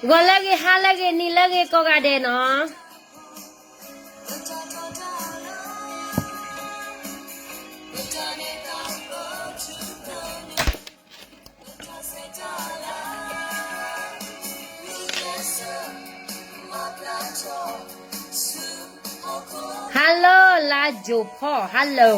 ဂီၤလၢအဂ့ၤ, ဟါလၢအဂ့ၤ, နံၤလၢအဂ့ၤ ကိးဂၤဒဲးနီၤ. Hello လါယိၤဖီၣ်, hello.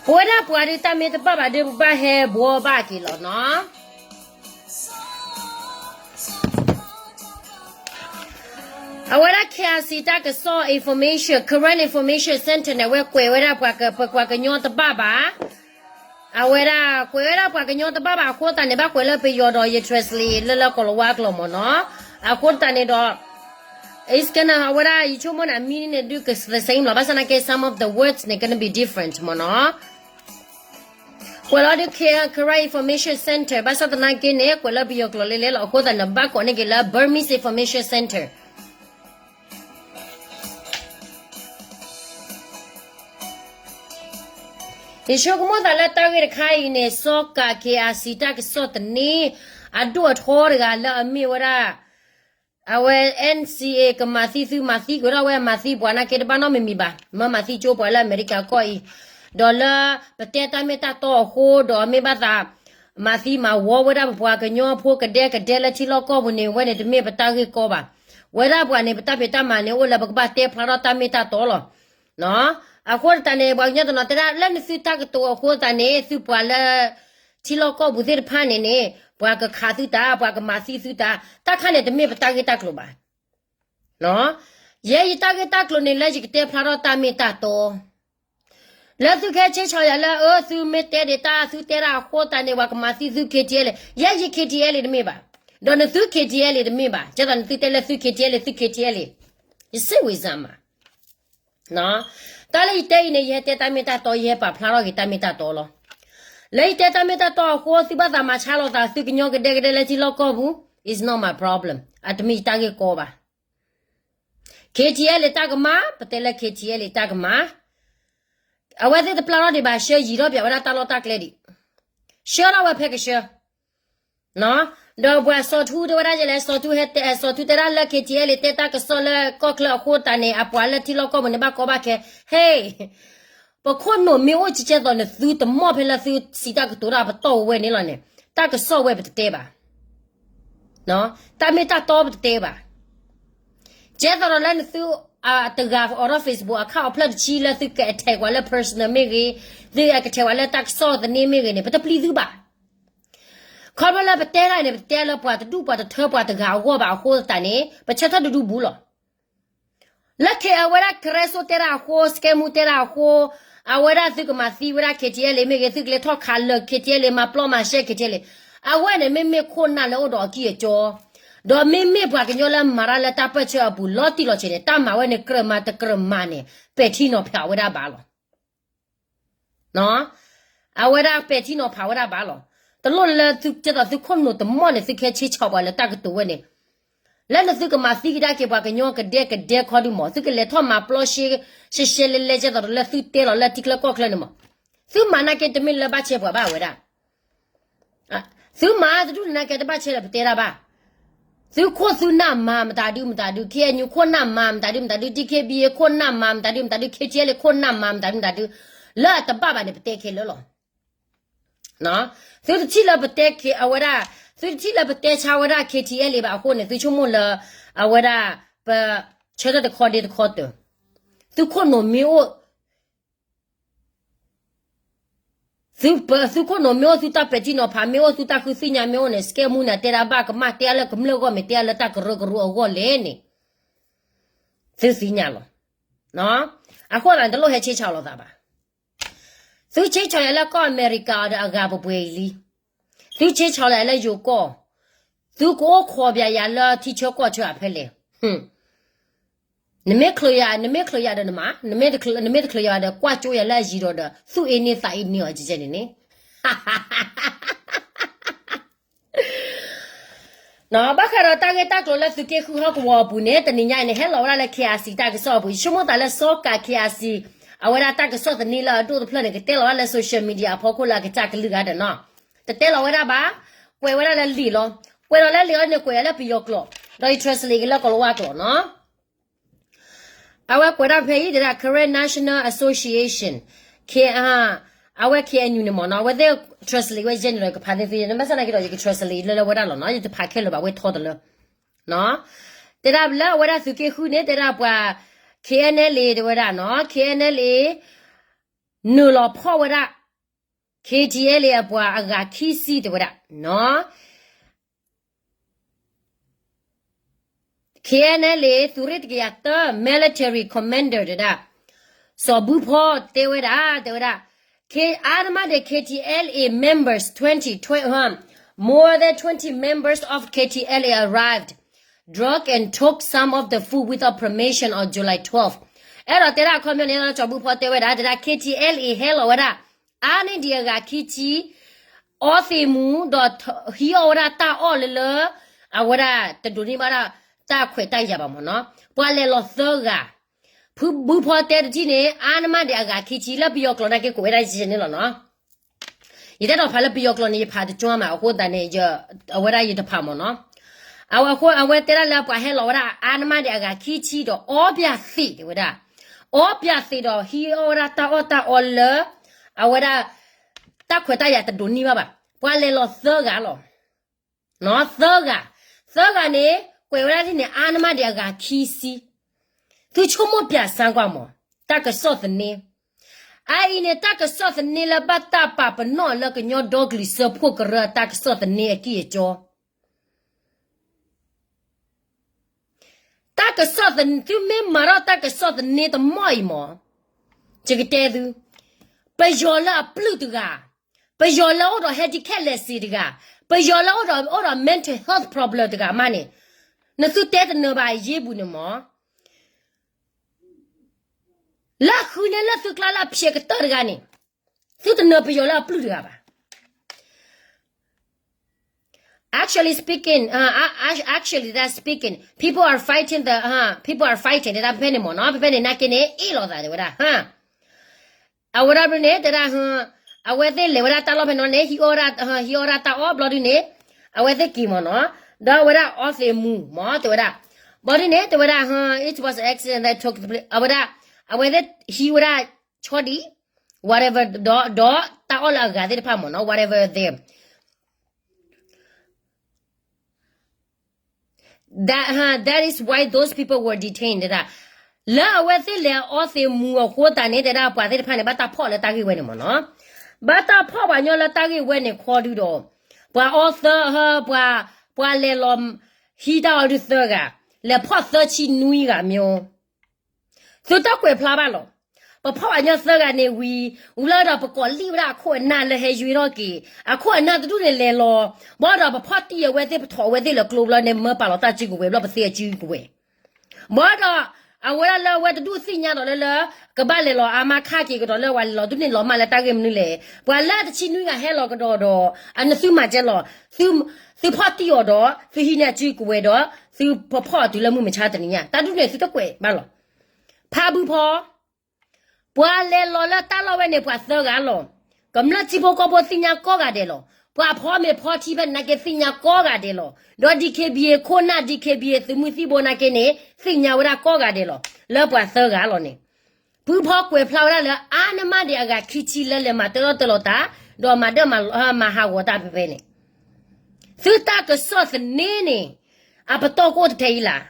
ပဝဲဒၣ်ပှၤဒုးတၢ်မ့ၢ်တဘၣ်ဘၣ်ဒုး ပဘၣ်ဟဲဘှီဘၣ်က့ၤလီၤနီၤ. အဝဲဒၣ် K I C တၢ်ကစီၣ် information, Karen Information Center န့ၣ် အဝဲကွဲးဝဲဒၣ်ပှၤက, ပှၤကညီတဘၣ်ဘၣ်. အဝဲဒၣ်ကွဲးဝဲဒၣ်ပှၤကညီတဘၣ်ဘၣ်အဃိသတးန့ၣ် ဘၣ်ကွဲးလၢပယီၤဒီးယ translate လၢလၢကီၢ်လၤဝါအကျိာ်မ့ၢ်နီၤ. အဃိသတးန့ၣ်ဒီး it's gonna အဝဲဒၣ်ယဆိကမိၣ်န့ၣ် အ meaning န့ၣ် ဒုးက the same လီၤ. ဘၣ်ဆၣ်သနာ်က့ some of the words န့ၣ် gonna be different မ့ၢ်နီၤ. ကွဲးလီၤဒုး Karen Information Center ဘၣ်ဆၣ်သနာ်က့န့ၣ် ကွဲးလၢပယီၤကျိာ်လၢလဲၣ်လီၤ. အဃိသတးန့ၣ် ဘၣ်ကိးန့ၢ်က့ၤလၢ Burmese Information Center. ယဆိကမိၣ်သးလၢတၢ်ဂ့ၢ်တခါအံၤန့ၣ် စီၤကး K I C တၢ်ကစီၣ်သန့ အဒိၣ်အထီတဂၤလၢအမ့ၢ်ဝဲဒၣ် အဝဲ N C A ကမၤသံသုမၤသံကွံာ်ထီၣ်ဝဲ မၤသံပှၤနာ်က့တဘၣ်နီတမံၤမံၤဘၣ်. မ့ၢ်မၤသံကၠိပှၤလၢအမဲရကၤကီၢ်အံၤ, ဒီးလၢပတဲတၢ်မ့ၢ်တၢ်တီအဃိ ဒီးမ့ၢ်ဘၣ်သး မၤသံမၤဝီဝဲဒၣ်ပပှၤကညီဖိကဒဲကဒဲလၢထံလီၢ်ကီၢ်ပူၤန့ၣ် ဝဲန့ၣ်တမ့ၢ်ပတၢ်ဂ့ၢ်ကီဘၣ်. ဝဲဒၣ်ပှၤန့ၣ် ပတၢ်ဖံးတၢ်မၤန့ၣ် အိၣ်လၢပကဘၣ်တဲဖျါထီၣ်တၢ်မ့ၢ်တၢ်တီလီၤ. အဃိသတးန့ၣ် ပှၤကညီတနီၤတဲဒၣ် လၢနသုတၢ်ကတိၤအဃိသတးန့ၣ် သုပှၤလၢ ထံလီၢ်ကီၢ်ပူၤသ့ၣ်တဖၣ်န့ၣ်န့ၣ် ပှၤကခးသုတၢ်, ပှၤကမၤသံသုတၢ်, တၢ်ခါန့ၣ်တမ့ၢ်ပတၢ်ဂ့ၢ်တၢ်ကျိၤဘၣ်. ယဲယတၢ်ဂ့ၢ်တၢ်ကျိၤန့ၣ်လၢယကတဲဖျါထီၣ်တၢ်မ့ၢ်တၢ်တီ လၢသုကဟဲဆဲးဆီယၤလၢ အၢ သုမ့ၢ်တဲဒံးတၢ် သုတဲဒၣ်အဃိသတးန့ၣ် ပှၤကမၤသံသု K T L A, ယဲယ K T L A တမ့ၢ်ဘၣ်, ဒီးနသု K T L A တမ့ၢ်ဘၣ်, ကဲသိးနသုတဲလၢသု K T L A, သု K T L A, ယစ့ၢ်ဝံၤစၢ်မး တၢ်လၢယတဲအံၤန့ၣ် ယဟဲတဲတၢ်မ့ၢ်တၢ်တီ, ယဟဲပာ်ဖျါထီၣ်က့ၤတၢ်မ့ၢ်တၢ်တီလီၤ. လၢယတဲတၢ်မ့ၢ်တၢ်တီအဃိ သုဘၣ်သးမၤဆါလိာ်သး သုကညီကဒဲကဒဲလၢထံလီၢ်ကီၢ်ပူၤ, it's not my problem, အတမ့ၢ်ယတၢ်ဂ့ၢ်ကီဘၣ်. K T L A တၢ်ကမၤ, ပတဲလၢ K T L A တၢ်ကမၤ, အဝဲသ့ၣ်တပျၢ်ထီၣ်ဒံးဘၣ် ဆှၢယံၤထီၣ်ပၠးဝဲဒၣ်တၢ်လီၢ်တၢ်ကျဲဒံး, ဆှၢထီၣ်ဝဲဖဲကဆှၢ ဒီးပှၤစီၤထူတဲဝဲဒၣ်ယဲလဲၣ်, စီၤထူဟဲတဲ, စီၤထူတဲဒၣ်လၢ K T L A တဲတၢ်ကစီၣ်လၢကီၢ်ချၢအဃိသတးန့ၣ် အပှၤလၢထံလီၢ်ကီၢ်ပူၤန့ၣ် ဘၣ်ကီဘၣ်ခဲ, ဟဲ, ပခိၣ်နူာ်မ့ၢ်အိၣ်ကဲသိးနသုတမီၢ်ဖဲလၢသုစံးတၢ်ကတိၤတၢ်ပတီၢ်ဝဲန့ၣ်လီၤန့ၣ်, တၢ်ကစီၣ်ဝဲပတတဲဘၣ်, တၢ်မ့ၢ်တၢ်တီပတတဲဘၣ်. ကဲသိးဒီးလၢနသု တဂၤအိးထီၣ် Facebook account အဖျၢၣ်တဆံလၢသုက attack ပှၤလၢ personal မ့ၢ်ဂ့ၤ, သုက attack ပှၤလၢတၢ်ကစီၣ်သန့မ့ၢ်ဂ့ၤန့ၣ် ပတပျံၤသုဘၣ်. ခီဖျိလၢပတဲတၢ်န့ၣ် ပတဲလၢပှၤတဒူၣ်ပှၤတထၢပှၤတဂၤအဂီၢ်ဘၣ်အဃိသတးန့ၣ် ပဆၢထၢၣ်တဒူၣ်ဘူးလီၤ. လၢခဲအံၤအဝဲဒၣ်ကရၢစိတဲတၢ်အဃိ စကဲမူတဲတၢ်အဃိ အဝဲဒၣ်သုကမၤသံဝဲဒၣ် KTLA မ့ၢ်ဂ့ၤ သုကလဲၤထီၣ်ခးလၢာ် KTLA မၤပျီမၤရှဲ KTLA အဝဲန့ၣ်မ့မ့ၢ်ခိၣ်နၢ်လၢအိၣ်ဒီးအကံၢ်အစီ ဒီးမ့မ့ၢ်ပှၤကညီလၢမၤတၢ်လၢတၢ်ပၢၢ်ဆၢအပူၤလီၤတံၢ်လီၤဆဲးန့ၣ် တၢ်မၤဝဲန့ၣ်ကြၢးမၤတကြၢးမၤန့ၣ် ပဲာ်ထံနီၤဖးဝဲဒၣ်ဘၣ်လီၤ. အဝဲဒၣ်ပဲာ်ထံနီၤဖးဝဲဒၣ်ဘၣ်လီၤ. တလိၣ်လၢသုကဲသိးသုခိၣ်နူာ်တမီၢ်န့ၣ် သုကဟဲဆ့ဆီးပှၤလၢတၢ်ကတိၤဝဲန့ၣ် လၢနသုကမၤသံကဒါက့ၤပှၤကညီကဒဲကဒဲခီဒုမး သုကလဲၤထီၣ်မၤပျီရှဲ ရှဲရှဲလဲလဲကဲသိးလၢသုတဲလီၤလၢထံချၢကီၢ်ချၢန့ၣ်မး သုမၤနာ်က့တမ့ၢ်လၢဘၣ်ဆဲပှၤဘၣ်ဝဲဒၣ် သုမၤတဒူၣ်န့ၣ်နာ်က့တဘၣ်ဆဲလၢပတဲတၢ်ဘၣ်. သုခိၣ်သုနၢ်မၤမတၤဒုမတၤဒု KNU ခိၣ်နၢ်မၤမတၤဒုမတၤဒု DKBA ခိၣ်နၢ်မၤမတၤဒုမတၤဒု KTLA ခိၣ်နၢ်မၤမတၤဒုမတၤဒု လၢအတဘၣ်ဘၣ်န့ၣ် ပတဲခဲလၢာ်လီၤ. သုတထံၣ်လၢပတဲခဲအဝဲဒၣ် သုတထံၣ်လၢပတဲဆါဝဲဒၣ် KTLA ဘၣ်အဃိန့ၣ် သုဆိကမိၣ်လၢ အဝဲဒၣ် ပ ဆၢထၢၣ်တခီဒ့တခီတၢၢ် သုခိၣ်နူာ်မ့ၢ်အိၣ် သုပ သုခိၣ်နူာ်မ့ၢ်အိၣ် သုတၢ်ပဲာ်ထံနီၤဖးမ့ၢ်အိၣ် သုတၢ်ဃုသ့ၣ်ညါမ့ၢ်အိၣ်န့ၣ် စကဲမူန့ၣ် တဲဒၣ်ဘၣ်ကမၣ် တဲအါလၢကမျၢၢ်အဂီၢ်မ့ၢ် တဲအါလၢတၢ်ကရၢကရိအဂီၢ်လဲၣ်န့ၣ် သုသ့ၣ်ညါလီၤ. အဃိသတးန့ၣ် တလိၣ်ဟဲဆ့ဆီးလိာ်သးဘၣ်. သုဆ့ဆီးယၤလၢကီၢ်အမဲရကၤအီၤဒီးအဂၤပှဲၤပှဲၤအံၤလံ. သုဆ့ဆီးလၢယၤလၢယိၤကီၢ်, သုကအိၣ်ခိးပၠးယၤလၢထံဆၢကီၢ်ဆၢအဖဲလဲၣ်. နမ့ၢ်ချုးယၤ, နမ့ၢ်ချုးယၤဒီးနမၤ, နမ့ၢ်တချုးယၤဒီး ကွၢ်ကၠိယၤလၢအယံၤဒီးဒီး သူၣ်အ့န့သးအ့န့အီၤကဲကဲန့ၣ်န့ၣ် ဘၣ်ဃးဒီးတၢ်ဂ့ၢ်တၢ်ကျိၤလၢသုးက့ဃုဟီၣ်ကဝီၤအပူၤန့ၣ် တနံၤညါအံၤန့ၣ် ဟဲလီၤဝဲဒၣ်လၢ KIC တၢ်ကစီၣ်အပူၤ, ယဆိကမိၣ်သးလၢစီၤကၤ KIC အဝဲဒၣ်တၢ်ကစီၣ်သန့လၢအဒိၣ်တဖျၢၣ်န့ၣ် ကတဲလီၤဝဲဒၣ်လၢ social media အဖီခိၣ်လၢအကစၢ်ကလုၢ်ဂၤဒီးနီၤ, တတဲလီၤဝဲဒၣ်ဘၣ်, ကွဲးဝဲဒၣ်လၢလံာ်လီၤ. ကွဲးလီၤလၢလံာ်အီၤန့ၣ် ကွဲးဒၣ်လၢပယီၤကျိာ်, ဒီးယ translate က့ၤလၢကီၢ်လၤဝါကျိာ်နီၤ. အဝဲကွဲးဒၣ်ဖဲအံၤ တဲဒၣ် Karen National Association, အဝဲ KNU န့ၣ်မ့ၢ်နီၤ, အဝဲသ့ၣ် translate ဝဲ general ကဖးသ့ၣ်သ့ၣ် နဘၣ်ဆၣ်နာ်က့ဒီး ယက translate လၢလၢဝဲဒၣ်လီၤနီၤ, ယတဖးခဲလၢာ်ဘၣ် ဝဲထီတလၢ တဲဒၣ်လၢအဝဲဒၣ်သုးက့ဃုန့ၣ် တဲဒၣ်ပှၤ KNLA တဲဝဲဒၣ်နီၤ, KNLA နုာ်လီၤဖီၣ်ဝဲဒၣ် KTLA အပှၤအဂၤခံဆံ တဲဝဲဒၣ်နီၤ. KNLA သုးရ့ၣ်တကယၤသၢ military commander တဲဒၣ်, စီၤဘူၣ်ဖီတဲဝဲဒၣ်, တဲဝဲဒၣ်, အါတမၣ်ဒံး KTLA members twenty, more than twenty members of KTLA arrived, drug and took some of the food without permission on July twelfth. အဲၣ်ဒိးတဲဒၣ်အခီပညီန့ၣ် စီၤဘူၣ်ဖီတဲဝဲဒၣ်, တဲဒၣ် KTLA ဟဲလီၤဝဲဒၣ် အါန့ၢ်ဒံးအဂၤခံဆံ အီသံးမူ ဒီးဟံးအီၣ်ဝဲဒၣ်တၢ်အီၣ်လၢလၢ အဝဲဒၣ်တဒိးန့ၢ်ဘၣ်ဒၣ်တၢ်ခွဲးတၢ်ယာ်ဘၣ်မ့ၢ်နီၤ, ပှၤလဲၤလီၤသၢဂၤ, ဖုဘူၣ်ဖီတဲတထံၣ်န့ၣ် အါနမၣ်ဒံးအဂၤခံဆံ လၢပယီၤကျိာ်နာ်က့ကိးဝဲဒၣ်ယဲန့ၣ်လီၤနီၤ. ယတဲထီၣ်ဖးလၢပယီၤကျိာ်န့ၣ် ယဖးတကၠီမး အဃိသတးန့ၣ် အဝဲဒၣ်ယတဖးမ့ၢ်နီၤ. အဝဲအဃိ အဝဲတဲဒၣ်လၢပှၤဟဲလီၤဝဲဒၣ် အါနမၣ်ဒံးအဂၤခံဆံဒီး အီပၠးသံး တဲဝဲဒၣ်, အီပၠးသံးဒီး ဟံးအီၣ်ဝဲဒၣ်တၢ်အီၣ်တၢ်အီလၢ အဝဲဒၣ် တၢ်ခွဲးတၢ်ယာ်တဒိးန့ၢ်ဘၣ်ဘၣ်. ပှၤလဲၤလီၤသၢဂၤလီၤ. သၢဂၤ, သၢဂၤန့ၣ် ကွဲးဝဲဒၣ်ဒ်န့ၣ် အါနမၣ်ဒံးအဂၤခံဆံ. သုဆိကမိၣ်ပၠးစၢ်ကွၢ်မး, တၢ်ကစီၣ်သန့ အအံၤန့ၣ် တၢ်ကစီၣ်သန့လၢဘၣ်တၢ်ပာ်ပနီၣ်လၢကညီဒီကလုာ်စၢဖှိၣ်ကရၢ တၢ်ကစီၣ်သန့အကံၢ်အကၠီ တၢ်ကစီၣ်သ သုမ့ၢ်မၤထီၣ်တၢ်ကစီၣ်သန့တမီၢ်အံၤမး, ယကတဲသု, ပယီၤလၢအပျုၢ်တဂၤ, ပယီၤလၢအိၣ်ဒီး handicap လဲၤစ့တဂၤ, ပယီၤလၢအိၣ်ဒီး အိၣ်ဒီး mental health problem တဂၤမးန့ၣ်, နသုတဲတနၢၤဘၣ်အယ့ၢ်ပူၤန့ၣ်မး လၢဃုန့ၢ်လၢသုကျါလၢအဖျဲးကတၢၢ်တဂၤန့ၣ်, သုတနၢၤပယီၤလၢအပျုၢ်တဂၤဘၣ်. Actually speaking, uh, uh, actually that's speaking, people are fighting the, uh, people are fighting တဲဒၣ်ဖဲဖဲန့ၣ်မ့ၢ်နီၤ, ဖဲဖဲန့ၣ်နာ်က့န့ၣ် အ့ၣ်လိာ်သးတဲဝဲဒၣ်, အဝဲဒၣ်ဘျီန့ၣ် တဲဒၣ်, အဝဲသ့ၣ်လဲၤဝဲဒၣ်တၢ်လီၢ်ဖဲနီၤန့ၣ် ဟံးအီၣ်ဝဲဒၣ်, ဟံးအီၣ်ဝဲဒၣ်တၢ်အီၣ်ဘျီဒုန့ၣ်, အဝဲသ့ၣ်က့ၤမ့ၢ်နီၤ, ဒီးအဝဲဒၣ်အီသံးမူမ့ၢ်တဲဝဲဒၣ်, ဘျီဒုန့ၣ် တဲဝဲဒၣ်, it was an accident that took the place, အဝဲဒၣ်, အဝဲသ့ၣ်ဟံးဝဲဒၣ်ဆီဒံး whatever ဒီး, ဒီးတၢ်အီၣ်လၢအဂၤသ့ၣ်တဖၣ်မ့ၢ်နီၤ whatever there. That, huh, that is why those people were detained တဲဒၣ်, လၢအဝဲသ့ၣ်လဲၤအီသံးမူအဃိသတးန့ၣ် တဲဒၣ်ပှၤသ့ၣ်တဖၣ်န့ၣ် ဘၣ်တၢ်ဖီၣ်လၢတၢ်ဂ့ၢ်ဝဲန့ၣ်မ့ၢ်နီၤ, ဘၣ်တၢ်ဖီၣ်ပှၤညီလၢတၢ်ဂ့ၢ်ဝဲန့ၣ်ခီဒုဒီး, ပှၤအီသၢ, ပှၤ, ပှၤလဲၤလီၤဟံးတၢ်အီၤဒုးသၢဂၤ, လဲၤဖီၣ်သၢဆံနွံဂၤမ့ၢ်, သုတကွဲးဖျါဘၣ်လီၤ. ပဖီၣ်ပှၤညီသၢဂၤန့ၣ်ဝံၤ, ဝံၤလီၤဒီးပကိးလံၣ်ဝဲဒၣ်အခိၣ်အနၢ်လၢဟဲယွ့ထီၣ်က့ၤ, အခိၣ်အနၢ်တဒူၣ်န့ၣ်လဲၤလီၤ, ဘၣ်ဒီးပဖီၣ်တံၢ်အဝဲသ့ၣ် ပထိးအဝဲသ့ၣ်လၢကျိဘျီန့ၣ် မၢပာ်လီၤတၢ်စုကဝဲၤဘျီ ပသ့အစုကဝဲၤ ဘၣ်ဒီး အဝဲဒၣ်လၢအဝဲတဒူၣ်သ့ၣ်ညါဒီးလၢလၢ ကဘၣ်လဲၤလီၤအါမးခါက့ၤကဒီးလၢပှၤလဲၤလီၤဒုးန့ၣ်လီၤမၢ်လၢတၢ်ဂ့ၢ်မနုၤလဲၣ်, ပှၤလၢတဆံနွံဂၤဟဲလီၤကဒီးဒီး အနသုမၤကဲလီၤ, သုဖီၣ်တံၢ်အီၤဒီး သုဟံးန့ၢ်အစုကဝဲၤဒီး သုပဖီၣ်အီၤတုၤလၢမုၢ်မဆါတနံၤညါ တၢ်ဒုးန့ၣ်သုတကွဲးဘၣ်လီၤ. ဖးဘုဖီ ပှၤလဲၤလီၤလၢတၢ်လီၢ်ဝဲန့ၣ် ပှၤသၢဂၤလီၤ. ကမျၢၢ်ထံဖိကီၢ်ဖိသ့ၣ်ညါကိးဂၤဒဲးလီၤ. ပှၤဖီမ့ၤဖီထံဖဲန့ၣ်နာ်က့သ့ၣ်ညါကိးဂၤဒဲးလီၤ. ဒီး DKBA ခိၣ်နၢ် DKBA သုးမုၢ်သံၣ်ဘိနာ်က့န့ၣ် သ့ၣ်ညါဝဲဒၣ်ကိးဂၤဒဲးလီၤ. လၢပှၤသၢဂၤလီၤန့ၣ် ဖုဖီကွဲးဖျါဝဲဒၣ်လၢအါန့ၢ်မးဒံးအဂၤခံဆံလၢလဲၤမၤတၢထီၣ်တၢလီၤတၢ် ဒီးမၤဒၢမၤဟးဂီၤတၢ်ဖဲဖဲန့ၣ် သုတၢ်ကစီၣ်သန့န့ၣ် အပတီၢ်ကအိၣ်တထဲအံၤလၢ်.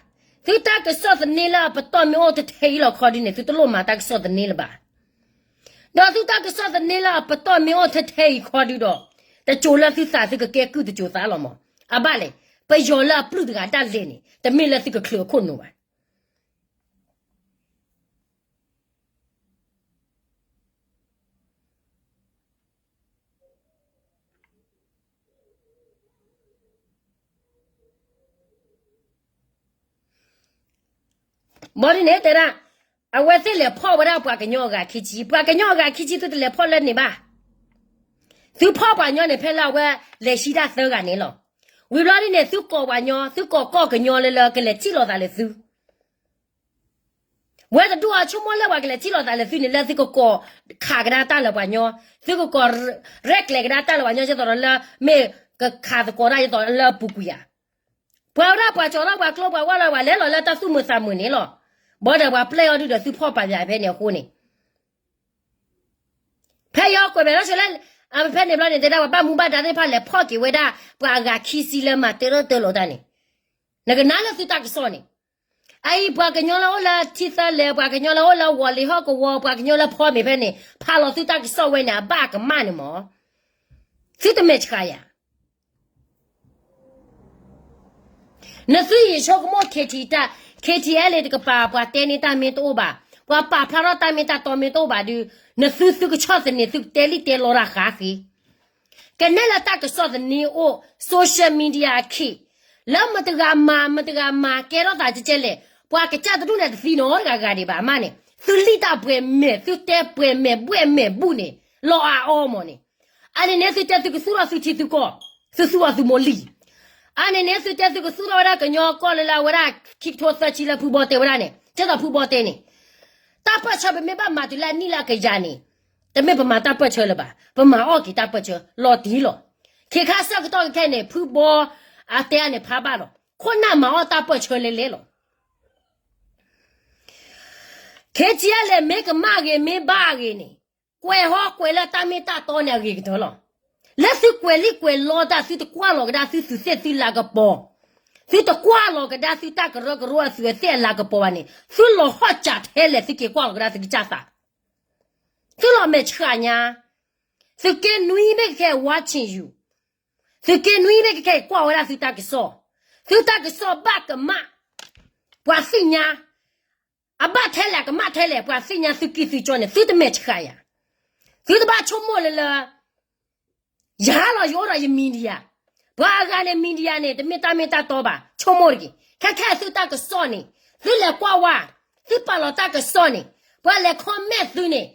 သုတၢ်ကစီၣ်သန့လၢအပတီၢ်မ့ၢ်အိၣ်တထဲအံၤလီၤခီဒုးန့ၣ် သုတလိၣ်မၤတၢ်ကစီၣ်သန့လၢၤဘၣ်. ဒီးသုတၢ်ကစီၣ်သန့လၢအပတီၢ်မ့ၢ်အိၣ်ထဲထဲအံၤခီဒုးဒီး တစိၤလၢသုသးသုကကဲကုၢ်တစိၤသးလီၤမး. အဘၣ်လဲၣ်, ပယီၤလၢအပျုၢ်တဂၤဒၣ်လဲာ်န့ၣ် တမ့ၢ်လၢသုကချုးအခိၣ်နူာ်ဘၣ်. ဘၣ်ဒ်န့ၣ်တဲဒၣ် အဝဲသ့ၣ်လဲၤဖီၣ်ဝဲဒၣ်ပှၤကညီအဂၤခံဆံ, ပှၤကညီအဂၤခံဆံသုတလဲၤဖီၣ်လၢန့ၣ်ဘၣ်. သုဖီၣ်ပှၤညီန့ၣ် ဖဲလၢအဝဲလဲၤဟံးတၢ်သၢဂၤန့ၣ်လီၤ. ဝံၤဘျီဒ်န့ၣ် သုကိးပှၤညီ, သုကိးကီၢ်ကညီလၢလၢကလဲၤထံၣ်လိာ်သးလၢသု ဝဲတဒူၣ်အါဆိကမိၣ်လၢပှၤကလဲၤထံၣ်လိာ်သးလၢသုန့ၣ် လၢသုကကိးခးကဒါတၢ်လၢပှၤညီ, သုကကိးရဲၣ်ကျဲၤကဒါတၢ်လၢပှၤညီ ကဲသိးဒီးလၢ မ့ၢ်ကခးသကိးတၢ် ကဲသိးလၢအပူၤကွံာ်ဧါ. ပှၤဝဲဒၣ်ပှၤကၠီၤထီၣ်ပှၤကျိပှၤဝါလီၤ ပှၤလဲၤလီၤလၢတၢ်သူၣ်မုာ်သးမုာ်န့ၣ်လီၤ. ဘၣ်ဒီးပှၤပျဲၢ်အီၤဒုးဒီးသုဖီၣ်ပာ်ပၠးဖဲန့ၣ်အဃိန့ၣ် ဖဲယကွဲးဘၣ်လီၤဆိလၢ ဖဲန့ၣ်ဘျီန့ၣ် တဲဒၣ်ပှၤဘၣ်မူဘၣ်ဒါသ့ၣ်တဖၣ်လဲၤဖီၣ်က့ၤဝဲဒၣ် ပှၤအဂၤခံဆံလၢမၤတၢထီၣ်တၢလီၤတၢ်န့ၣ်, နကနၣ်လၢသုတၢ်ကစီၣ်န့ၣ်, အအံၤပှၤကညီလၢအိၣ်လၢထံသၢလဲၣ်, ပှၤကညီလၢအိၣ်လၢဝီၤလံၤဟီၣ်ကဝီၤ, ပှၤကညီလၢဖီမ့ၤဖဲန့ၣ် ဖးလီၤသုတၢ်ကစီၣ်ဝဲန့ၣ် အဘၣ်အကမၣ်န့ၣ်မး, သုတမဲာ်ဆှးယၤ နသုယံာ်ဆိကမိၣ် K T တၢ် K T L A တကပၤ ပှၤတဲန့ၢ်တၢ်မ့ၢ်တအိၣ်ဘၣ်, ပှၤပာ်ဖျါထီၣ်တၢ်မ့ၢ်တၢ်တီမ့ၢ်တအိၣ်ဘၣ်ဒီး နသုသုကဆီၣ်သနံး သုကတဲလံာ်တဲလီတၢ်ဃးဃ့, ကနဲၣ်လၢတၢ်ကစီၣ်သန့အိၣ် social media အခံး, လၢမတဂၤမၤ မတဂၤမၤကဲထီၣ်သးကဲကဲလဲၣ်, ပှၤကစၢ်တဒူၣ်န့ၣ်တသံနီတဂၤဂၤဒံးဘၣ်မးန့ၣ်, သုလံၣ်တၢ်ပှဲၤမဲာ် သုတဲပှဲၤမဲာ်ဘှဲၣ်မဲာ်ဘူၣ်န့ၣ် လီၤအါအီမးန့ၣ် အန့ၣ်န့ၣ် သုတဲသုကသူၣ်ထီၣ်သုထံသုကီၢ်, သုသူၣ်ထီၣ်သုမိၢ်လံၢ်, အန့ၣ်န့ၣ် သုတဲသုကသူၣ်ထီၣ်ဝဲဒၣ်ကညီကီၢ်လၢလၢအဝဲဒၣ် ခံကထိသၢဆံလၢဖုဘီတဲဝဲဒၣ်န့ၣ်, ကဲသိးဖုဘီတဲန့ၣ်, တၢ်ပၢၢ်ဆၢပမ့ၢ်ဘၣ်မၤတုၤလၢအနံၣ်လၢအကယၤန့ၣ်, တမ့ၢ်ပမၤတၢ်ပၢၢ်ဆၢလၢၤဘၣ်, ပမၤအီၣ်က့ၤတၢ်ပၢၢ်ဆၢလီၤတံၢ်လီၤ. ခ့ခါဆၢကတီၢ်ခဲအံၤန့ၣ် ဖုဘီအတဲအန့ၣ်ဖးဘၣ်လီၤ, ခိၣ်နၢ်မၤအီၣ်တၢ်ပၢၢ်ဆၢလဲၤလဲၤလီၤ. K T L A မ့ၢ်ကမၣ်ဂ့ၤ မ့ၢ်ဘၣ်ဂ့ၤန့ၣ်, ကွဲးဟီကွဲးလၢတၢ်မ့ၢ်တၢ်တီန့ၣ်အဂ့ၤကတၢၢ်လီၤ. လၢသုကွဲးလံာ်ကွဲးလီတၢ် သုတကွၢ်လီၤကဒါသုသူးသ့ၣ်သုလၤကပီၤ, သုတကွၢ်လီၤကဒါသုတၢ်ကရၢကရိအသူးအသ့ၣ်အလၤကပီၤဘၣ်န့ၣ် သုလီၤဟီၣ်စးထဲလဲၣ် သုက့ၤကွၢ်လီၤကဒါသုကစၢ်သး, သုလီၤမဲာ်ဆှးညါ, သုးက့နွံမ့ၢ်ကခဲ watching you, သုးက့နွံမ့ၢ်ကခဲ ကွၢ်ဝဲဒၣ်သုတၢ်ကစီၣ်, သုတၢ်ကစီၣ်ဘၣ်ကမၣ်, ပှၤသ့ၣ်ညါ, အဘၣ်ထဲလဲၣ် အကမၣ်ထဲလဲၣ် ပှၤသ့ၣ်ညါသုကံၢ်သုကၠီန့ၣ် သုတမဲာ်ဆှးယၤ, သုတဘၣ်ဆိကမိၣ်လၢလၢ ယၤလီၤယအိၣ်ဒီးယ media, ပှၤအဂၤန့ၣ် media န့ၣ် တမ့ၢ်တၢ်မ့ၢ်တၢ်တီဘၣ် ဆိကမိၣ်တက့ၢ်. ခဲခဲသုတၢ်ကစီၣ်န့ၣ် သုလဲၤကွၢ်ဝဲ, သုပာ်လီၤတၢ်ကစီၣ်န့ၣ် ပှၤလဲၤ comment သုန့ၣ်,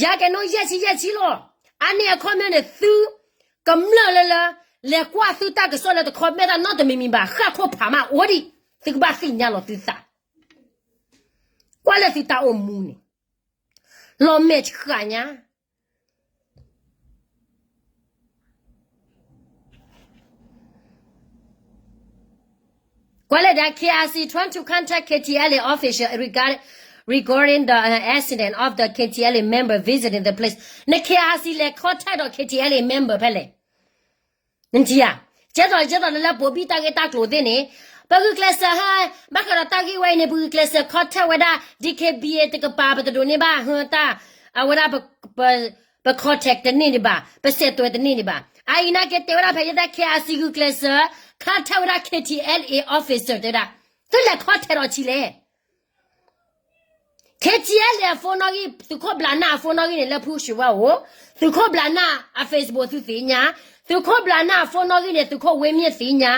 ယၤကဲနိယဲၢ်ဆံယဲၢ်ဆံလီၤ. အန့ၣ်အခီပညီန့ၣ် သုကမျၢၢ်လၢလၢ လဲၤကွၢ်သုတၢ်ကစီၣ်လၢတ comment တၢ်နီတမံၤမံၤဘၣ် ဃၣ်ခိၣ်ဖးမးအိၣ်ဒံး, သုကဘၣ်သ့ၣ်ညါလီၤသုသး, ကွၢ်လၢသုတၢ်အိၣ်မူန့ၣ် လီၤမဲာ်ဆှးညါ ကွၢ်လၢဒၣ် K R C trying to contact K T L A official regard, regarding the, uh, accident of the K T L A member visiting the place. န K R C လဲၤ contact ဒီး K T L A member ဖဲလဲၣ်. နထံၣ်ဧါ, ကဲသိး ကဲသိးလၢလၢပိာ်ဘံၣ်တၢ်ဂ့ၢ်တၢ်ကျိၤသ့ၣ်န့ၣ်, ပဂုာ်ကျဲးစၢးဟဲ, ဘၣ်ဃးဒီးတၢ်ဂ့ၢ်ဝဲအံၤန့ၣ် ပဂုာ်ကျဲးစၢး contact ဝဲဒၣ် D K B A တကပၤ ပတဒိးန့ၢ်ဘၣ်ဟၢတၢ်, အဝဲဒၣ်ပ ပ ပ contact တန့ၢ်ဒံးဘၣ်, ပစဲးသွဲးတန့ၢ်ဒံးဘၣ်. အအံၤနာ်က့တဲဝဲဒၣ်ဖဲယဲဒၣ် K I C ဂုာ်ကျဲးစၢး ခါထဲဝဲဒၣ် K T L A officer တဲဒၣ်, သုလဲၤခီထဲဒီးဆံးလဲၣ်. K T L A အ phone နီၣ်ဂံၢ် သုးခိၣ်ဘျးနၢ်အ phone နီၣ်ဂံၢ်န့ၣ် လၢဖုၣ်ဆံးဝါအိၣ်, သုးခိၣ်ဘျးနၢ်အ Facebook သုသ့ၣ်ညါ, သုးခိၣ်ဘျးနၢ်အ phone နီၣ်ဂံၢ်န့ၣ် သုးခိၣ်ဝ့မ့ၢ်သ့ၣ်ညါ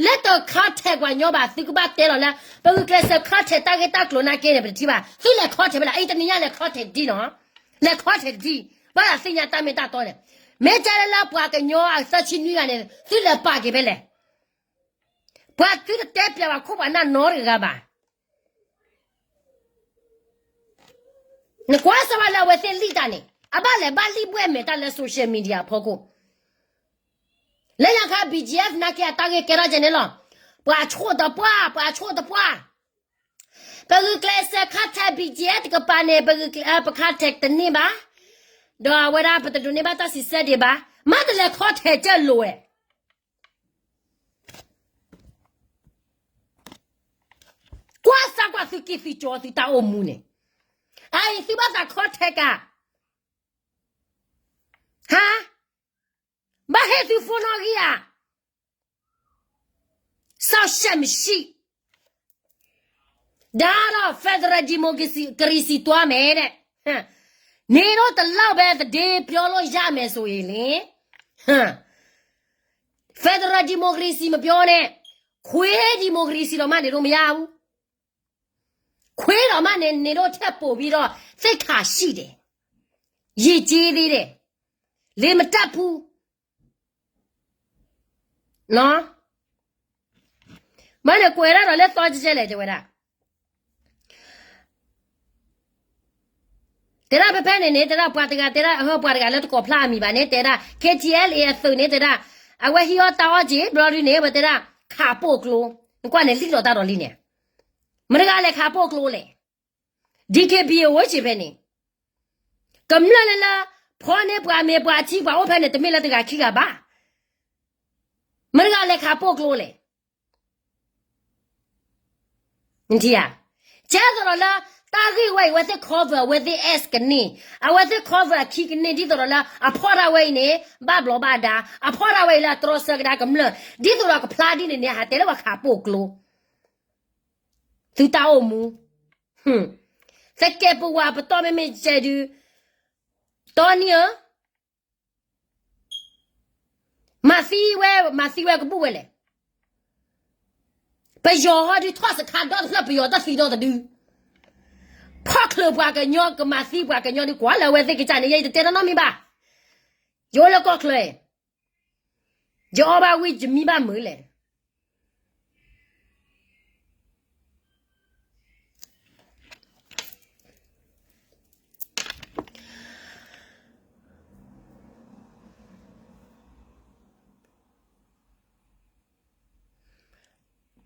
လၢတခါထဲကွၢ်ညီဘၣ် သုကဘၣ်တဲလီၤလၢ ပဂုာ်ကျဲးစၢးခါထဲတၢ်ဂ့ၢ်တၢ်ကျိၤနာ်က့န့ၣ် ပတထံၣ်ဘၣ်, သုလဲၤခါထဲဖဲလဲၣ်, အအံၤတနံၤညါလဲၤခါထဲတဒံနီၤ, လဲၤခါထဲတဒံ, ဘၣ်သးသ့ၣ်ညါတၢ်မ့ၢ်တၢ်တီန့ၣ်, မ့ၢ်ကဲလၢလၢပှၤကညီအသၢဆံနွံဂၤန့ၣ် သုလဲၤပာ်က့ၤဖဲလဲၣ်, ပှၤသုတတဲပျးဘၣ်ခိၣ်ပှၤနၢ်နီတဂၤဘၣ်. နကွၢ်စၢၤဘၣ်လၢအဝဲသ့ၣ်လံၣ်တၢ်န့ၣ် အဘၣ်လဲၤဘၣ်လံၣ်ဘှဲၣ်မဲာ်တၢ်လၢ social media အဖီခိၣ်, လၢညါခါ B G F နာ်က့အတၢ်ဂ့ၢ်ကဲထီၣ်ကဲန့ၣ်လီၤ, ပှၤဆိၣ်တပှၢ် ပှၤဆိၣ်တပှၢ်, ပဂုာ်ကျဲးစၢးခါထဲ B G F တကပၤန့ၣ် ပဂုာ်ကျဲး ပခါထဲတန့ၢ်ဘၣ်, ဒီးအဝဲဒၣ်ပတဒိးန့ၢ်ဘၣ်တၢ်စံးဆၢဒံးဘၣ်, မ့ၢ်တလဲၤခီထဲကၢၢ်လိၤဝဲ ကွၢ်စၢ်ကွၢ်သုက့ၢ်သုကီသုတၢ်အိၣ်မူန့ၣ်, အအံၤသုဘၣ်သးခီထဲကၢ်, ဟါ, ဘၣ်ဟ့ၣ်သု phone နီၣ်ဂံၢ်ဧါ, စီၢ်ရှဲမံၣ်ရှံၣ်, ဒါတော့ federal democracy သွားမယ်တဲ့, နေတော့တလောက်ပဲ သတင်းပြောလို့ရမယ်ဆိုရင်လေ, federal democracy မပြောနဲ့, ခွေး democracy တော့မှနေလို့မရဘူး. ခွေးတော့မှနေ နေတော့ထက်ပိုပြီးတော့ သိက္ခာရှိတယ်, ယဉ်ကျေးသေးတယ်, လေမတက်ဘူး. မ့ၢ်န့ၣ်ကွဲးဒၣ်ဒီးလၢသီကဲကဲလဲၣ် တဲဝဲဒၣ်, တဲဒၣ်ဖဲဖဲန့ၣ်န့ၣ် တဲဒၣ်ပှၤတဂၤ တဲဒၣ်ဟၢပှၤတဂၤလၢတကိးဖျါအမံၤဘၣ်န့ၣ် တဲဒၣ် K T L A အသုးန့ၣ် တဲဒၣ် အဝဲဟံးအီၣ်တၢ်အီၣ်က့ၤ ဘျီဒုန့ၣ် အဝဲတဲဒၣ် ခးပိာ်ကျိ, နကွၢ်န့ၣ်လံၣ်လီၤတၢ်ဒီးလံန့ၣ်, မတဂၤလဲၤခးပိာ်ကျိလဲၣ်, D K B A အိၣ်က့ၤဖဲန့ၣ်, ကမျၢၢ်လၢလၢ ဖီန့ၢ်ပှၤမ့ၢ်ပှၤထံပှၤအိၣ်ဖဲန့ၣ် တမ့ၢ်လၢတဂၤခံဂၤဘၣ်, မတဂၤလဲၤခးပိာ်ကျိလဲၣ်. နထံၣ်ဧါ, ကဲသိးဒီးလၢ တၢ်ဂ့ၢ်ဝဲအံၤ အဝဲသ့ၣ် cover အဝဲသ့ၣ် ass ကန့ၢ်, အဝဲသ့ၣ် cover အခံကန့ၢ် ဒ်သိးဒီးလၢ အဖီၣ်တၢ်ဝဲအံၤန့ၣ် ဘၣ်ဘျီးဘၣ်ဒါ, အဖီၣ်တၢ်ဝဲအံၤလၢအတြီဆၢကဒါကမျၢၢ်, ဒ်သိးဒီးကဖျါဒ်န့ၣ်န့ၣ် ဟးတဲလၢပှၤခးပိာ်ကျိ, သုတၢ်အိၣ်မူ, သကဲးပဝးပတီၢ်မ့မ့ၢ်ကဲဒု, တီနံဧၢ မၤသံဝဲ မၤသံဝဲကဘူၣ်ဝဲလဲၣ်. ပယီၤဟီဒုးထီၣ်စခါဒီတဖျၢၣ် ပယီၤတၢ်သံဒီတဒု, ဖီၣ်ချၢပှၤကညီ ကမၤသံပှၤကညီဒုး ကွၢ်လၢအဝဲသ့ၣ်ကစၢ်န့ၣ် ယဲယတတဲနီတမံၤဘၣ်. ယအိၣ်လၢကီၢ်ချၢ, ယအီၣ်ဘၣ်ဝံၣ်ယမံဘၣ်မုာ်လဲၣ်.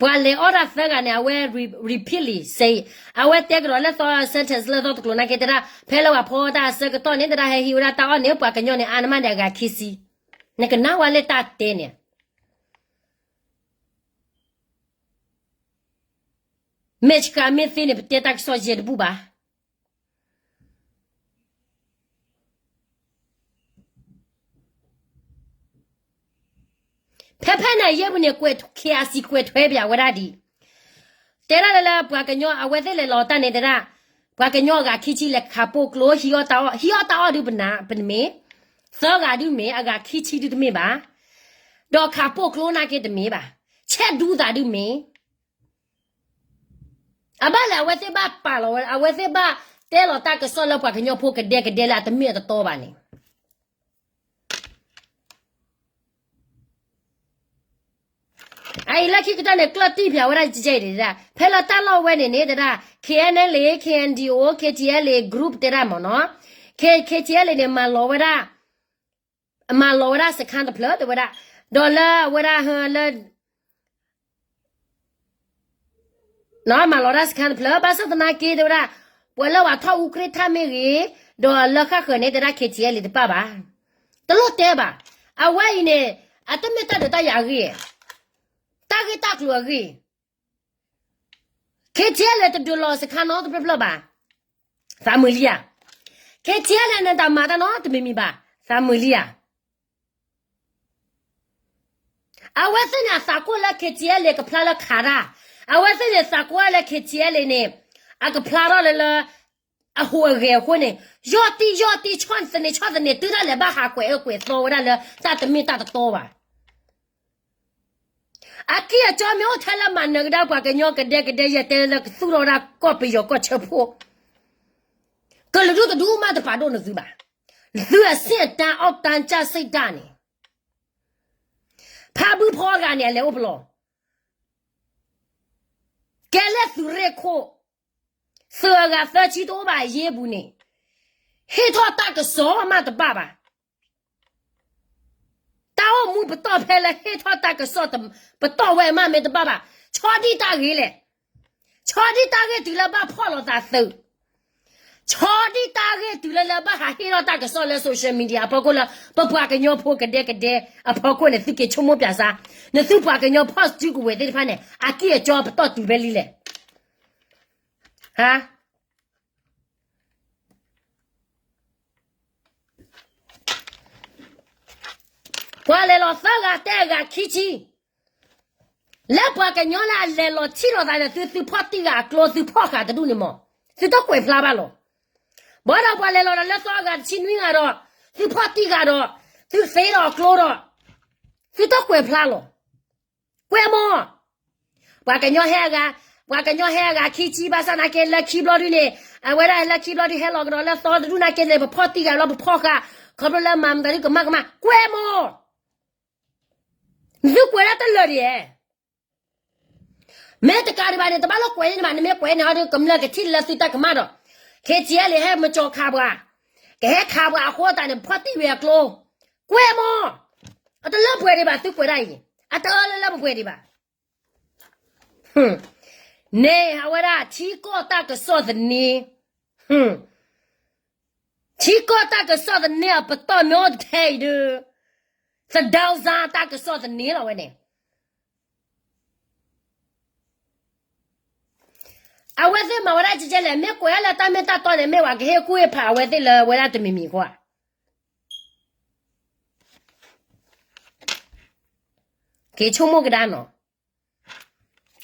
ပှၤလဲၤအီၣ်တၢ်သၢဂၤန့ၣ် အဝဲ repeatedly say, အဝဲတဲကဒီးလၢသီ sentence လၢသီတကျိၤနာ်က့ တဲဒၣ် ဖဲလၢပှၤဖီတၢ်အဆၢကတီၢ်န့ၣ် တဲဒၣ်ဟဲဟံးဝဲဒၣ်တၢ်အီၣ်န့ၣ် ပှၤကညီန့ၣ် အါန့ၢ်မးန့ၣ် အဂၤခံဆံ, နကနၣ်ဝဲလၢတၢ်တဲန့ၣ် မဲာ်ဆှးမ့ၢ်သ့န့ၣ် ပတဲတၢ်ကစီၣ်ယဲၢ်တဘူၣ်ဘၣ်. ဖဲဖဲန့ၣ်ယဲၢ်ပူၤန့ၣ် ကွဲး K I C ကွဲးထွဲပၠးဝဲဒၣ်ဒ်အံၤ, တဲဒၣ်လၢလၢပှၤကညီအဝဲသ့ၣ်လဲၤလီၤတၢ်န့ၣ် တဲဒၣ် ပှၤကညီအဂၤခံဆံလဲၤခးပိာ်ကျိ ဟံးအီၣ်တၢ်အီၣ်, ဟံးအီၣ်တၢ်အီၣ်ဒုးပနၢ် ပနမ့ၢ်, သၢဂၤဒုးမ့ၢ် အဂၤခံဆံဒုးတမ့ၢ်ဘၣ်, ဒီးခးပိာ်ကျိနာ်က့တမ့ၢ်ဘၣ်, ဆဲးဒူသးဒုးမ့ၢ် အဘၣ်လဲၣ် အဝဲသ့ၣ်ဘၣ်ပာ်လီၤဝဲ အဝဲသ့ၣ်ဘၣ်တဲလီၤတၢ်ကစီၣ်လၢပှၤကညီဖိကဒဲကဒဲလၢအတမ့ၢ်အတတီဘၣ်န့ၣ်, အအံၤလၢခံကတၢၢ်န့ၣ် ကျၢၢ်တံၢ်ပၠးဝဲဒၣ်ကဲဒၣ် ဖဲလၢတၢ်လီၢ်ဝဲန့ၣ်န့ၣ် တဲဒၣ် K N L A, K N D O, K T L A group တဲဒၣ်မ့ၢ်နီၤ, K, K T L A န့ၣ် မၤလီၤဝဲဒၣ် မၤလီၤဝဲဒၣ်စခန်းတဖျၢၣ်တဲဝဲဒၣ်, ဒီးလၢအဝဲဒၣ်ဟၢလၢ မၤလီၤဒၣ်စခန်းတဖျၢၣ် ဘၣ်ဆၣ်သနာ်က့တဲဝဲဒၣ်, ပှၤလၢအဝဲထီၣ်အူကြ့ၢ်ထၣ်မ့ၢ်ဂ့ၤ, ဒီးလၢဃၣ်ဃၢၤန့ၣ်တဲဒၣ် K T L A တပၣ်ဘၣ်, တလိၣ်တဲဘၣ်, အဝဲအံၤန့ၣ် အတမ့ၢ်တၢ်ဒုးတၢ်ယၤအဂ့ၢ်, တၢ်ဂ့ၢ်တၢ်ကျိၤအဂ့ၢ် K T L A တဒုးလီၤစခန်းနီတဖျၢၣ်ဖျၢၣ်ဘၣ်, သးမုာ်လံဧါ, K T L A န့ၣ်တၢ်မၤတၢ်နီတမံၤမံၤဘၣ်, သးမုာ်လံဧါ, အဝဲသ့ၣ်န့ၣ် အသးကိၢ်လၢ KTLA ကဖျါလၢခးတၢ်, အဝဲသ့ၣ်န့ၣ် သးကိၢ်လၢ KTLA န့ၣ် အကဖျါထီၣ်လၢလၢ အဟူးအဂဲၤအဃိန့ၣ်, ယီၢ်တံၢ်ယီၢ်တံၢ် ဆီၣ်သန့ၤဆီၣ်သန့ၤ တုၤဒၣ်လဲာ်ဘၣ်ဟးကွဲးအၢကွဲးသီဝဲဒၣ်လၢတၢ်တမ့ၢ်တၢ်တတီဘၣ်. အကံၢ်အကီမ့ၢ်အိၣ်ထဲလၢမၤနၢၤကဒါပှၤကညီကဒဲကဒဲ ယတဲလၢကသူၣ်ထီၣ်ဝဲဒၣ်ကီၢ်ပယီၤကီၢ်ဆၢဖှိၣ်, ကလုာ်ဒူၣ်တဒူၣ်မးတပာ်ဒိၣ်နသုဘၣ်. သုအဆင့်အတန်း အောက်တန်းကျစိတ်ဓာတ် န့ၣ် ဖါဘုဖီတဂၤန့ၣ် အလဲၤအိၣ်ပလီၢ်, ကဲလၢသုးရ့ၣ်ခိၣ်, သုးအဂၤသၢဆံတအိၣ်ဘၣ်အယ့ၢ်ပူၤန့ၣ်, ဟ့ၣ်ထီၣ်တၢ်ကစီၣ်မးတဘၣ်ဘၣ်. တၢ်အိၣ်မူပတီၢ်ဖဲလၢဟ့ၣ်ထီၣ်တၢ်ကစီၣ်ပတီၢ်ဝဲမးမ့ၢ်တဘၣ်ဘၣ်, ဆီဒံၣ်တၢ်ဂ့ၤလဲၣ်. ဆီဒံၣ်တၢ်ဂ့ၢ်တုၤလၢဘၣ်ဖီၣ်လိာ်သးသုး, ဆီဒံၣ်တၢ်ဂ့ၢ်တုၤလၢလၢဘၣ်ဟးဟ့ၣ်ထီၣ်တၢ်ကစီၣ်လၢ social media အဖီခိၣ်လၢ ပပှၤကညီဖိကဒဲကဒဲအဖီခိၣ်န့ၣ် သုက့ၤဆိကမိၣ်ပၠးစါ, နသုပှၤကညီဖီၣ်စုကဝဲၤသ့ၣ်တဖၣ်န့ၣ် အကံၢ်အကီပတီၢ်တုၤဖဲလံလဲၣ်. ဟါ ပှၤလဲၤလီၤသၢဂၤတဲအဂၤခံဆံ, လၢပှၤကညီလၢအလဲၤလီၤထံၣ်လိာ်သးန့ၣ် သု သုဖီၣ်တံၢ်ဂၤအကျိ သုဖီၣ်ဃာ်တဒူၣ်န့ၣ်မး, သုတကွဲးဖျါဘၣ်လီၤ. ဘၣ်ဒီးပှၤလဲၤလီၤဒီးလၢသီအဂၤတဆံနွံဂၤဒီး, သုဖီၣ်တံၢ်ဂၤဒီး, သုသ့ဒီးအကျိဒီး, သုတကွဲးဖျါလီၤ. ကွဲမး ပှၤကညီဟဲအဂၤ, ပှၤကညီဟဲအဂၤခံဆံဘၣ်ဆၣ်နာ်က့လၢခံဘျီဒုန့ၣ်, အဝဲဒၣ်လၢခံဘျီဒုဟဲလီၤကဒီးလၢသီတဒူၣ်နာ်က့န့ၣ် ပဖီၣ်တံၢ်ဂၤလီၤပဖီၣ်ဃာ်, ခီဖျိလၢမၤမတၤဒုကမၣ်ကမၣ်, ကွဲမး, သုကွဲးဒၣ်တလၢာ်ဒံးဧါ. မ့ၢ်တကးဒံးဘၣ်န့ၣ် တဘၣ်လၢကွဲးန့ၣ်ဘၣ်, နမ့ၢ်ကွဲးန့ၣ်ဟီဒု ကမျၢၢ်ကထံၣ်လၢသုတၢ်ကမၣ်ဒီး, ခဲအံၤလံဟဲမကၠီၤခးပှၤ, ကဟဲခးပှၤအဃိသတးန့ၣ် ဖီၣ်တံၢ်ဝဲအကျိ, ကွဲမး, အတလၢပှဲၤဒံးဘၣ် သုကွဲးဒၣ်အံၤန့ၣ် အတအၢလၢလၢပှဲၤပှဲၤဒံးဘၣ်. န့ၣ် အဝဲဒၣ်ထံကီၢ်တၢ်ကစီၣ်သန့, ထံကီၢ်တၢ်ကစီၣ်သန့အပတီၢ်မ့ၢ်အိၣ်ထဲအံၤဒီး, သဒၢစါတၢ်ကစီၣ်သန့လီၤဝဲန့ၣ်. အဝဲသ့ၣ်မၤဝဲဒၣ်ကဲကဲလဲၣ်, မ့ၢ်ကွဲးလၢတၢ်မ့ၢ်တၢ်တီန့ၣ် မ့ၢ်ဝဲကဟ့ၣ်ကူၣ်ဟ့ၣ်ဖးအဝဲသ့ၣ်လၢဝဲဒၣ်တမံၤမံၤဃီဧါ. က့ၤဆိကမိၣ်ကဒါနီၤ,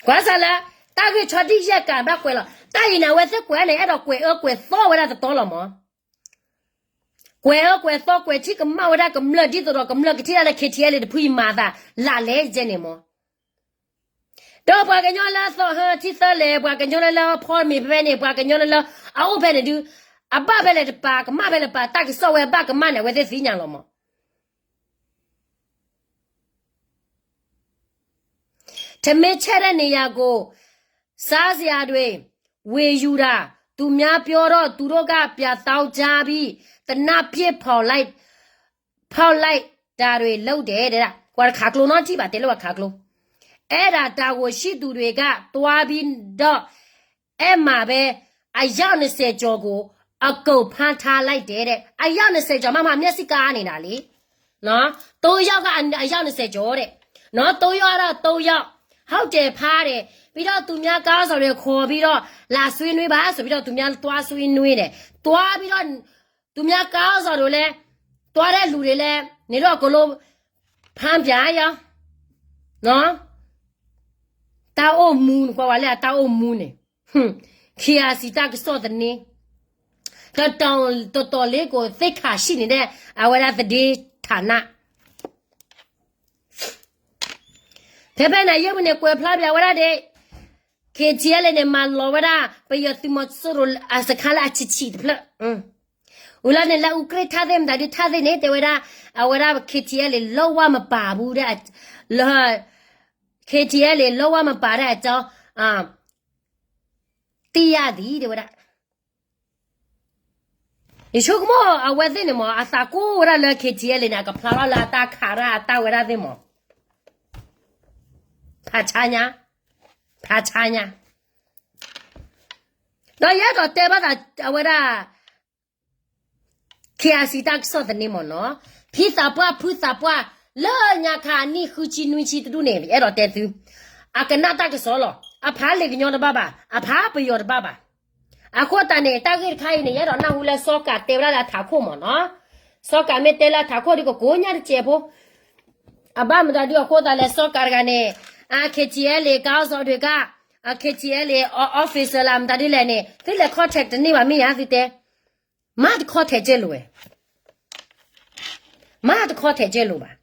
ကွၢ်စၢ်လၢ တၢ်ဂ့ၢ်ဆီဒံၣ်ယဲၢ်ကးဘၣ်ကွဲးလီၤ, တၢ်အံၤန့ၣ် အဝဲသ့ၣ်ကွဲးန့ၣ် အဲၣ်ဒိးကွဲးအၢကွဲးသီဝဲဒၣ်တတီလီၤမး. ကွဲးအၢကွဲးသီကွဲးထံကမၣ်ဝဲဒၣ်ကမျၢၢ်ဒ်သိးဒီးကမျၢၢ်ကထံၣ်ဒၣ်လၢ KTLA တဖုအံၤမၤသးလၢလဲၣ်ကဲန့ၣ်မး. ဒီးပှၤကညီလၢသီဟၢထံသၢလဲၣ်, ပှၤကညီလၢလၢအဖီမ့ၤဖဲန့ၣ်, ပှၤကညီလၢလၢအအိၣ်ဖဲန့ၣ်ဒုး, အဘၣ်ဖဲလဲၣ်တပၤ, ကမၣ်ဖဲလဲၣ်တပၤ, တၢ်ကစီၣ်ဝဲဘၣ်ကမၣ်န့ၣ် အဝဲသ့ၣ်သ့ၣ်ညါလီၤမး. ထမင်းချက်တဲ့နေရာကို စားစရာတွေ ဝယ်ယူတာ, သူများပြောတော့ သူတို့က ပြာသောင်းကျားပြီး သေနတ်ပစ်ဖောက်လိုက်, ဖောက်လိုက်တာတွေလုပ်တယ်တဲ့, ကွၢ်တခါကျိနီတထံၣ်ဘၣ်, တဲလၢဝဲခါကျိ, အဲဒါ တာဝန်ရှိသူတွေက သွားပြီးတော့ အဲမှာပဲ အယောက်နှစ်ဆယ်ကျော်ကို အကုန်ဖမ်းထားလိုက်တယ်တဲ့, အယောက်နှစ်ဆယ်ကျော် မ့ၢ်မ့ၢ်မျက်စိကန်းနေတာလေ, သုံးယောက်က အယောက်နှစ်ဆယ်ကျော်တဲ့, သုံးယောက်ကတော့ သုံးယောက် ဟုတ်တယ် ဖမ်းတယ်, ပြီးတော့ သူများခေါင်းဆောင်တွေခေါ်ပြီးတော့ လာဆွေးနွေးပါဆိုပြီးတော့ သူများသွားဆွေးနွေးတယ်, သွားပြီးတော့ သူများခေါင်းဆောင်တွေလည်း သွားတဲ့လူတွေလည်း နေတော့ အကုန်လုံး ဖမ်းပြန်ရော တၢ်အိၣ်မူန့ၣ် ကွၢ်ဝဲလၢအတၢ်အိၣ်မူန့ၣ်, ခံအစံးတၢ်ကစီၣ်သန့, တော်တော်လေးကို သိက္ခာရှိနေတဲ့ အဝဲဒၣ်သတင်းဌာန ဖဲဖဲန့ၣ် ယဲၢ်မံၤန့ၣ် ကွဲးဖျါပၠးဝဲဒၣ်ဒီး KTLA န့ၣ် မၤလီၤဝဲဒၣ် ပယီၤသုးမီၤစိရိၤအစခန်းလၢအဆံးဆံးတဖျၢၣ်, ဝံၤလီၤန့ၣ် လၢအူကြ့ၢ်ထၣ်သ့ၣ်မတၤဒုးထၣ်သ့ၣ်န့ၣ် တဲဝဲဒၣ် အဝဲဒၣ် KTLA လုံးဝမပါဘူးတဲ့, လၢ KTLA လုံးဝမပါတဲ့အကြောင်း သိရသည် တဲဝဲဒၣ်. ယဆိကမိၣ်အဝဲသ့ၣ်န့ၣ်မး အသးကိၢ်ဝဲဒၣ်လၢ KTLA န့ၣ် အကဖျါထီၣ်လၢအတၢ်ခးတၢ်အတၢ်ဝဲဒၣ်သ့ၣ်မး, ဖးဆါညါ, ဖးဆါညါ, ဒီးယအဲၣ်ဒိးတဲဘၣ်သးအဝဲဒၣ် ခံအစံးတၢ်ကစီၣ်သန့မးနီၤ, ဖံသးပှၢ်ဖုသးပှၢ် လၢညါခါအနံၣ်ဃုဆံနွံဆံတဒူၣ်န့ၣ် ယအဲၣ်ဒိးတဲသု, အကနၣ်တၢ်ကစီၣ်လီၤ. အဖးလံာ်ကညီတဘၣ်ဘၣ်, အဖးပယီၤတဘၣ်ဘၣ်. အဃိသတးန့ၣ် တၢ်ဂ့ၢ်တခါအံၤန့ၣ် ယအဲၣ်ဒိးနၢ်ဟူလၢစီၤကၤတဲဝဲဒၣ်လၢအထးခိၣ်မးနီၤ, စီၤကၤမ့ၢ်တဲလၢအထးခိၣ်ဒီး ကကိးညါတစဲးဖိ အဘၣ်မတၤဒုအဃိသးလဲၣ် စီၤကၤတဂၤန့ၣ်, အ KTLA ကါအီစီဒုးကါ, အ KTLA officer လၢမတၤဒုလဲၣ်န့ၣ် သုလဲၤ contact တန့ၢ်ဘၣ်မ့ၢ်ဧါ သုတဲ, မၤတ contact ကဲလိာ်ဝဲ, မၤတ contact ကဲလိာ်ဘၣ်.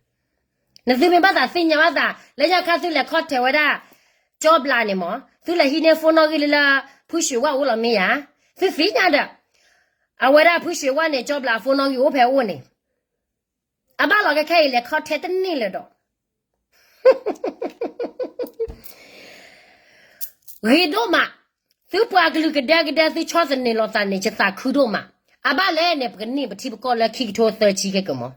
နသုမ့ၢ်ဘၣ်သးသ့ၣ်ညါဘၣ်သး လၢညါခါသုလဲၤ contact ဝဲဒၣ် ကၠီဘျးန့ၣ်မး သုလဲၤဟံးန့ၢ် phone နီၣ်ဂံၢ်လၢလၢ ဖုၣ်ရွှ့ၤဝၣ်အိၣ်လီၤမ့ၢ်ဧါ, သုသ့ၣ်ညါဒီး အဝဲဒၣ်ဖုၣ်ရွှ့ၤဝၣ်န့ၣ် ကၠီဘျး phone နီၣ်ဂံၢ်အိၣ်ဖဲအိၣ်န့ၣ် အဘၣ်လီၤကဲခဲအံၤလဲၤ contact တန့ၢ်လၢၤဒီး ဂ့ၤဒိၣ်မး, သုပှၤကလုာ်ကဒဲကဒဲ သုဆီၣ်သနံးလိာ်သးန့ၣ် ယသးခုဒိၣ်မး. အဘၣ်လဲၣ်န့ၣ် ပကန့ၢ်ပထံပကီၢ်လၢခံကထိသၢဆံကဲကမး,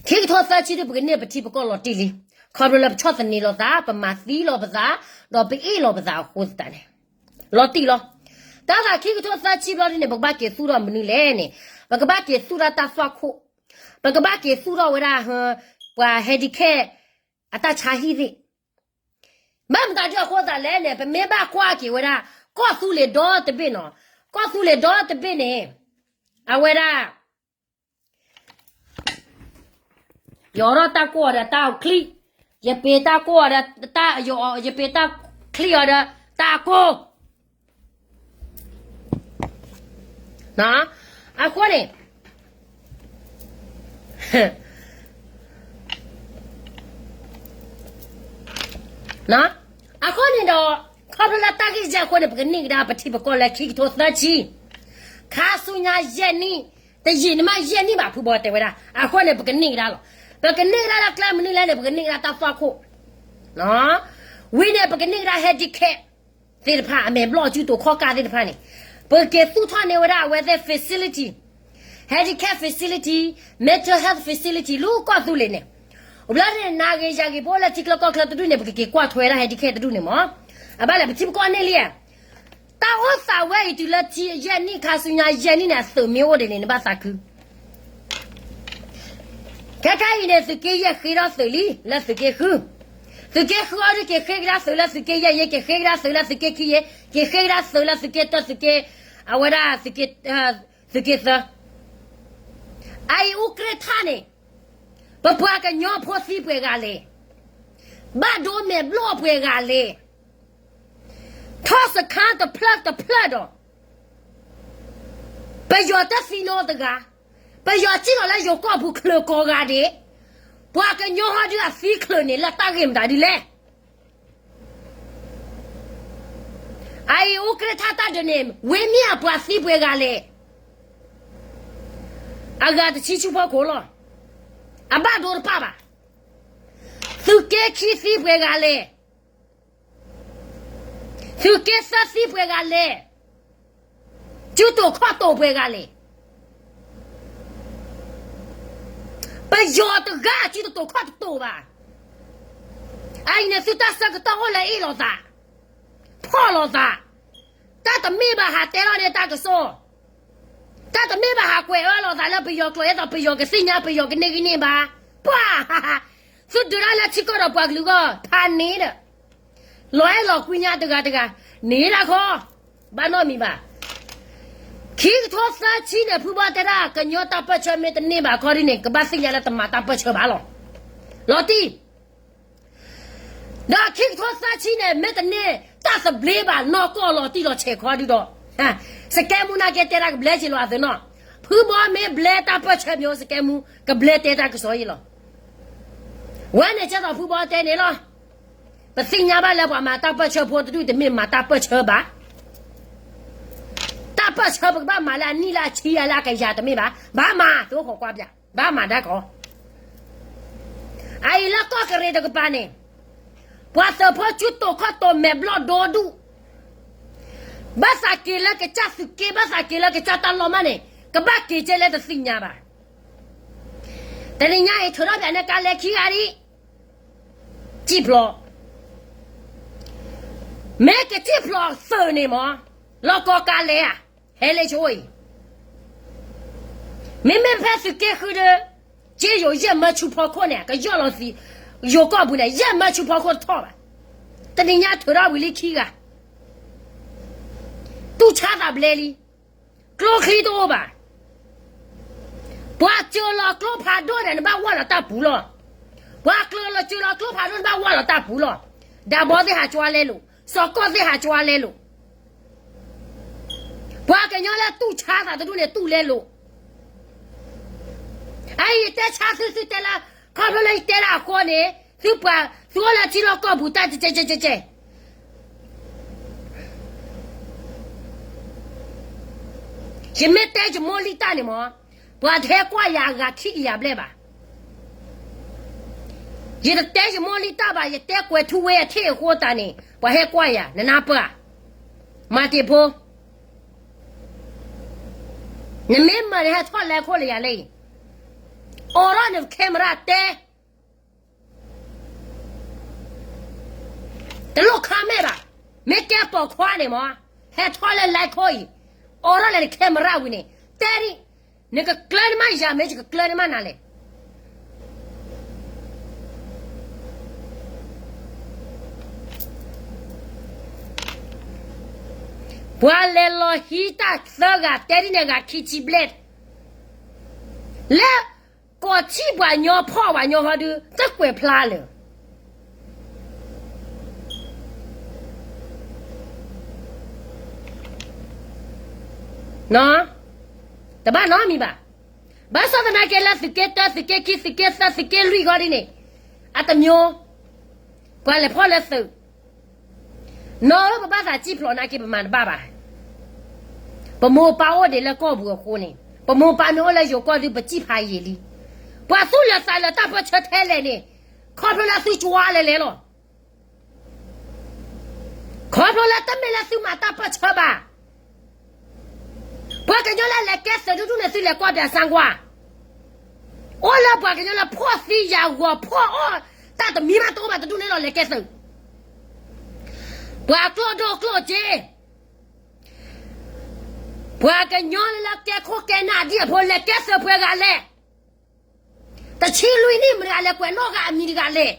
ခံကထိသၢဆံဒုး ပကန့ၢ်ပထံပကီၢ်လီၤတံၢ်လံ. ခီဖျိလၢပဆီၣ်သနံးလိာ်သး, ပမၤသံလိာ်ပသး, ဒီးပအ့ၣ်လိာ်ပသးအဃိသတးန့ၣ် လီၤတံၢ်လီၤ. တၢ်သးခံကထိသၢဆံဘျီဒ်န့ၣ် ပကဘၣ်က့ၤသူၣ်ထီၣ်မနုၤလဲၣ်န့ၣ်, ပကဘၣ်က့ၤသူၣ်ထီၣ်တၢ်သွၣ်ခိၣ်, ပကဘၣ်က့ၤသူၣ်ထီၣ်ဝဲဒၣ် ပှၤ handicap အတၢ်ဆါဟံၣ်သ့ၣ်. ဘၣ်မတၤဒုအဃိသးလဲၣ်န့ၣ် ပမ့ၢ်ဘၣ်ကွၢ်က့ၤဝဲဒၣ် ကီၢ်သူလ့ၤဒီတဘ့ၣ်နီၤ, ကီၢ်သူလ့ၤဒီတဘ့ၣ်န့ၣ် အဝဲဒၣ် ယအိးထီၣ်တၢ်ကိၢ်အီၤဒီးတၢ်ချံ, ယပ့ၤတၢ်ကိၢ်အီၤဒီးတၢ်, ယပ့ၤတၢ်ချံအီၤဒီးတၢ်ကိၢ်. အဃိန့ၣ် အဃိန့ၣ်ဒီး ခီဖျိလၢတၢ်ဂ့ၢ်ယဲၢ်အဃိန့ၣ် ပကန့ၢ်ကဒါပထံပကီၢ်လၢခံကထိသၢဆံ, ခါဆူညါယဲၢ်နံၣ်, တယံာ်န့ၣ်မးယဲၢ်နံၣ်ဘၣ် ဖုဘီတဲဝဲဒၣ်. အဃိန့ၣ် ပကန့ၢ်ကဒါလီၤ. ပကန့ၢ်ကဒါလၢကျဲမနုၤလဲၣ်န့ၣ် ပကန့ၢ်ကဒါတၢ်သွၣ်ခိၣ်, ဝံၤန့ၣ် ပကန့ၢ်ကဒါ handicap သ့ၣ်တဖၣ် အမဲာ်ဘျီၣ်စုတိာ်ခီၣ်ကၢ်သ့ၣ်တဖၣ်န့ၣ် ပကက့ၤသူၣ်ထီၣ်န့ၢ်ဝဲဒၣ်အဝဲသ့ၣ် facility, handicap facility, mental health facility လၢကီၢ်သူလ့ၤန့ၣ်. အိၣ်ဘျီန့ၣ် နၤဂ့ၤယၤဂ့ၤ ပအိၣ်လၢထံချၢကီၢ်ချၢတဒူၣ်န့ၣ် ပကက့ၤကွၢ်ထွဲဝဲဒၣ် handicap တဒူၣ်န့ၣ်မး. အဘၣ်လဲၣ် ပထံပကီၢ်န့ၢ်လံဧါ. တၢ်အိၣ်သးဝဲအံၤတုၤလၢထံယဲၢ်နံၣ် ခါဆူညါယဲၢ်နံၣ်န့ၣ် အသုးမ့ၢ်အိၣ်ဒ်န့ၣ် နဘၣ်သးခု ခဲခဲအံၤန့ၣ် သုးက့ယဲၢ်ဃ့ထီၣ်သုးလံ လၢသုးက့ဃု. သုးက့ဃုအီၤဒုး က့ၤဃ့ကဒါသုးလၢသုးက့ယဲၢ်, ယဲၢ်က့ၤဃ့ကဒါသုးလၢသုးက့ခံယဲၢ်, က့ၤဃ့ကဒါသုးလၢသုးက့တၢ သုးက့, အဝဲဒၣ် သုးက့သၢ. အအံၤ ဥကြ့ထၣ်န့ၣ် ပပှၤကညီဖိသံပှဲၤဂၤလဲၣ်, ဘၣ်ဒိမဲာ်ဘျီၣ်ပှဲၤဂၤလဲၣ်, ထီၣ်စခါတဖျၢၣ်တဖျၢၣ်ဒီး ပယီၤတသံနီတဂၤ, ပယီၤစံၣ်လီၤလၢယိၤကီၢ်ပူၤချၢးကိးဂၤဒဲး, ပှၤကညီဟီဒုးအသံချၢးန့ၣ် လၢတၢ်ဂ့ၢ်မတၤဒ်လဲၣ်. အအံၤ ဥကြ့ထၣ်တၢ်ဒုးန့ၣ် ဝ့ၢ်မ့ၢ်အပှၤသံပှဲၤဂၤလဲၣ်. အဂၤတဆံဆူဖီခိၣ်လီၤ. အဘၣ်ဒိတဖၣ်ဘၣ်. သုးက့ခံသံပှဲၤဂၤလဲၣ်. သုးက့သၢသံပှဲၤဂၤလဲၣ်. စုတိာ်ခီၣ်တိာ်ပှဲၤဂၤလဲၣ်. ပယီၤတဂၤစုတတိာ်ခီၣ်တတိာ်ဘၣ်. အအံၤန့ၣ် သုတၢ်ဆၢကတီၢ်အိၣ်လၢအ့ၣ်လိာ်သး, ဖီၣ်လိာ်သး, တၢ်တမ့ၢ်ဘၣ်ဟးတဲထီၣ်န့ၢ်တၢ်ကစီၣ်, တၢ်တမ့ၢ်ဘၣ်ဟးကွဲးအၢလိာ်သးလၢပယီၤကျိာ် အဲၣ်ဒိးပယီၤကသ့ၣ်ညါ ပယီၤကန့ၢ်ဂံၢ်န့ၢ်ဘါ, ပှၤ သုဒုးတၢ်လၢထံကီၢ်ဒီးပှၤကလုာ်ဂီၢ် ဖးန့ၣ်ဒီး လီၤအဲၣ်လီၤကွံညါတဂၤတဂၤ, န့ၣ်တၢ်ခီ, ဘၣ်နီတမံၤဘၣ်. ခံကထိသၢဆံန့ၣ် ဖုဘီတဲဒၣ် ကညီတၢ်ပၢၢ်ဆၢမ့ၢ်တန့ၢ်ဘၣ်ခီဒ်န့ၣ် ကဘၣ်သ့ၣ်ညါလၢတမၤတၢ်ပၢၢ်ဆၢဘၣ်လီၤ. လီၤတံၢ် ဒီးခံကထိသၢဆံန့ၣ် မ့ၢ်တန့ၢ် တၢ်သဘျ့ဘၣ်နီၢ်ကီၢ်လီၤတံၢ်လီၤဆဲးခီဒုဒီး, စကဲမူနာ်က့တဲတၢ်ကဘျဲက့ၤလီၤအသးနီၤ, ဖုဘီမ့ၢ်ဘျဲတၢ်ပၢၢ်ဆၢမ့ၢ်အိၣ် စကဲမူ ကဘျဲတဲတၢ်ကစီၣ်အံၤလီၤ. ဝဲန့ၣ်ကဲသိးဖုဘီတဲန့ၣ်လီၤ. ပသ့ၣ်ညါဘၣ်လၢပှၤမၤတၢ်ပၢၢ်ဆၢဖိတဒူၣ်တမ့ၢ်မၤတၢ်ပၢၢ်ဆၢဘၣ်. တၢ်ပၢၢ်ဆၢပကဘၣ်မၤလၢအနံၣ်လၢအဆံလၢအကယၤတမ့ၢ်ဘၣ်. ဘၣ်မၤ သုအိၣ်ခိးကွၢ်ပျး, ဘၣ်မၤဒါကီး. အအံၤလၢကီၢ်ကရ့ၣ်တကပၤန့ၣ် ပှၤသုးဖိစုတိာ်ခီၣ်တိာ်မဲာ်ဘျီၣ်ဒိဒူၣ်, ဘၣ်သးက့ၤလၢကစၢ်သုးက့ ဘၣ်သးက့ၤလၢကစၢ်တၢ်လီၢ်မးန့ၣ် ကဘၣ်က့ၤကဲလၢတသ့ၣ်ညါဘၣ်. တနံၤညါအံၤ ထုးထီၣ်ပၠးန့ၢ်ကါလဲၤခံဂၤဒံး, စံၣ်ဖျိး, မ့ၢ်ကစံၣ်ဖျိးသုးန့ၣ်မး, လီၢ်ကီကါလဲၤဧါ, ဟဲလၢဆိအံၤ, မ့မ့ၢ်ဖဲသုးက့ဃုဒီး က့ယိၤယဲၢ်မၢဆူဖီခိၣ်န့ၣ် ကယီၢ်လီၤသံ, ယိၤကီၢ်ပူၤန့ၣ် ယဲၢ်မၢဆူဖီခိၣ်တထီၣ်ဘၣ်. တနံၤညါထုးထီၣ်ဝံၤလံခံဂၤ, တူၢ်ဆါသးဘျဲလံ, ကျိချံတအိၣ်ဘၣ်. ပှၤစၢၤလီၤကျိဖးဒိၣ်န့ၣ် နဘၣ်ဝဲလီၤတၢ်ပူၤလီၤ. ပှၤကျၢၤလီၤစၢၤလီၤကျိဖးဒိၣ်န့ၣ်ဘၣ်ဝါလီၤတၢ်ပူၤလီၤ. ဒးဘီသ့ၣ်ဟးကွၢ်လဲလိာ်, စီၤကီၢ်သ့ၣ်ဟးကွၢ်လဲလိာ်, ပှၤကညီလၢတူၢ်ဆါသးတဒူၣ်န့ၣ် တူၢ်လဲလိာ်. အအံၤယတဲဆါသု သုတဲလၢ ခီဖျိလၢယတဲလၢအဃိန့ၣ် သုပှၤ သုအိၣ်လၢထံလီၢ်ကီၢ်ပူၤတၢ်ကဲကဲကဲကဲ ယမ့ၢ်တဲယမိၢ်လံၢ်တၢ်န့ၣ်မး, ပှၤတဟဲကွၢ်ယၤအဂၤခံကယၤဘျဲၣ်ဘၣ်. ယတတဲယမိၢ်လံၢ်တၢ်ဘၣ်, ယတဲကွဲၤထူဝ့အထံၣ်အဃိသတးန့ၣ် ပှၤဟဲကွၢ်ယၤ, နနၢ်ပၢၢ်ဧါ. မၤတ့ၢ်ဖိ, နမ့ၢ်မၤန့ၣ် ဟဲထီၣ်လဲခိၣ်လၢယၤလၢအံၤ, အိးထီၣ်န camera တဲ တလိၣ် comment ဘၣ်. မ့ၢ်ကဲပိာ်ခွါန့ၣ်မး, ဟဲထီၣ်လၢ live ခိၣ်အံၤ, အိးထီၣ်လၢန camera ဝံၤန့ၣ်, တဲဒ်, နကကျၢၤန့ၢ်မးယၤ မ့ၢ်ယကကျၢၤန့ၢ်မးနၤလဲၣ်. ပှၤလဲၤလီၤဟံးတၢ်သၢဂၤ တဲဒ်န့ၣ်ဂၤခံဆံဘျဲၣ်, လၢ ကီၢ်ထံပှၤညီဖီၣ်ပှၤညီဟီဒုး တကွဲးဖျါလၢာ် တဘၣ်နီတမံၤဘၣ်. ဘၣ်ဆၣ်သနာ်က့လၢသုးက့တၢ သုးက့ခံ သုးက့သၢ သုးက့လွံၢ်ဂီၢ်ဒ်န့ၣ်, အတမျိုး, ပှၤလဲၤဖီၣ်လၢသုး နီၢ်ဧၢ ပဘၣ်သးစံၣ်ဖျိးနာ်က့ ပမၤတဘၣ်ဘၣ်. ပမိၢ်ပၢ်အိၣ်ဒံးလၢကီၢ်ပူၤအဃိန့ၣ်, ပမိၢ်ပၢ်မ့ၢ်အိၣ်လၢယိၤကီၢ်ဒုး ပစံၣ်ဖးယံာ်လံ. ပှၤသူၣ်လၢာ်သးလၢာ်တၢ်ပၢၢ်ဆၢထဲလဲၣ်န့ၣ်, ခီဖျိလၢသုကွၢ်လဲၤလဲၤလီၤ. ခီဖျိလၢတမ့ၢ်လၢသုမၤတၢ်ပၢၢ်ဆၢဘၣ်. ပှၤကညီလၢလဲၤကဲသုးဒူၣ်ဒူၣ်န့ၣ် သုလဲၤကွၢ်ပၠးစၣ်ကွၢ် အိၣ်လၢပှၤကညီလၢဖှီၣ်သံယာ်ဂီၤဖှီၣ်အီၣ်, တၢ်တမံၤမးတအိၣ်ဘၣ်တဒူၣ်န့ၣ်လီၤ လဲၤကဲသုး. ပှၤကျိၣ်ဒိၣ်ကျိၣ်စ့, ပှၤကညီလၢကဲခိၣ်ကဲနၢ်ဒ်အဖိလဲၤကဲသုးပှဲၤဂၤလဲၣ်. တဆံလွံၢ်နံၣ်မတၤတဂၤလဲၤကွဲးနီၣ်ဂၤအမံၤတဂၤလဲၣ်.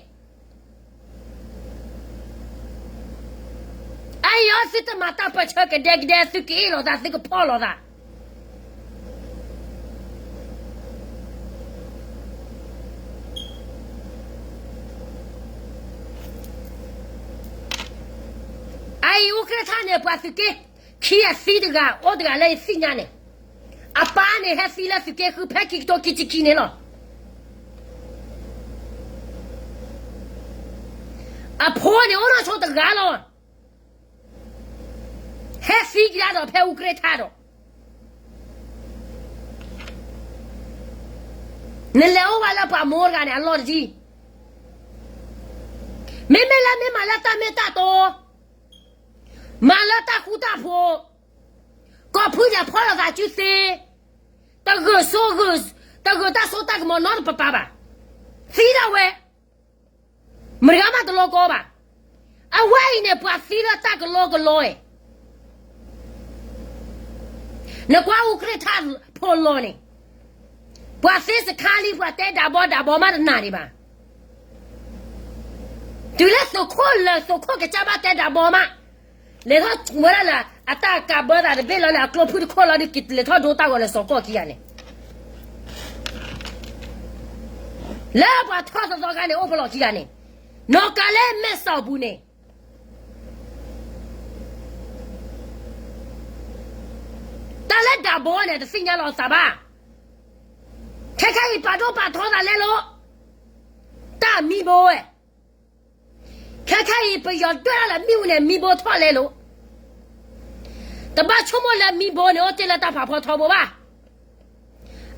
အအံၤအီၤ သုတမၤတၢ်ပၢၢ်ဆၢကဒဲကဒဲ သုကအ့ၣ်လိာ်သး သုကဖီၣ်လိာ်သး အအံၤအူကြ့ၢ်ထၣ်န့ၣ် ပှၤသုးက့ခံအသံတဂၤ အိၣ်တဂၤလၢယသ့ၣ်ညါန့ၣ်, အပၢ်န့ၣ်ဟဲသံလၢသုးက့ဃုဖဲခံကထိခံဆံခံန့ၣ်လီၤ. အဖိန့ၣ်အိၣ်နီၢ်ဆိတဂၤလီၤ. ဟဲသံကဒါဒီးဖဲအူကြ့ၢ်ထၣ်ဒီး နလဲၤအိၣ်ဝဲလၢပှၤမိၢ်တဂၤန့ၣ် အလီၢ်တဒံၣ်. မ့မ့ၢ်လၢမ့ၢ်မၤလၢတၢ်မ့ၢ်တၢ်တီ, မၤလၢတၢ်ဃူတၢ်ဖိး, ကိးဖုယၤဖီၣ်လိာ်သးစုသ့, တဂၢၢ်စိဂၢၢ်, တဂၢၢ်တၢ်စိတၢ်ကမီၤနီတပပၢ်ဘၣ်. သံဒၣ်ဝဲ မတၤဂၤမးတလီကီဘၣ်. အဝဲအံၤန့ၣ် ပှၤသံလၢတၢ်ကလီကလီ, နကွၢ်အူကြ့ၢ်ထၣ်ဖိလီၤန့ၣ်, ပှၤသ့စခါလံ ပှၤတဲဒးဘီဒးဘီမးတနာ်ဒံးဘၣ်. တုၤလၢသုးခိၣ်လၢာ် သုးခိၣ်ကစၢ်ဘၣ်တဲဒးဘီမး, လဲၤထီၣ်ဝဲဒၣ်လၢအတၢ်ကးဘၢသးတဘ့ၣ်လီၤ လၢအကျိဖုၣ်တခိၣ်လီၤဒီး က့ၤလဲၤထီၣ်ဒိတၢ်ဂီၤလၢစီၤကီၢ်ခံဂၤန့ၣ်, လၢပှၤထီၣ်သီသီခါန့ၣ် အိၣ်ဖဲလီၢ်ခံဂၤန့ၣ်, နီၢ်ကၤလၢမဲာ်စီၣ်ပူၤန့ၣ် တၢ်လၢဒးဘီန့ၣ် တသ့ၣ်ညါလီၤအသးဘၣ်. ခဲခါအံၤပာ်ဒိၣ်ပာ်ထီသးလဲလိာ်, တၢ်မံဘိဝဲ, ခဲခါအံၤပယီၤဒွဲၣ်ထီၣ်လၢမံအူန့ၣ် မံဘိထီၣ်လဲလိာ်. တဘၣ်ဆိကမိၣ်လၢမံဘိန့ၣ် အိၣ်တ့ၢ်လၢတၢ်ဖးဖီထီဘိဘၣ်.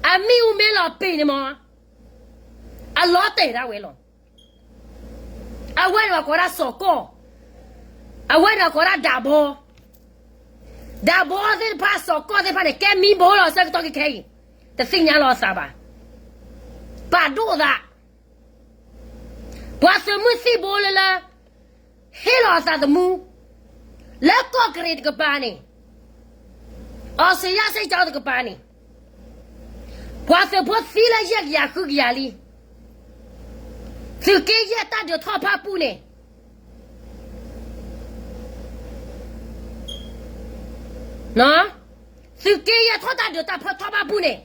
အမံအူမ့ၢ်လီၤပ့ၤန့ၣ်မး, အလီၤတဲာ်ဒၣ်ဝဲလီၤ. အဝဲန့ၣ်ပှၤကိးဒၣ်စီၤကီၢ်, အဝဲန့ၣ်ကိးဒၣ်ဒးဘီ, ဒးဘီသ့ၣ်တဖၣ် စီၤကီၢ်သ့ၣ်တဖၣ်န့ၣ် ကဲမံဘိလီၤဆၢကတီၢ်ခဲခဲအံၤ, တသ့ၣ်ညါလီၤအသးဘၣ်. ပာ်ဒိၣ်သး, ပှၤသုးမုၢ်သံၣ်ဘိလၢလၢ ဟ့ၣ်လီၤအသးသမူ လၢကီၢ်ကရံးတကပၤန့ၣ်, အီစထြ့လယါစ့ၣ်ကၠီတကပၤန့ၣ်, ပှၤသုးဖိသံလၢယဲၢ်ကယၤဃုကယၤလံ. သုးက့ယဲၢ်တၢ်ဒုးထီၣ်ဖၣ်ပူၣ်န့ၣ်, သုးက့ယဲၢ်ထီၣ်တၢ်ဒုးတၢ်ဖၢထီၣ်ဖၣ်ပူၣ်န့ၣ်,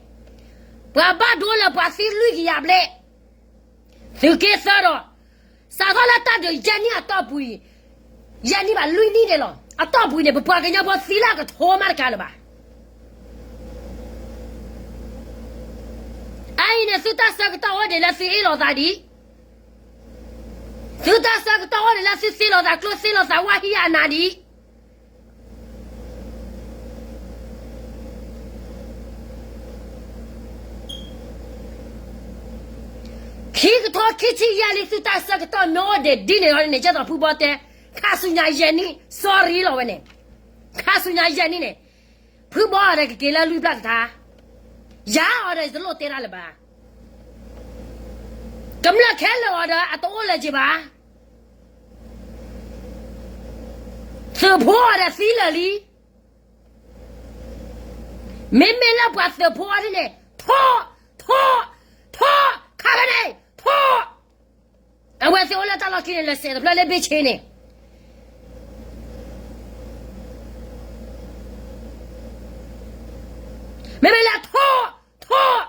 ပှၤဘၣ်ဒိလၢပှၤသံလွံၢ်ကယၤဘျဲၣ်, သုးက့သၢဒီး စးထီၣ်လၢတၢ်ဒုးယဲၢ်နံၣ်အတီၢ်ပူၤအံၤ, ယဲၢ်နံၣ်ဘၣ်လွံၢ်နံၣ်န့ၣ်လီၤ. အတီၢ်ပူၤန့ၣ် ပပှၤကညီဖိသံလၢအကထိမးတကးလၢၤဘၣ်. အအံၤန့ၣ် သုတၢ်ဆၢကတီၢ်အိၣ်ဒံးလၢသုအ့ၣ်လိာ်သးဒံး, သုတၢ်ဆၢကတီၢ်အိၣ်ဒံးလၢသုသ့လိာ်သးကျိသ့လိာ်သးဝါဟံၣ်အနၤဒံး. ခံကထိခံဆံယဲၢ်လံ သုတၢ်ဆၢကတီၢ်မ့ၢ်အိၣ်ဒံးဒ်န့ၣ်လီၤန့ၣ် ကဲသိးဖုဘီတဲ, ခါဆူညါယဲၢ်နံၣ် sorry လီၤဝဲန့ၣ်, ခါဆူညါယဲၢ်နံၣ်န့ၣ် ဖုဘီအီၤဒီးကက့ၤလၢလွံၢ်ဘျၣ်တထါ, ယၤအီၤဒီးယတလိၣ်တဲတၢ်လၢၤဘၣ်. ကမျၢၢ်ခဲလၢာ်အီၤဒီးအတအိၣ်လၢၤက့ၤဘၣ်. သုးဖိအီၤဒီးသံလၢာ်လံ. မ့မ့ၢ်လၢပှၤသုးဖိအီၤဒ်န့ၣ် ထိၣ်, ထိၣ်, ထိၣ်, ခါဖဲန့ၣ် ထိၣ်. အဝဲသ့ၣ်အိၣ်လၢတၢ်လီၢ်ခံန့ၣ် လၢစဲးတဖျၢၣ်လၢဘ့ၣ်ဆ့န့ၣ် မ့မ့ၢ်လၢထိၣ်, ထိၣ်,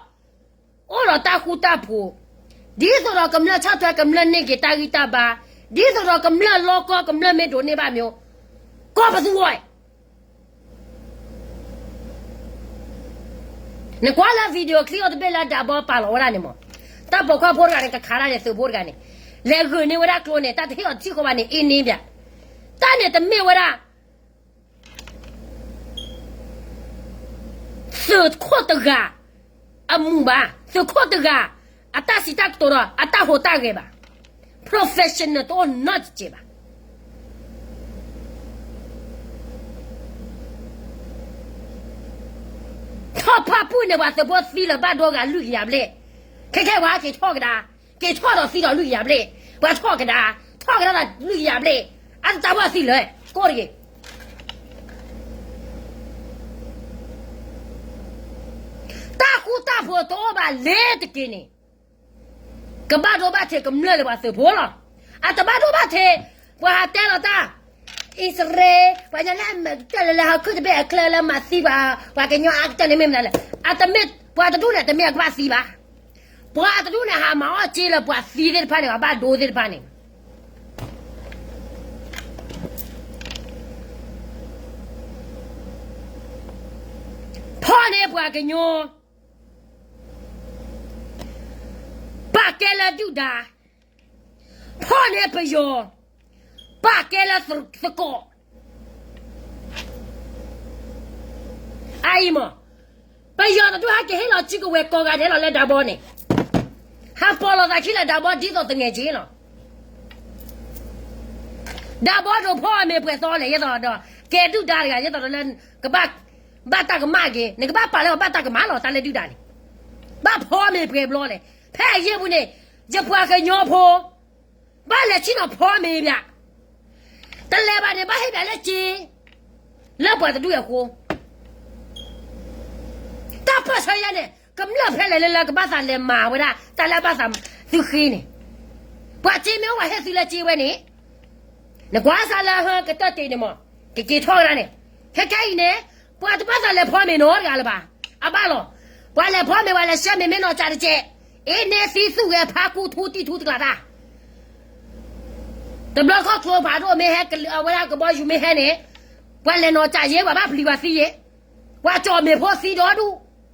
အိၣ်ဒီးတၢ်ဃူတၢ်ဖိး, ဒ်သိးဒီးကမျၢၢ်ဆီၣ်ထွဲကမျၢၢ်န့ၢ်က့ၤတၢ်ဂံၢ်တၢ်ဘါ, ဒ်သိးဒီးကမျၢၢ်လီၢ်ကီၢ်ကမျၢၢ်မ့ၢ်ဒိးန့ၢ်ဘၣ်မ့ၢ်, ကီၢ်ပသူဝဲ နကွၢ်လၢ video clip အီၤတဘ့ၣ်လၢဒးဘီပာ်လီၤဝဲဒၣ်န့ၣ်မး, တၢ်ပိာ်ခွါဖိတဂၤန့ၣ် ကခးတၢ်န့ၣ် သုးဖိတဂၤန့ၣ်, လဲၤဂုာ်န့ၢ်ဝဲဒၣ်ကျိန့ၣ် တၢ်တဟ့ၣ်အီၤတထံၣ်ဃီဘၣ်န့ၣ် အ့န့ဘၣ်, တၢ်န့ၣ်တမ့ၢ်ဝဲဒၣ် သုးခိၣ်တဂၤ အမူးဘၣ်, သုးခိၣ်တဂၤ အတၢ်စံးတၢ်ကတိၤဒီး အတၢ်ဟူးတၢ်ဂဲၤဘၣ်, professional တအိၣ်နီတစဲးဘၣ်. ထီၣ်ဖၣ်ပူၣ်န့ၣ် ပှၤသုးဖိသံလၢၤဘၣ်ဒိဂၤလွံၢ်ကယၤဘျဲၣ်, ခဲခဲဝဲက့ၤထီၣ်ကဒါ, က့ၤထီၣ်ဒီးသံဒီးလွံၢ်ကယၤဘျဲၣ်, ပှၤထီၣ်ကဒါ, ထီၣ်ကဒါဒီးလွံၢ်ကယၤဘျဲၣ်, အတၢ်ဘၣ်သံလၢၤ, ကိးတဂ့ၤ တၢ်ဃူတၢ်ဖိးတအိၣ်ဘၣ်လ့ၤတက့ၢ်န့ၣ်, ကဘၣ်ဒိဘၣ်ထံးကမျၢၢ်လၢပှၤသုးဖိလီၤ. အတဘၣ်ဒိဘၣ်ထံး, ပှၤဟးတဲလီၤတၢ်, အံၣ်စရ့လး, ပှၤကညီလၢအမဲာ်ကတၢၢ်လၢလၢဟီၣ်ခိၣ်တဘ့ၣ်အချၢလၢမၤသံပှၤ, ပှၤကညီအါကတၢၢ်န့ၣ်မ့ၢ်မနုၤလဲၣ်, အတမ့ၢ်, ပှၤတဒူၣ်န့ၣ် တမ့ၢ်အကဘၣ်သံဘၣ်. ပှၤတဒူၣ်န့ၣ်ဟးမၤအီၣ်က့လၢပှၤသံသ့ၣ်တဖၣ်န့ၣ် ပှၤဘၣ်ဒိသ့ၣ်တဖၣ်န့ၣ် ဖီၣ်န့ၢ်ပှၤကညီ, ပာ်ကဲလၢဒုၣ်ဒါ, ဖီၣ်န့ၢ်ပယီၤ, ပာ်ကဲလၢသကိး, အအံၤမး, ပယီၤတဒူၣ်ဟဲက့ၤဟ့ၣ်လီၤစုကဝဲၤကိးဂၤဒဲးလီၤလၢဒးဘီန့ၣ်, ဟးပိာ်လိာ်သးခံလၢဒးဘီဒ်သိးသငဲးက့လီၤ. ဒးဘီဒိးဖီၣ်အမ့ၤပှဲၤသီလဲၣ် ယဲသိးဒီး, ကဲဒုၣ်ဒါတဂၤ ယဲသိးဒီးလၢ, ကဘၣ်, ဘၣ်တၢ်ကမၣ်က့ၤ, နကဘၣ်ပာ်လၢပဘၣ်တၢ်ကမၣ်လီၤ တၢ်လၢဒုၣ်ဒါန့ၣ်, ဘၣ်ဖီမ့ၤပှဲၤဘျီလဲၣ်, ဖဲအယံာ်ပူၤန့ၣ်, ယပှၤကညီဖိ, ဘၣ်လဲၤဆ့ၣ်နီၤဖီမ့ၤဘၣ်, တလဲၤဘၣ်န့ၣ်ဘၣ်ဟ့ၣ်ဘၣ်လၢက့ လၢပှၤတဒူၣ်အဃိ တၢ်ပၢၢ်ဆၢယဲန့ၣ် ကမျၢၢ်ဖဲလဲၣ်လၢလၢကဘၣ်သးလဲၤမၤဝဲဒၣ် တၢ်လၢအဘၣ်သးသုဃ့န့ၣ်, ပှၤစ့မ့ၢ်အိၣ်ပှၤဟ့ၣ်သုလၢစ့ဝဲန့ၣ်, နကွၢ်စးလၢဟၢကတၢၢ်တ့ၢ်န့ၣ်မး, ကက့ၤထီၣ်ဝဲဒၣ်န့ၣ်, ခဲခဲအံၤန့ၣ်, ပှၤတဘၣ်သးလဲၤဖီမ့ၤနီတဂၤလၢၤဘၣ်, အဘၣ်လီၤ, ပှၤလဲၤဖီမ့ၤ ပှၤလဲၤဆှၢမ့ၤမ့ၢ်နီၢ်ကၠးတကဲး, အ့န့ၣ်သံသူၣ်ဂဲၤဖးကူထူတံၢ်ထူတကျးတၢ် တဘျီခီၣ်ချိဖးဒိၣ်မ့ၢ်ဟဲ, အဝဲဒၣ်ကဘီယူၤမ့ၢ်ဟဲန့ၣ်, ပှၤလဲၤနီၢ်ကၠးယ့ ပှၤဘၣ်ပျံၤပှၤသံယ့, ပှၤကၠီၣ်မ့ၤဖိသံဒီဒူၣ်,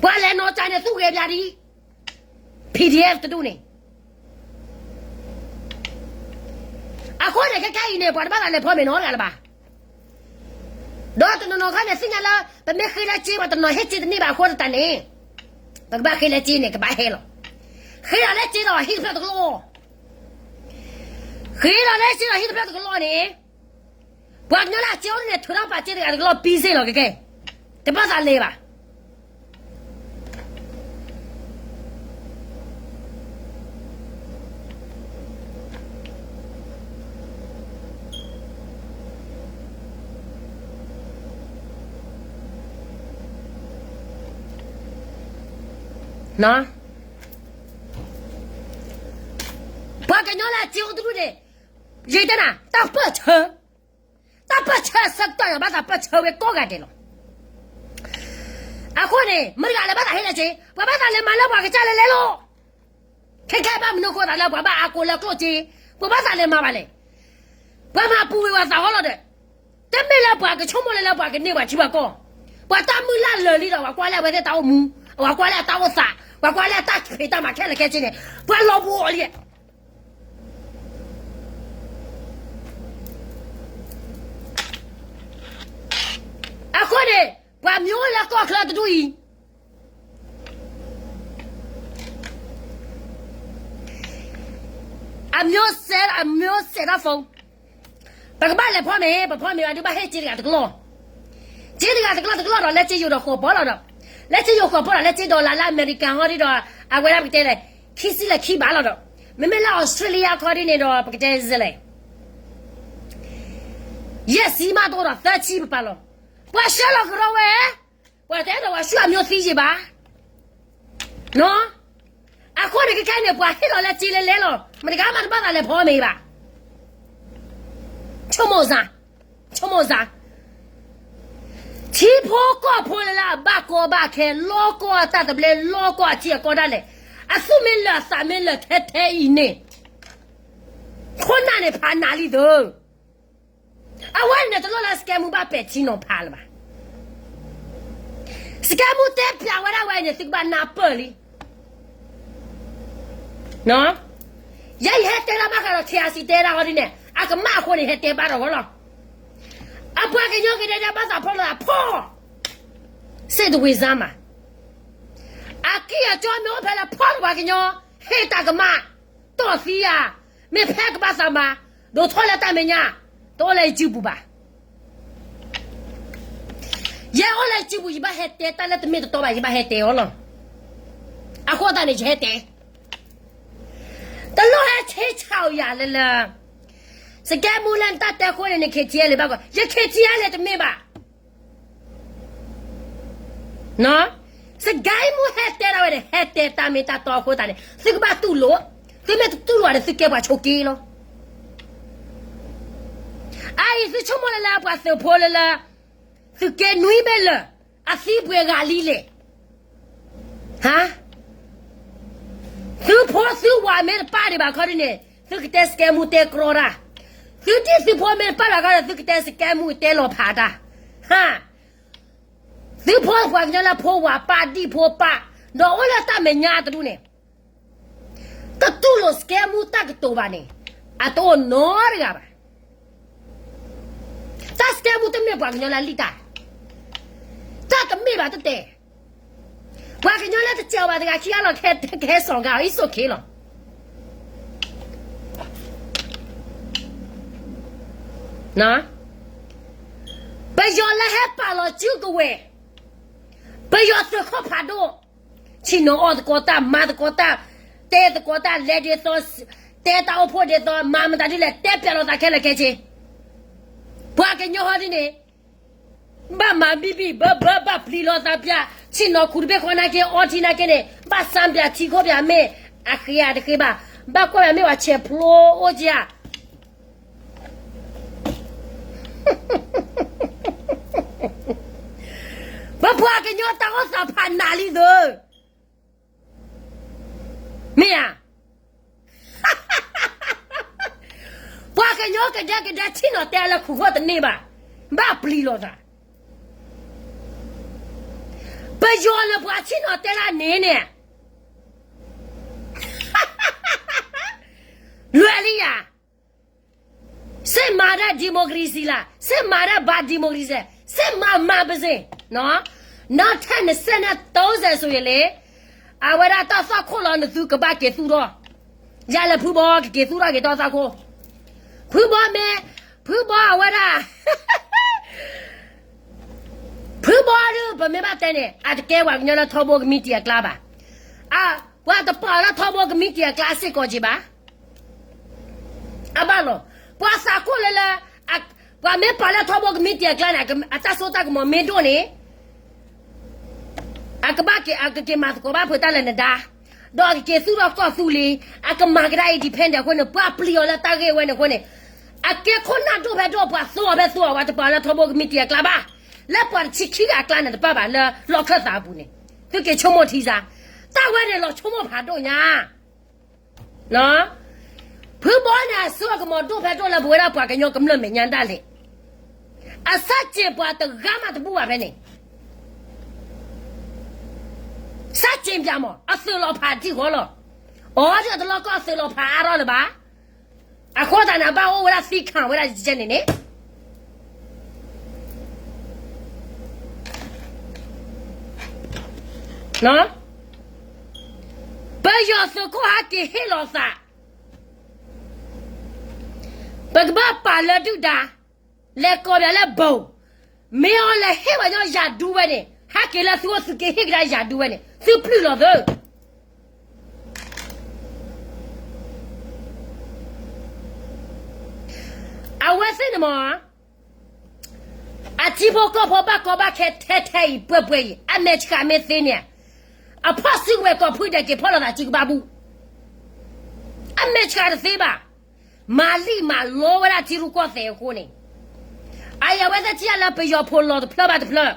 ပှၤလဲၤနီၢ်ကၠးန့ၣ်သူၣ်ဂဲၤဘၣ်ဒံး, PDF တဒူၣ်န့ၣ် အဃိန့ၣ် ခဲခဲအံၤန့ၣ် ပှၤတဘၣ်သးလဲၤဖီမ့ၤနီတဂၤလၢၤဘၣ်. ဒီးတနီၤနီၤခီန့ၣ် သ့ၣ်ညါလၢ ပမ့ၢ်ဃ့လၢစ့ ပှၤတနီၤဟ့ၣ်စ့တန့ၢ်ဘၣ်အဃိသတးန့ၣ်, ပကဘၣ်ဃ့လၢစ့န့ၣ် ကဘၣ်ဟဲလီၤ. ဃ့လီၤလၢစ့ဒီးဟံၣ်တဖျၢၣ်တကလီၢ်, ဃ့လီၤလၢစ့ဒီးဟံၣ်တဖျၢၣ်တကလီၢ်န့ၣ်, ပှၤကညီလၢအစ့အိၣ်န့ၣ် ထုးထီၣ်ပာ်စ့တဂၤတကလီၢ် ပံစ့လီၤကကဲ, တဘၣ်သးလဲၤဘၣ်. ပှၤကညီလၢအစ့အိၣ်တဒူၣ်န့ၣ်, ယတဲနၤ, တၢ်ပၢၢ်ဆၢ, တၢ်ပၢၢ်ဆၢအဆၢကတီၢ်န့ၣ် ဘၣ်သးပၢၢ်ဆၢဝဲကိးဂၤဒဲးလီၤ. အဃိန့ၣ် မတၤတဂၤလၢဘၣ်သးဟ့ၣ်လၢစ့, ပှၤဘၣ်သးလဲၤမၤလၢပှၤကစၢ်လၢလဲၤလီၤ. ခဲခဲဘၣ်မနုၤအဃိသးလၢပှၤဘၣ်အါကိးလၢကျိၣ်စ့, ပှၤဘၣ်သးလဲၤမၤဘၣ်လဲၣ်. ပှၤမၤပူၤဝံၤပှၤသးဟီလီၤဒီး, တမ့ၢ်လၢပှၤကဆိကမိၣ်လၢလၢပှၤကန့ၢ်ပှၤထံပှၤကီၢ်, ပှၤတၢ်မုၢ်လၢ်လၢာ်လံဒီး ပှၤကွၢ်လၢအဝဲသ့ၣ်တၢ်အိၣ်မူ, ပှၤကွၢ်လၢအတၢ်အိၣ်သး, ပှၤကွၢ်လၢအတၢ်ဖံးတၢ်မၤခဲလၢာ်ခဲဆ့န့ၣ်, ပှၤလီၤဘှီလံ. အဃိန့ၣ် ပှၤမ့ၢ်အိၣ်လၢကီၢ်ချၢတဒူၣ်အံၤ အမျိုးစဲ, အမျိုးစဲတၢ်ဖိ, ပကဘၣ်လဲၤဖီမ့ၤ, ပဖီမ့ၤဘၣ်ဒုးဘၣ်ဟ့ၣ်စ့တဂၤတကလီၢ်, စ့တဂၤတကလီၢ်တကလီၢ်ဒီး လၢစ့ယိၤဒီးဃိးပီၢ်လီၤဒီး, လၢစ့ယိၤဃိးပီၢ်ဒီး လၢစ့ဒီလးလၢအမဲရကၤဟီဒ်ဒီး အဝဲဒၣ်ပကတဲလဲၣ်, ခံဆံလၢခံဘးလီၤဒီး, မ့မ့ၢ်လၢ Australia ခီဒ်န့ၣ်ဒီး ပကတဲလဲၣ် ယဲၢ်ဆံမးတအိၣ်ဒီး သၢဆံပပာ်လီၤ. ပှၤဆှၢလီၤကရၢဝဲ, ပှၤတအဲၣ်ဒိးပှၤဆှၢအမျိုးသံယံၤဘၣ်. အဃိန့ၣ်ခဲခဲန့ၣ် ပှၤဟ့ၣ်လီၤလၢစ့လဲလဲလီၤ. မတဂၤမးတဘၣ်သးလဲၤဖီမ့ၤဘၣ်. ဆိကမိၣ်စ့, ဆိကမိၣ်စ့, ထံဖိကီၢ်ဖိလၢလၢအဘၣ်ကီဘၣ်ခဲ လီၢ်ကီၢ်အတၢ်သဘျ့ လီၢ်ကီၢ်အထံအကီၢ်ဒၣ်လဲာ်, အသူၣ်မ့ၢ်လၢာ်အသးမ့ၢ်လၢာ်ထဲထဲအံၤန့ၣ်, ခိၣ်နၢ်န့ၣ်ဖးနးလံသု အဝဲန့ၣ်တလိၣ်လၢစကဲမူဘၣ်ပဲာ်ထံနီၤဖးလၢၤဘၣ်. စကဲမူတဲပျးဝဲဒၣ်ဝဲန့ၣ် သုကဘၣ်နၢ်ပၢၢ်လံ. ယဲယဟဲတဲဒၣ်ဘၣ်ဃးဒီး KIC တဲဒၣ်ဟီဒ်န့ၣ် အကမၣ်အဃိန့ၣ် ဟဲတဲဘၣ်ဒီးဝဲလီၤ. အပှၤကညီကဒဲဒဲဘၣ်သးဖီၣ်လီၤသးဖီၣ်, စ့တဝံၤစါမး, အကံၢ်အကီမ့ၢ်အိၣ်ဖဲလဲၣ်ဖီၣ်လီၤပှၤကညီ, ဟ့ၣ်တၢ်ကမၣ်, တီၢ်သံယၤ, မ့ၢ်ဖဲကဘၣ်သးမၤ, ဒိးထီၣ်လၢတၢ်မဲာ်ညါ, တအိၣ်လၢယစုပူၤဘၣ်. ယဲအိၣ်လၢယစုပူၤ ယဘၣ်ဟဲတဲတၢ်လၢတမ့ၢ်တတီဘၣ် ယဘၣ်ဟဲတဲအီၤလီၤ. အဃိသတးန့ၣ် ယဟဲတဲ တလိၣ်ဟဲဆ့ဆးယၤလၢလၢ, စကဲမူလၢနတၢ်တဲဃိန့ၣ် န KTLA ဘၣ်ကီး, ယ KTLA တမ့ၢ်ဘၣ်. စကဲမူဟဲတဲဒၣ်ဝဲန့ၣ် ဟဲတဲတၢ်မ့ၢ်တၢ်တီအဃိသတးန့ၣ် သုကဘၣ်တူၢ်လိာ်, သုမ့ၢ်တတူၢ်လိာ်ဒီး သုကဲပှၤဆိးက့လီၤ. အအံၤသုဆိကမိၣ်လၢလၢပှၤသုးဖိလၢလၢ သုးက့နွံဘ့ၣ်လၢာ်, အသံပှဲၤဂၤလံလဲၣ်. ဟါ, သုဖိသုဝၤမ့ၢ်တပာ်ဒံးဘၣ်ခီဒ်န့ၣ် သုကတဲစကဲမူတဲကြီတၢ်, သုတံၢ်သုဖိမ့ၢ်တပာ်ဘၣ်ခီဒီး သုကတဲစကဲမူတဲလီၤဖးတၢ်. ဟါ, သုဖိပှၤကညီလၢဖိဝၤပာ်ဒံၣ်ဖိပာ်, ဒီးအိၣ်လၢတၢ်မဲာ်ညါတဒူၣ်န့ၣ် တတူၢ်လိာ်စကဲမူတၢ်ကတိၤဘၣ်န့ၣ် အတအိၣ်နီတဂၤဘၣ်. တၢ်စကဲမူတမ့ၢ်ပှၤကညီလၢအလံၣ်တၢ်, တၢ်တမ့ၢ်ဘၣ်တတဲ, ပှၤကညီလၢတစဲးအီၤဘၣ်တဂၤခံဂၤလီၤ ကဟဲစိာ်ကါအီၤ အံၤစိာ်က့လီၤ. ပယီၤလၢဟဲပာ်လီၤစုကဝဲၤ, ပယီၤသုးခိၣ်ဖးဒိၣ်, ဆ့ၣ်နီၤအီၣ်သကိးတၢ်, မၤသကိးတၢ်, တဲသကိးတၢ်, လဲၤဒ်သိး, တဲတၢ်အိၣ်ဖှိၣ်ဒ်သိး, မၤမတၤဒ်လဲၣ်, တဲပျးလိာ်သးခဲလၢာ်ခဲဆ့. ပှၤကညီဟီဒ်န့ၣ် ဘၣ်မၤဘံၣ်ဘံၣ်ဘၢဘၢ ဘၣ်ပျံၤလိာ်သးပျး, ဆ့ၣ်နီၤခူတဘ့ၣ်ဃီနာ်က့ အီထံနာ်က့န့ၣ် ဘၣ်စၢ်ပျးထံခိၣ်ပျးမ့ၢ်, အဃ့အတဃ့ဘၣ်, ဘၣ်ကွၢ်ပျးမ့ၢ်ပှၤဆဲးဖျိအိၣ်က့ဧါ. ပပှၤကညီတၢ်အိၣ်သးဖးနးလံသု, မ့ၢ်ဧါ. ပှၤကညီကဒဲကဒဲဆ့ၣ်နီၤတဲလၢခူၣ်ခိၣ်တန့ၢ်ဘၣ်, ဘၣ်ပျံၤလိာ်သး. ပယီၤလၢပှၤဆ့ၣ်နီၤတဲလၢန့ၣ်န့ၣ် လွဲၢ်လံယၤ, စစ်မှန်တဲ့ ဒီမိုကရေစီလား, စစ်မှန်တဲ့ ဘာဒီမိုကရေစီလဲ, စစ်မှန်မှန်ပါစေနော်, နောက်ထပ်နှစ်ဆယ့်သုံးဆယ်ဆိုရင်လေ, အဝဲဒၣ်တၢ်သွၣ်ခိၣ်လီၤ နသုကဘၣ်က့ၤသူၣ်ထီၣ်, ယၤလဲၤဖုဘီကက့ၤသူၣ်ထီၣ်က့ၤတၢ်သွၣ်ခိၣ်, ဖုဘီမ့ၢ်, ဖုဘီအဝဲဒၣ် ဖုဘီဒုး ပမ့ၢ်ဘၣ်တဲန့ၣ် အတကဲပှၤကညီလၢထီဘိကမံးတံာ်အကျါဘၣ်. ပှၤတပာ်လၢထီဘိကမံးတံာ်အကျါစ့ၢ်ကီးက့ၤဘၣ်. အဘၣ်လီၤ. ပှၤသးခိၣ်လၢလၢ, ပှၤမ့ၢ်ပာ်လၢထီဘိကမံးတံာ်အကျါန့ၣ် အတၢ်စိတၢ်ကမီၤမ့ၢ်ဒိၣ်န့ၣ် အကဘၣ်က့ၤ အကက့ၤမၤသကိးဘၣ်ဖုးတၢ်လၢနဒါ, ဒီးအကက့ၤသူၣ်ထီၣ်ကီၢ်သူလ့ၤ, အကမၤကဒါ independent အဃိန့ၣ် ပှၤပျံၤအီၤလၢတၢ်ဂ့ၢ်ဝဲန့ၣ်အဃိန့ၣ်, အကဲခိၣ်နၢ်ဒိၣ်ဖဲဒိၣ် ပှၤသိအီၤဖဲသိအီၤ ပှၤတပာ်လၢထီဘိကမံးတံာ်အကျါဘၣ်. လၢပှၤတဆံခံဂၤအကျါန့ၣ်တပာ်ဘၣ် လၢလီၢ်ခၢၣ်သးအပူၤန့ၣ်, သုက့ၤဆိကမိၣ်ထံစါ, တၢ်ဝဲန့ၣ်လီၤဆိကမိၣ်ဖးဒိၣ်ညါ. ဖုဘီန့ၣ် အစိအကမီၤဒိၣ်ဖဲဒိၣ်လၢပဝဲဒၣ်ပှၤကညီကမျၢၢ်မဲာ်ညါဒၣ်လဲာ်, အဆၣ်စ့ၢ်ပှၤတဂၤမးတဘူၣ်ဘၣ်ဖဲန့ၣ်, ဆၣ်စ့ၢ်ပၠးမး အသုးလီၤဖးထံၣ်ဃီလီၤ, အီၤဒ်အတလီၢ်ကီၢ်အသုးလီၤဖးအါထီၣ်လၢၤဘၣ်, အဃိသတးန့ၣ် အဘၣ်အိၣ်ဝဲဒၣ်သံခၣ်ဝဲဒၣ်ယဲန့ၣ်န့ၣ် ပယီၤသုးခိၣ်ဟဲက့ၤဟ့ၣ်လီၤသး, ပကဘၣ်ပာ်လၢဒုၣ်ဒါ, လဲၤကိးပှၤလၢဘိ, မ့ၢ်အီၤလဲၤဟ့ၣ်ပှၤညီယၤဒူဝဲန့ၣ် ဟဲက့ၤလၢသုအိၣ်သုက့ၤဟ့ၣ်ကဒါယၤဒူဝဲန့ၣ် သုပျုၢ်လီၤသု အဝဲသ့ၣ်န့ၣ်မ့ၢ် အထံဖိကီၢ်ဖိဘၣ်ကီဘၣ်ခဲထဲထဲအံၤပှဲၤပှဲၤအံၤ အမဲာ်ဆှးမ့ၢ်သ့န့ၣ်, အဖီၣ်စုကဝဲၤကီၢ်ဖုဒဲးက့ၤဖီၣ်လိာ်သးစုကဘၣ်ဘူၣ်, အမဲာ်ဆှးတသ့ဘၣ်, မၤလံၣ်မၤလီဝဲဒၣ်ထံရူၢ်ကီၢ်သဲးအဃိန့ၣ်, အအံၤအဝဲသ့ၣ်ထံၣ်လၢပယီၤဖိလီၤတဖျၢၣ်ဘၣ်တဖျၢၣ်,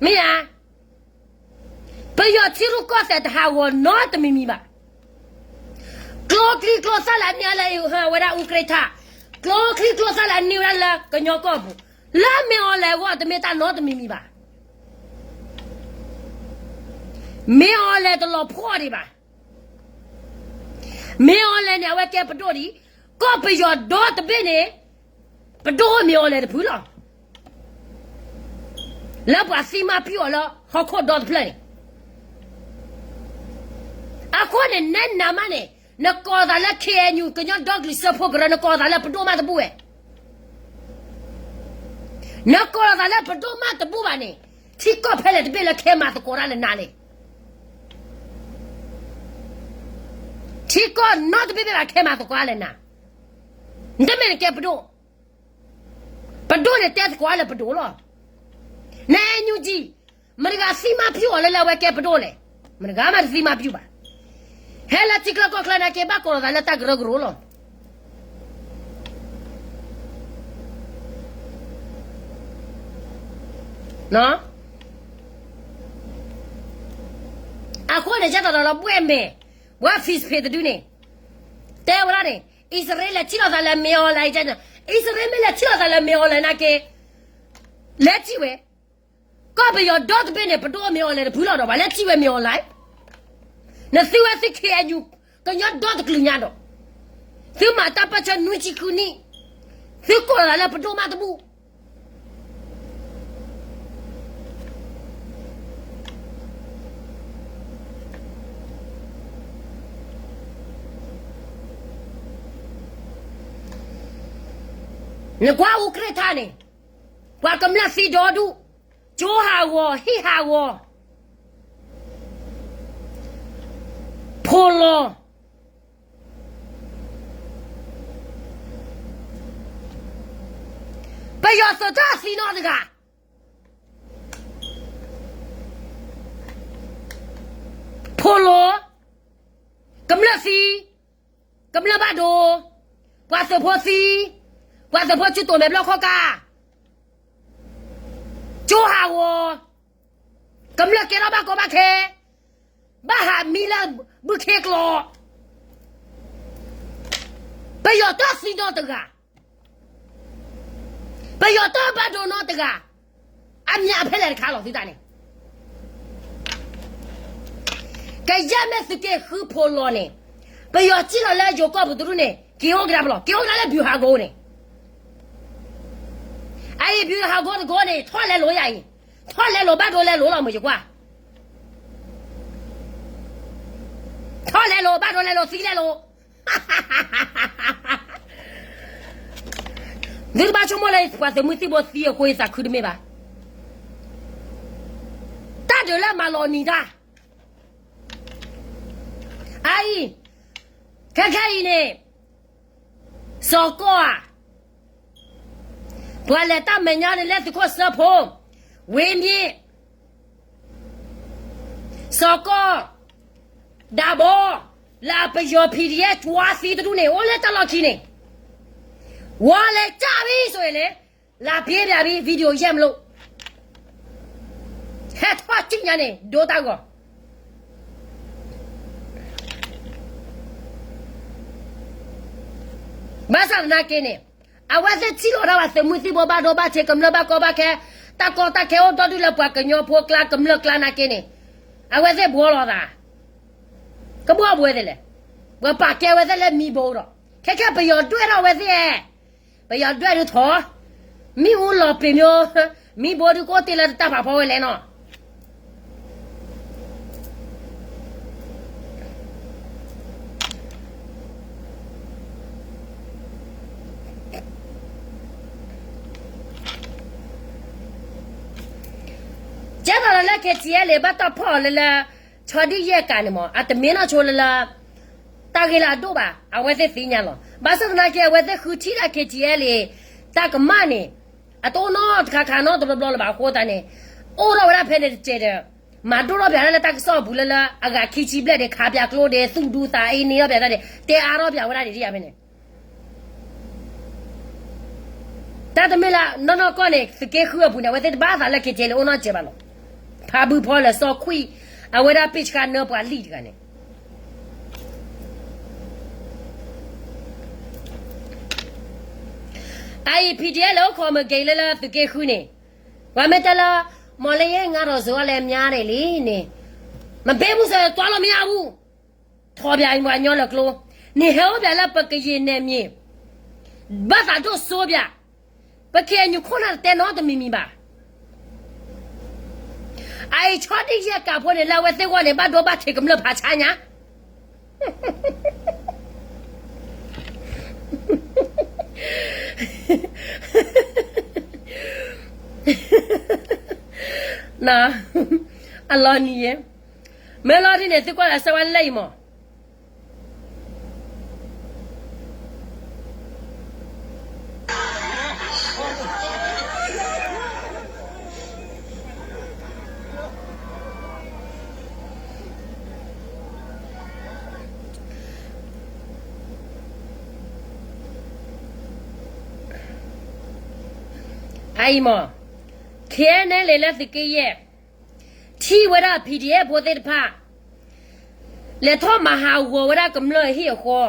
မ့ၢ်ဧါ ပယီၤထံရူၢ်ကီၢ်သဲးတဟးဂီၤနီတမံၤမံၤဘၣ်. ကျိချံကျိသၣ်လၢအန့ၢ်လၢအဝဲဒၣ်အူကြ့ထၣ်, ကျိချံကျိသၣ်လၢအန့ၢ်ဝဲဒၣ်လၢကညီကီၢ်ပူၤ, လၢမ့ၢ်အီၤလဲၤအဂီၢ်တမ့ၢ်တၢ်နီတမံၤမံၤဘၣ်. မ့ၢ်အီၤလဲၤတလီၤဖှီၣ်ဒံးဘၣ်. မ့ၢ်အီၤလဲၤန့ၣ် အဝဲကဲပဒိၣ်ဒံး, ကီၢ်ပယီၤဒီတဘ့ၣ်န့ၣ် ပဒိၣ်မ့ၢ်အီၤလဲၤတဖုလီၤ. လၢပှၤသံမါဖံးအီၤလၢဟီၣ်ခိၣ်ဒီတဖျၢၣ်န့ၣ်, အဃိန့ၣ် နဲနၤမးန့ၣ် နကိးသးလၢ ခ့ၣ်အဲၣ်ယူၣ် ကညီဒီကလုာ်စၢဖှိၣ်ကရၢ နကိးသးလၢပဒိၣ်မးတဘူၣ်ဝဲ, နကိးသးလၢပဒိၣ်မးတဘူၣ်ဘၣ်န့ၣ်, ထံကီၢ်ဖဲလဲၣ်တဘ့ၣ်လၢခဲမၤသကိးတၢ်လၢနၤလဲၣ်. ထံကီၢ်နီတဘ့ၣ်ဘၣ်ခဲမၤသကိးတၢ်လၢနၤ, နတမ့ၢ်နကဲပဒိၣ်, ပဒိၣ်န့ၣ်တဲသကိးလၢပဒိၣ်လီၤ. နအဲၣ်ယူၣ်ကၠံ, မတၤဂၤသံမါဖံးအီၤလၢလၢအဝဲကဲပဒိၣ်လဲၣ်, မတၤဂၤမးတသံမါဖံးဘၣ်. ဟဲလၢထံချၢကီၢ်ချၢနာ်က့ ဘၣ်ကိးလီၤသးလၢတၢ်ကရၢကရိလီၤ. အဃိန့ၣ် ယဲၢ်တီၤတီၤလီၤဘှဲၣ်မဲာ်, ဝဲဖံးစဖ့းတဒုန့ၣ်, တဲဝဲဒၣ်န့ၣ်, အံၣ်စရ့လးလဲၤထံၣ်လိာ်သးလၢမ့ၢ်အီၤလဲၣ်, အံၣ်စရ့လးမ့ၢ်လဲၤထံၣ်လိာ်သးလၢမ့ၢ်အီၤလဲၣ်နာ်က့, လဲၤထံၣ်ဝဲ, ကီၢ်ပယီၤဒီတဘ့ၣ်န့ၣ် ပဒိၣ်မ့ၢ်အီၤလဲၣ်တဖုလီၤဒီး ပှၤလဲၤထံၣ်ဝဲမ့ၢ်အီၤလဲၣ်. နသုဝဲသု ခ့ၣ်အဲၣ်ယူၣ် ကညီဒီတကလုာ်ညါဒီး, သုမၤတၢ်ပၢၢ်ဆၢနွံဆံဃုနံၣ်, သုကိးလီၤသးလၢပဒိၣ်မးတဘူၣ်. နကွၢ်အူကြ့ၢ်ထၣ်န့ၣ်, ပှၤကမျၢၢ်သံဒီဒူၣ်, ကၠိဟးဂီၤ ဟံၣ်ဟးဂီၤ, ဖိလီၤ, ပယီၤသုးတၢ်သံနီတဂၤ, ဖိလီၤ, ကမျၢၢ်သံ, ကမျၢၢ်ဘၣ်ဒိ, ပှၤသုးဖိသံ, ပှၤသုးဖိဆူၣ်တိာ်မဲာ်ဘျီၣ်ခီၣ်ကၢ်, ကၠိဟးဂီၤ, ကမျၢၢ်ကဲထီၣ်ဘၣ်ကီဘၣ်ခဲ, ဘၣ်ဟးမံလၢဘုခ့ကျိာ်, ပယီၤတၢ်သံနီတဂၤ, ပယီၤတၢ်ဘၣ်ဒိနီတဂၤ, အမံၤအဖဲလဲၣ်တခါလီၤသုသးန့ၣ် ကယဲၢ်မ့ၢ်သုးက့ဃုဖိလီၤန့ၣ်, ပယီၤစံၣ်လီၤလၢယိၤကီၢ်ပူၤတဒူၣ်န့ၣ် က့ၤအိၣ်ကဒါပလီၢ်, က့ၤအိၣ်ကဒါလၢ ဗျူဟာကုန်း န့ၣ်, အအံၤ ဗျူဟာကုန်း တကိးန့ၣ် ထီၣ်လဲလိာ်ယၤအံၤ, ထီၣ်လဲလိာ်ဘၣ်ဒိလဲလိာ်လီၤ မ့ၢ်ယကွၢ်, ထီၣ်လဲလိာ်ဘၣ်ဒိလဲလိာ်သံလဲလိာ် သုတဘၣ်ဆိကမိၣ်လၢပှၤသုးမုၢ်သံၣ်ဘိသံအဃိ ယသးခုတမ့ၢ်ဘၣ်. တၢ်ဒုးလၢမၤလီၤနံၤတၢ် အအံၤ, ခဲခဲအံၤန့ၣ်, စီၤကီၢ်ဧါ, ပှၤလဲၤတၢ်မဲာ်ညါန့ၣ် လဲၤသုးခိၣ်စၢဖှိၣ်, ဝ့မ့ၢ် စီၤကီၢ်, ဒၣ်ဘီ, လၢပယီၤ PDF ကွၢ်သံတဒူၣ်န့ၣ် အိၣ်လၢတၢ်လီၢ်ခံန့ၣ်, ဝါလဲၤတၢ်ဝံၤဆိၣ်အံၤန့ၣ်, လၢပျ့ၤပျ့ၤဝံၤ video ယဲၢ်မလိၣ်, ဟဲထီၣ်ကံၣ်ညါန့ၣ် ဒိတၢ်ဂီၤ မ့ၢ် ဘၣ်ဆၣ်သနာ်က့န့ၣ်, အဝဲသ့ၣ်ထံၣ်လိာ်ဒၣ်ဝဲသုးမုၢ်သံၣ်ဘိဘၣ်ဒိဘၣ်ထံးကမျၢၢ်ဘၣ်ကီဘၣ်ခဲ, တၢ်ကီတၢ်ခဲအိၣ်ဒီဒူၣ်လၢပှၤကညီဖိကျါကမျၢၢ်ကျါနာ်က့န့ၣ်, အဝဲသ့ၣ်ဘှီလီၤသး, ကဘှီဘှီသ့လဲၣ်, ပှၤပာ်ကဲဝဲသ့ၣ်လၢမံဘိဒီး, ခဲခဲပယီၤဒွဲၣ်ထီၣ်ဝဲသ့ၣ်, ပယီၤဒွဲၣ်ဒုးထီၣ်, မ့ၣ်အူလီၤပ့ၤမ့ၢ်, မံဘိဒုးကအိၣ်တ့ၢ်လၢတၢ်ဖးဖီဝဲလဲၣ်နီၤ. ကဲသိးဒီးလၢ KTLA ဘၣ်တၢ်ဖီၣ်အီၤလၢလၢ ဆီဒံၣ်ယဲၢ်ကးန့ၣ်မး အတမ့ၢ်နီၢ်ဆိလၢလၢ တၢ်ဂ့ၢ်လၢအဒိၣ်ဘၣ် အဝဲသ့ၣ်သ့ၣ်ညါလီၤ. ဘၣ်ဆၣ်သနာ်က့ အဝဲသ့ၣ်ဃုထံၣ်ဒၣ် KTLA တၢ်ကမၣ်န့ၣ် အတအိၣ်နီတခါခါနီတဘျီဘျီလၢၤဘၣ်အဃိသတးန့ၣ်, အိၣ်ထီၣ်ဝဲဒၣ်ဖဲန့ၣ်တစဲးဒီး, မၤဒိၣ်ထီၣ်ပၠးဒၣ်လၢတၢ်ကစီၣ်အပူၤလၢလၢ အဂၤခံဆံဘျဲၣ်ဒီး ခးပၠးကျိဒီး သူၣ်ဒူသးအ့န့ၢ်ထီၣ်ပၠးတၢ်ဒီး တဲအါထီၣ်ပၠးဝဲဒၣ်ဒ်ဒ်ယၤဖဲန့ၣ် တၢ်တမ့ၢ်လၢ နီၢ်နီၢ်ကီၢ်န့ၣ် သုးက့ဃုအပူၤန့ၣ် အဝဲသ့ၣ်တဘၣ်သးလၢ KTLA အိၣ်နီတစဲးဘၣ်လီၤ. ဖးဘုဖီလၢစီၤခွံၣ်, အဝဲဒၣ်ပ့ၢ်ဆှါနၢပှၤလံၣ်တဂၤန့ၣ် အအံၤ PDF လၢအိၣ်ခိးမ့ၢ်က့ၤလၢလၢသုးက့ဃုန့ၣ်, ပှၤမ့ၢ်တဲလၢ မီၤလၢယဲၢ်ငါထီၣ်စိၤအီၤလဲၣ် မႃးဒ်လံန့ၣ်, မ့ၢ်ဘ့မုၢ်စၢၤ သွားလို့မရဘူး, ထီၣ်ပၠးပှၤကညီလၢကျိ, နဟဲအိၣ်ပၠးလၢပကယံာ်နယ်မြေ, ဘၣ်သးဒိၣ်စိပၠး, ပ KNU ခိၣ်နၢ်တတဲနီတမံၤမံၤဘၣ်. အအံၤဆီဒံၣ်ယဲၢ်ကးဖိန့ၣ် လၢအဝဲသ့ၣ်ဂီၢ်န့ၣ် ဘၣ်ဒိဘၣ်ထံးကမျၢၢ်ဖးဆါညါ အလီၤနံၤယဲ, မ့ၢ်လီၤဒ်န့ၣ် သုကွၢ်လၢအဆၢဝဲလၢအံၤမး အအံၤမး, KNLA လၢသုးက့ယဲၢ်, ထံၣ်ဝဲဒၣ် PDF ဖိသ့ၣ်တဖၣ်, လဲၤထီၣ်မၤဟးဂီၤဝဲဒၣ်ကမျၢၢ်အဟံၣ်အဃီ,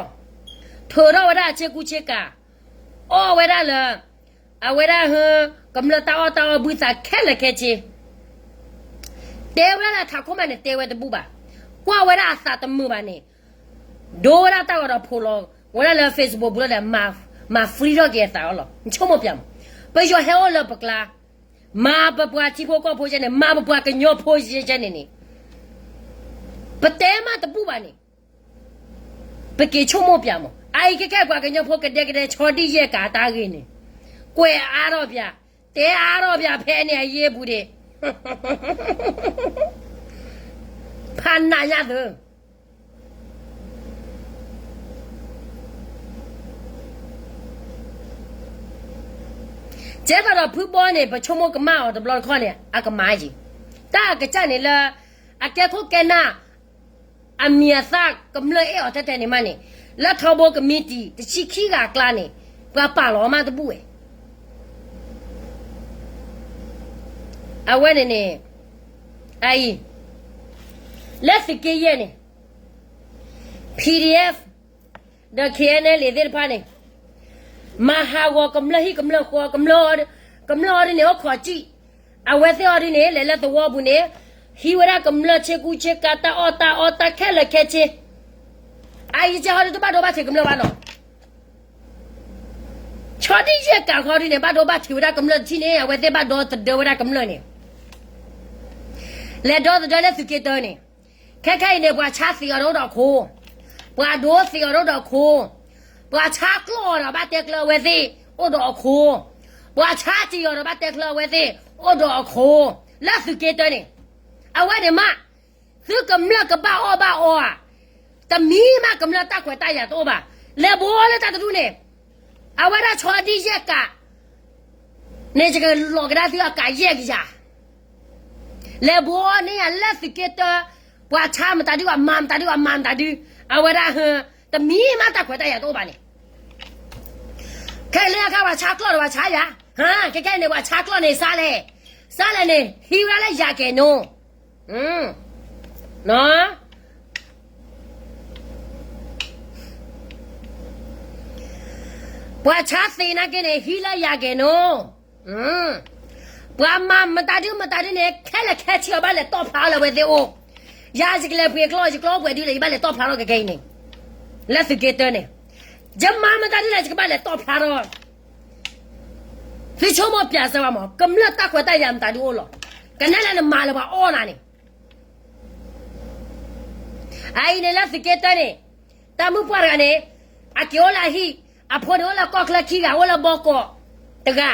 ထုးထီၣ်ဝဲဒၣ်အဆ့ကူဆ့ကၤ, အီၣ်ဝဲဒၣ်လၢ အဝဲဒၣ်ဟၢ ကမျၢၢ်တၢ်အီၣ်တၢ်အီဘုသးခဲလၢာ်ခဲဆ့ တဲဝဲဒၣ်လၢထးခိၣ်မးန့ၣ် တဲဝဲတဘူၣ်ဘၣ်. ကွၢ်ဝဲဒၣ်အသးတမုာ်ဘၣ်န့ၣ်, ဒိဝဲဒၣ်တၢ်ဂီၤဒီးဖိးလီၤဝဲဒၣ်လၢ Facebook ပူၤလီၤဒီး မၤ free ထီၣ်က့ၤအသးအီၤလီၤ. နဆိကမိၣ်ပၠးမး, ပယီၤဟဲအိၣ်လၢပကျါ, မၤပပှၤထံဖိကီၢ်ဖိယဲန့ၣ်, မၤပပှၤကညီဖိယဲန့ၣ်န့ၣ်, ပတဲမးတဘူၣ်ဘၣ်န့ၣ် ပက့ၤဆိကမိၣ်ပၠးမး. အအံၤကဲကဲပှၤကညီဖိကဒဲကဒဲ ဆီဒံၣ်ယဲၢ်ကးတၢ်ဂ့ၢ်န့ၣ်, ကွဲးအါထီၣ်ပၠး, တဲအါထီၣ်ပၠးဖဲန့ၣ်အယ့ၢ်ပူၤဒံး, ဖးနးညါသၢ ကဲသိးဒီးဖုဘီန့ၣ် ပဆိကမိၣ်ကမၣ်အီၤတဘျီတခီၣ်န့ၣ် အကမၤယံၤ, တၢ်အကစၢ်န့ၣ်လၢ အကဲခိၣ်ကဲနၢ် အမံၤအသၣ်ကမျၢၢ်အဲၣ်အီၤထဲထဲန့ၣ်မးန့ၣ်, လၢထီဘိကမံးတံာ် တဆံခံဂၤအကျါန့ၣ်, ပှၤပာ်လီၤမးတဘူၣ်ဝဲ အဝဲန့ၣ်န့ၣ်, အအံၤ, လၢသုးက့ယဲၢ်န့ၣ်, PDF ဒီး KNLA သ့ၣ်တဖၣ်န့ၣ်, မၤဟးဂီၤကမျၢၢ်ဟံၣ်ကမျၢၢ်ဃီ, ကမျၢၢ်အီၤဒ်န့ၣ် အိၣ်ခိးစံၣ်, အဝဲသ့ၣ်အီၤဒ်န့ၣ် လဲၤလၢသဝီပူၤန့ၣ်, ဟံးဝဲဒၣ်ကမျၢၢ်ဆ့ကူဆ့ကၤ တၢ်အီၣ်တၢ်အီတၢ်ခဲလၢာ်ခဲဆ့, အအံၤကဲဟီဒ်တဘၣ်ဒိဘၣ်ထံးကမျၢၢ်ဘၣ်နီၤ ဆီဒံၣ်ယဲၢ်ကးဃီဒ်န့ၣ် ဘၣ်ဒိဘၣ်ထံးဝဲဒၣ်ကမျၢၢ်တထံၣ်န့ၣ် အဝဲသ့ၣ်ဘၣ်ဒီသဒၢဝဲဒၣ်ကမျၢၢ်န့ၣ်, လဲၤဒီသဒၢလၢသုးက့တၢန့ၣ်, ခဲခဲအံၤန့ၣ် ပှၤဆါသံးအီၤဒီးအိၣ်ဒီးခိ, ပှၤဒိသံးအီၤဒီးအိၣ်ဒီးခိ, ပှၤဆါကျီၢ်အီၤဒီးဘၣ်တဲကျၢၤအဝဲသ့ၣ်, အိၣ်ဒီးအခိ, ပှၤဆါတံၢ်အီၤဒီးဘၣ်တဲကျၢၤအဝဲသ့ၣ်, အိၣ်ဒီးအခိ, လၢသုးက့တၢန့ၣ်, အဝဲန့ၣ်မး သုကမျၢၢ်ကဘၣ်အီၣ်ဘၣ်အီဧါ, တမံၤမးကမျၢၢ်တၢ်ခွဲးတၢ်ယာ်တအိၣ်ဘၣ်, လဲၤဘိလၢတၢ်တဒူၣ်န့ၣ်, အဝဲဒၣ်ဆီဒံၣ်ယဲၢ်ကး, န့ၣ်ယကလီၤကဒါသုအကးယဲၢ်ကယၤ, လဲၤဘိန့ၢ်ယၤလၢသုးက့တၢ, ပှၤဆါမတၤဒု ပှၤမၤမတၤဒု ပှၤမၤမတၤဒု, အဝဲဒၣ်ဟၢ, တမံၤမးတၢ်ခွဲးတၢ်ယာ်တအိၣ်ဘၣ်န့ၣ် ခဲလၢာ်အခါပှၤဆါကျီၢ်ဒီးပှၤဆါယၤ, ဟါ, ခဲခဲအံၤန့ၣ် ပှၤဆါကျီၢ်န့ၣ် စးလဲၣ်, စးလဲၣ်န့ၣ် ဟံးဝဲဒၣ်လၢယၤကဲၤနိ, နီၤ, ပှၤဆါသ့ၣ်နာ်က့န့ၣ် ဟံးလၢယၤက့ၤနီၤ, ပှၤမၤမတၤဒုမတၤဒုန့ၣ် ခဲလၢာ်ခဲဆ့အီၤဘၣ်လဲၤတီၣ်ဖျါလၢအဝဲသ့ၣ်အိၣ်, ယၤယကလဲၤပှ့ၤကျီ ယကျီပှဲၤဒုလဲၣ် ယဘၣ်လဲၤတီၣ်ဖျါထီၣ်ကကဲအံၤန့ၣ်, လၢသုးက့တၢန့ၣ်, ယမၤမတၤဒုလဲၣ် ယကဘၣ်လဲၤတီၣ်ဖျါထီၣ်, သုဆိကမိၣ်ပျဲစၢၤဘၣ်မး ကမျၢၢ်တၢ်ခွဲးတၢ်ယာ်မတၤဒုအိၣ်လီၤ, ကနဲလၢနမၤလၢပှၤအီၣ်နၤန့ၣ် အအံၤန့ၣ်လၢသုးက့တၢန့ၣ်, တၢ်မုၣ်ပှၢ်တဂၤန့ၣ်, အက့ၤအိၣ်လၢအဟံၣ်, အဖိန့ၣ်အိၣ်လၢကီၢ်ချၢခံဂၤ အိၣ်လၢဘီကီးတဂၤ,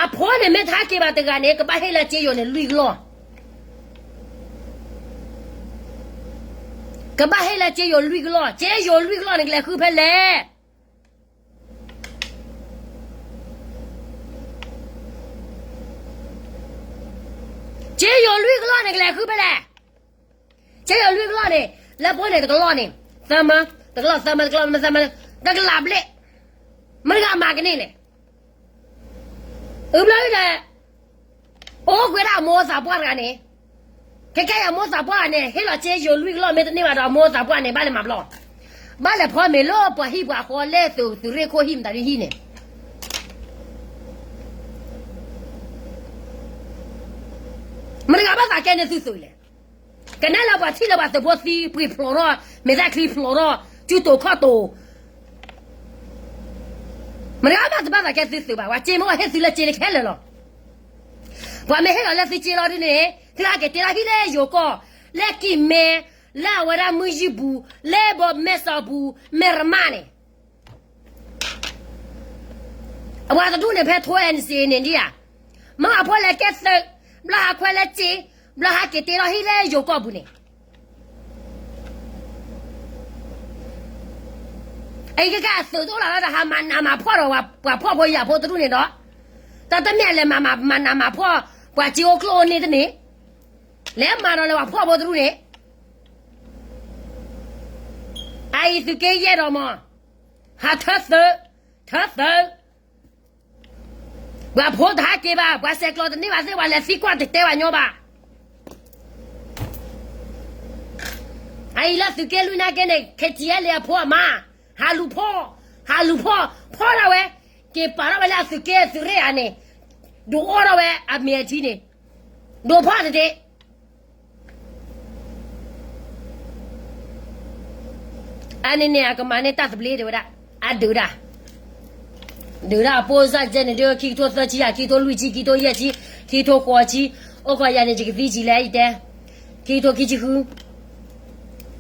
အဖိန့ၣ်မ့ၢ်တဟဲက့ၤဘၣ်တဂၤန့ၣ် ကဘၣ်ဟ့ၣ်လၢစ့ယိၤန့ၣ်လွံၢ်ကလီၢ်, ကဘၣ်ဟ့ၣ်လၢစ့ယိၤလွံၢ်ကလီၢ်, စ့ယိၤလွံၢ်ကလီၢ်န့ၣ် ကလဲၤဃုဖဲလဲၣ် စ့ယိၤလွံၢ်ကလီၢ်န့ၣ် ကလဲၤဃုဖဲလဲၣ်, စ့ယိၤလွံၢ်ကလီၢ်န့ၣ် လၢပအိၣ်န့ၣ်တကလီၢ်န့ၣ်, သၢမၢ, တကလီၢ်သၢမၢ တကလီၢ်မၢသၢမၢ, တကလးဘျဲၣ်, မတၤဂၤမၤကန့ၢ်လဲၣ်, အဘျီဒီး, အိၣ်ကွဲးဒၣ်အမိၢ်သးပှၢ်တဂၤန့ၣ်, ခဲကဲအမိၢ်သးပှၢ်န့ၣ် ဟ့ၣ်လီၤစ့ယိၤလွံၢ်ကလီၢ်မ့ၢ်တန့ၢ်ဘၣ်ဒီး အမိၢ်သးပှၢ်န့ၣ် ဘၣ်လဲၤမၤဘျီ, ဘၣ်လဲၤဖီမ့ၤလၢပှၤဟံၣ်ပှၤဃီလဲၣ် သုးရ့ၣ်ခိၣ်ဟံၣ်မတၤဒုဟံၣ်န့ၣ် မတၤဂၤဘၣ်သးကဲန့ၢ်သုသုးလဲၣ်, ကနဲလၢပှၤထံၣ်လၢပှၤသုးဖိသံ ပှ့ၤဖျိးထီၣ် မဲာ်သၣ်ချံဖျိးထီၣ် စုတိာ်ခီၣ်တိာ်, မတၤဂၤဘၣ်တဘၣ်သးကဲသုသုးဘၣ်, ပှၤစ့မ့ၢ်ဟ့ၣ်သုလၢစ့လၢခဲလၢာ်လီၤ, ပှၤမ့ၢ်ဟ့ၣ်လီၤလၢသုစ့လီၤဒ်န့ၣ် သုဟဲက့ၤတ့ထီၣ်ဟံၣ်လၢယိၤကီၢ်, လၢကံၢ်မဲ, လၢအဝဲဒၣ်မုၢ်ယံၢ်ပူၤ, လၢဘီမဲၢ်စီၤပူၤ, မဲၢ်ရမၣ်န့ၣ် အဝဲတဒူၣ်န့ၣ် ဖဲထိ NCA န့ၣ်ဒံးဧါ, မ့ၢ်အဖိလဲၤကဲသုး, ဘျီဟးခွဲးလၢစ့, ဘျီဟးက့ၤတ့ထီၣ်ဟံၣ်လၢယိၤကီၢ်ပူၤန့ၣ်, အအံၤကကဲအသုးတအိၣ်လၢၤလၢတၢ် ဟးမၤနးမၤဖှီၣ်ဒီးပှၤဖှီၣ်ဖိယာ်ဖိတဒူၣ်န့ၣ်ဒီး, တၢ်တမ့ၢ်အလဲၤမၤမၤနးမၤဖှီၣ် ပှၤစ့အိၣ်ကျိၣ်အိၣ်န့ၣ်တန့ၣ်, လဲၤမၤဒီးလၢပှၤဖှီၣ်ဖိတဒူၣ်န့ၣ် အအံၤသုးက့ယဲၢ်ဒီးမး, ဟးထၢသုး, ထၢသုး, ပှၤဖိတဟးက့ၤဘၣ်, ပှၤဆဲးကျိးတန့ၢ်ဘၣ်သ့ၣ် ပှၤလဲၤသံကွၢ်တတဲဘၣ်ညီဘၣ်. အအံၤလၢသုးက့လွံၢ်နာ်က့န့ၣ် KTLA အဖိအမါ, ဟးလူၤဖီၣ်, ဟးလူၤဖီၣ်, ဖီၣ်ထီၣ်ဝဲ, က့ၤပာ်ထီၣ်ဝဲလၢအသုးက့အသုးရ့ၣ်ဧါန့ၣ်, ဒိးအီၣ်ထီၣ်ဝဲအမ့ၢ်အထံန့ၣ်, ဒိးဖီၣ်တဒ့ အန့ၣ်န့ၣ် အကမၤန့ၢ်တၢ်သဘျ့တဲဝဲဒၣ်, အဒုးဒၣ်, ဒုးဒၣ်အပိၢ်စၢ်ကဲန့ၣ်ဒုး ခံကထိသၢဆံယၤ, ခံကထိလွံၢ်ဆံ, ခံကထိလွံၢ်ဆံ, ခံကထိဃိးဆံ, အိၣ်ခိးယၤန့ၣ် ယကသံဆံးလဲၣ်အံၤတဲ, ခံက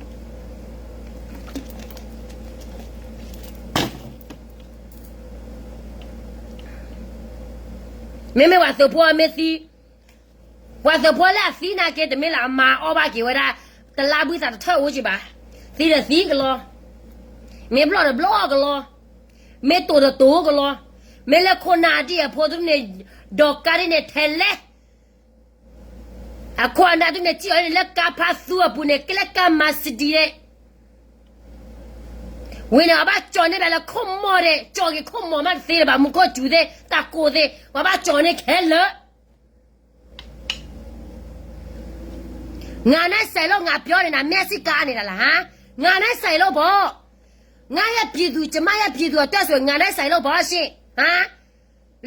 ထိခံဆံဃု မ့မ့ၢ်ပှၤသုးဖိမ့ၢ်သံ, ပှၤသုးဖိလၢအသံနာ်က့ တမ့ၢ်လၢအမၤအီၣ်ဘၣ်က့ၤဝဲဒၣ်, တလါဘှံးသးတထၢၣ်အိၣ်က့ၤဘၣ်, သံဒီးသံကလီ, မ့ၢ်ဘျီၣ်ဒီးဘျီၣ်ကလီ, မ့ၢ်တိာ်ဒီးတိာ်ကလီ, မ့ၢ်လၢခိၣ်နၢ်ဒံၣ်အဖိတဒူၣ်န့ၣ်, ဒီးကါဒ်န့ၣ်ထဲလဲၣ် အခိၣ်အနၢ်ဒ်န့ၣ် စံၣ်အီၤန့ၣ် လၢကါဖးသူအပူၤန့ၣ် ကဲလၢကါမၤစဒံးန့ၣ်, ဝံၤန့ၣ် အဘၣ်ကၠီၤန့ၢ်ဘၣ်လၢခိၣ်မီၢ်န့ၣ် ကၠီၤက့ၤခိၣ်မီၢ်မးတသ့လၢၤဘၣ် မူခိၣ်စူၤသ့ၣ် တၢ်ကိၢ်သ့ၣ် ပှၤဘၣ်ကၠီၤန့ၢ်ခဲလၢာ် ငါနဲစဲးလိာ် ငါပျီန့ၣ် နမ့ၢ်စ့ၢ်ကါန့ၣ်ဒၣ်လၢဟါ, ငါနဲစဲးလိာ်ဘီ, ငါယဲၢ်ပြည်သူ ကမၣ်ယဲၢ်ပြည်သူ အတၢ်ဆိၣ် ငါနဲစဲးလိာ်ဘီရှ့ၣ်, ဟါ,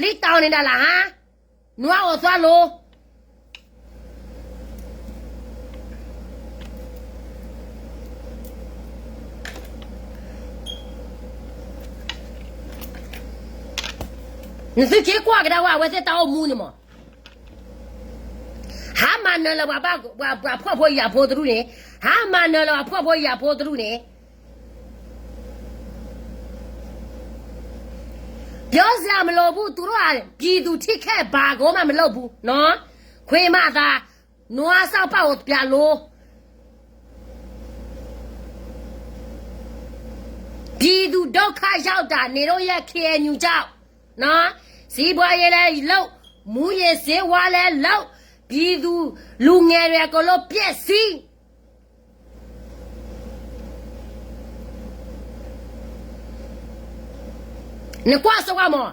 လံတၢ်အီၤန့ၣ်ဒၣ်လၢဟါ, နွါအိၣ်သွါလိၤ နသုက့ၤကွၢ်ကဒါဝဲ အဝဲသ့ၣ်တၢ်အိၣ်မူန့ၣ်မး, ဟါမၤနၢၤလၢပှၤဘၣ်, ပှၤဖှီၣ်ဖိယာ်ဖိတဒူၣ်န့ၣ်, ဟါမၤနၢၤလၢပှၤဖှီၣ်ဖိယာ်ဖိတဒူၣ်န့ၣ်, ပြောစရာမလိုဘူး, သူတို့က ပြည်သူထိခိုက်ဘာကိုမှမလုပ်ဘူးနော်, ခွေးမသာ, နွားစောက်ပေါက်ကို ပြန်လို့ ပြည်သူဒုက္ခရောက်တာ နေတို့ရဲ့ KNU ကြောင့်နော်, စီးပွားရေးလည်းလုပ်, မူးယစ်ဆေးဝါးလည်းလုပ်, ပြည်သူလူငယ်တွေအကုန်လုံးပျက်စီး နကွၢ်စ့ၢ်ကီးမး,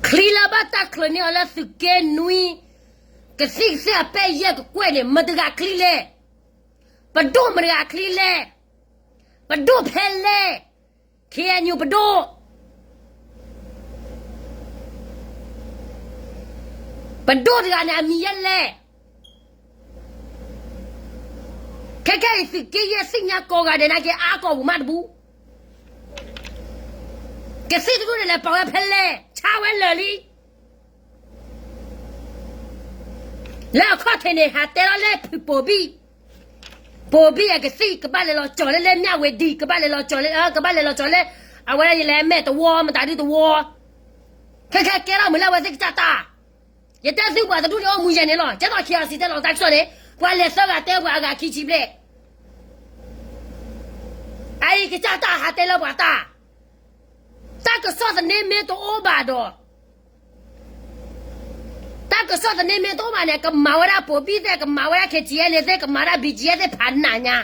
ချံလၢဘၣ်တၢ်ချၢန့ၢ်အီၤလၢသုးက့နွံ, ကသံၣ်ကသီၣ်အပဲၢ်ယဲၢ်ကကွဲၢ်န့ၣ် မတၤတဂၤချံလဲၣ်, ပဒိၣ်မတၤတဂၤချံလဲၣ်, ပဒိၣ်ဖဲလဲၣ် ခ့ၣ်အဲၣ်ယူၣ်ပဒိၣ်, ပဒိၣ်တဂၤန့ၣ် အမံၤယဲလဲၣ်. ခဲခဲအံၤသုးက့ယဲၢ်သ့ၣ်ညါကိးဂၤဒဲးနာ်က့ အါကိာ်ပူၤမးတပူၤ, ကသံၣ်တဒူၣ်န့ၣ်လဲၤပာ်ဝဲဖဲလဲၣ် ဆါဝဲလၢာ်လံ. လၢအခီၣ်ထံးန့ၣ် ဟးတဲလီၤလၢဖုပိာ်ဘံၣ်, ပိာ်ဘံၣ်အကသံၣ် ကဘၣ်လဲၤလီၤကၠီၤလၢလၢမၠၣ်ဝ့ၤဒံၣ်, ကဘၣ်လဲၤလီၤကၠီၤလၢ, ကဘၣ်လဲၤလီၤကၠီၤလၢ အဝဲဒၣ်ယလဲၤမဲာ်တဝီ မတၤဒုတဝီ. ခဲခဲကဲထီၣ်မုာ်လၢအဝဲသ့ၣ်ကစၢ်တၢ်, ယတဲသုပှၤတဒူၣ်န့ၣ်အိၣ်မူယဲၢ်န့ၣ်လီၤ. ကဲသိးခံအီၤစံးတဲလီၤတၢ်ကစီၣ်န့ၣ် ပှၤလဲၤသၢဂၤတဲပှၤအဂၤခံဆံဘျဲၣ်. အအံၤကစၢ်တၢ်ဟးတဲလၢပှၤတၢ်, တၢ်ကစီၣ်သန့မ့ၢ်တအိၣ်ဘၣ်ဒီး တၢ်ကစီၣ်သန့မ့ၢ်တအိၣ်ဘၣ်န့ၣ် ကမၤဝဲဒၣ်ပိာ်ဘံၣ်သ့ၣ်, ကမၤဝဲဒၣ် ခ့ၣ်ထံၣ်အဲၣ်လ့သ့ၣ်, ကမၤဒၣ် ဘံၣ်ကၠံၣ်အဲၣ်သ့ၣ်ဖးနးညါ.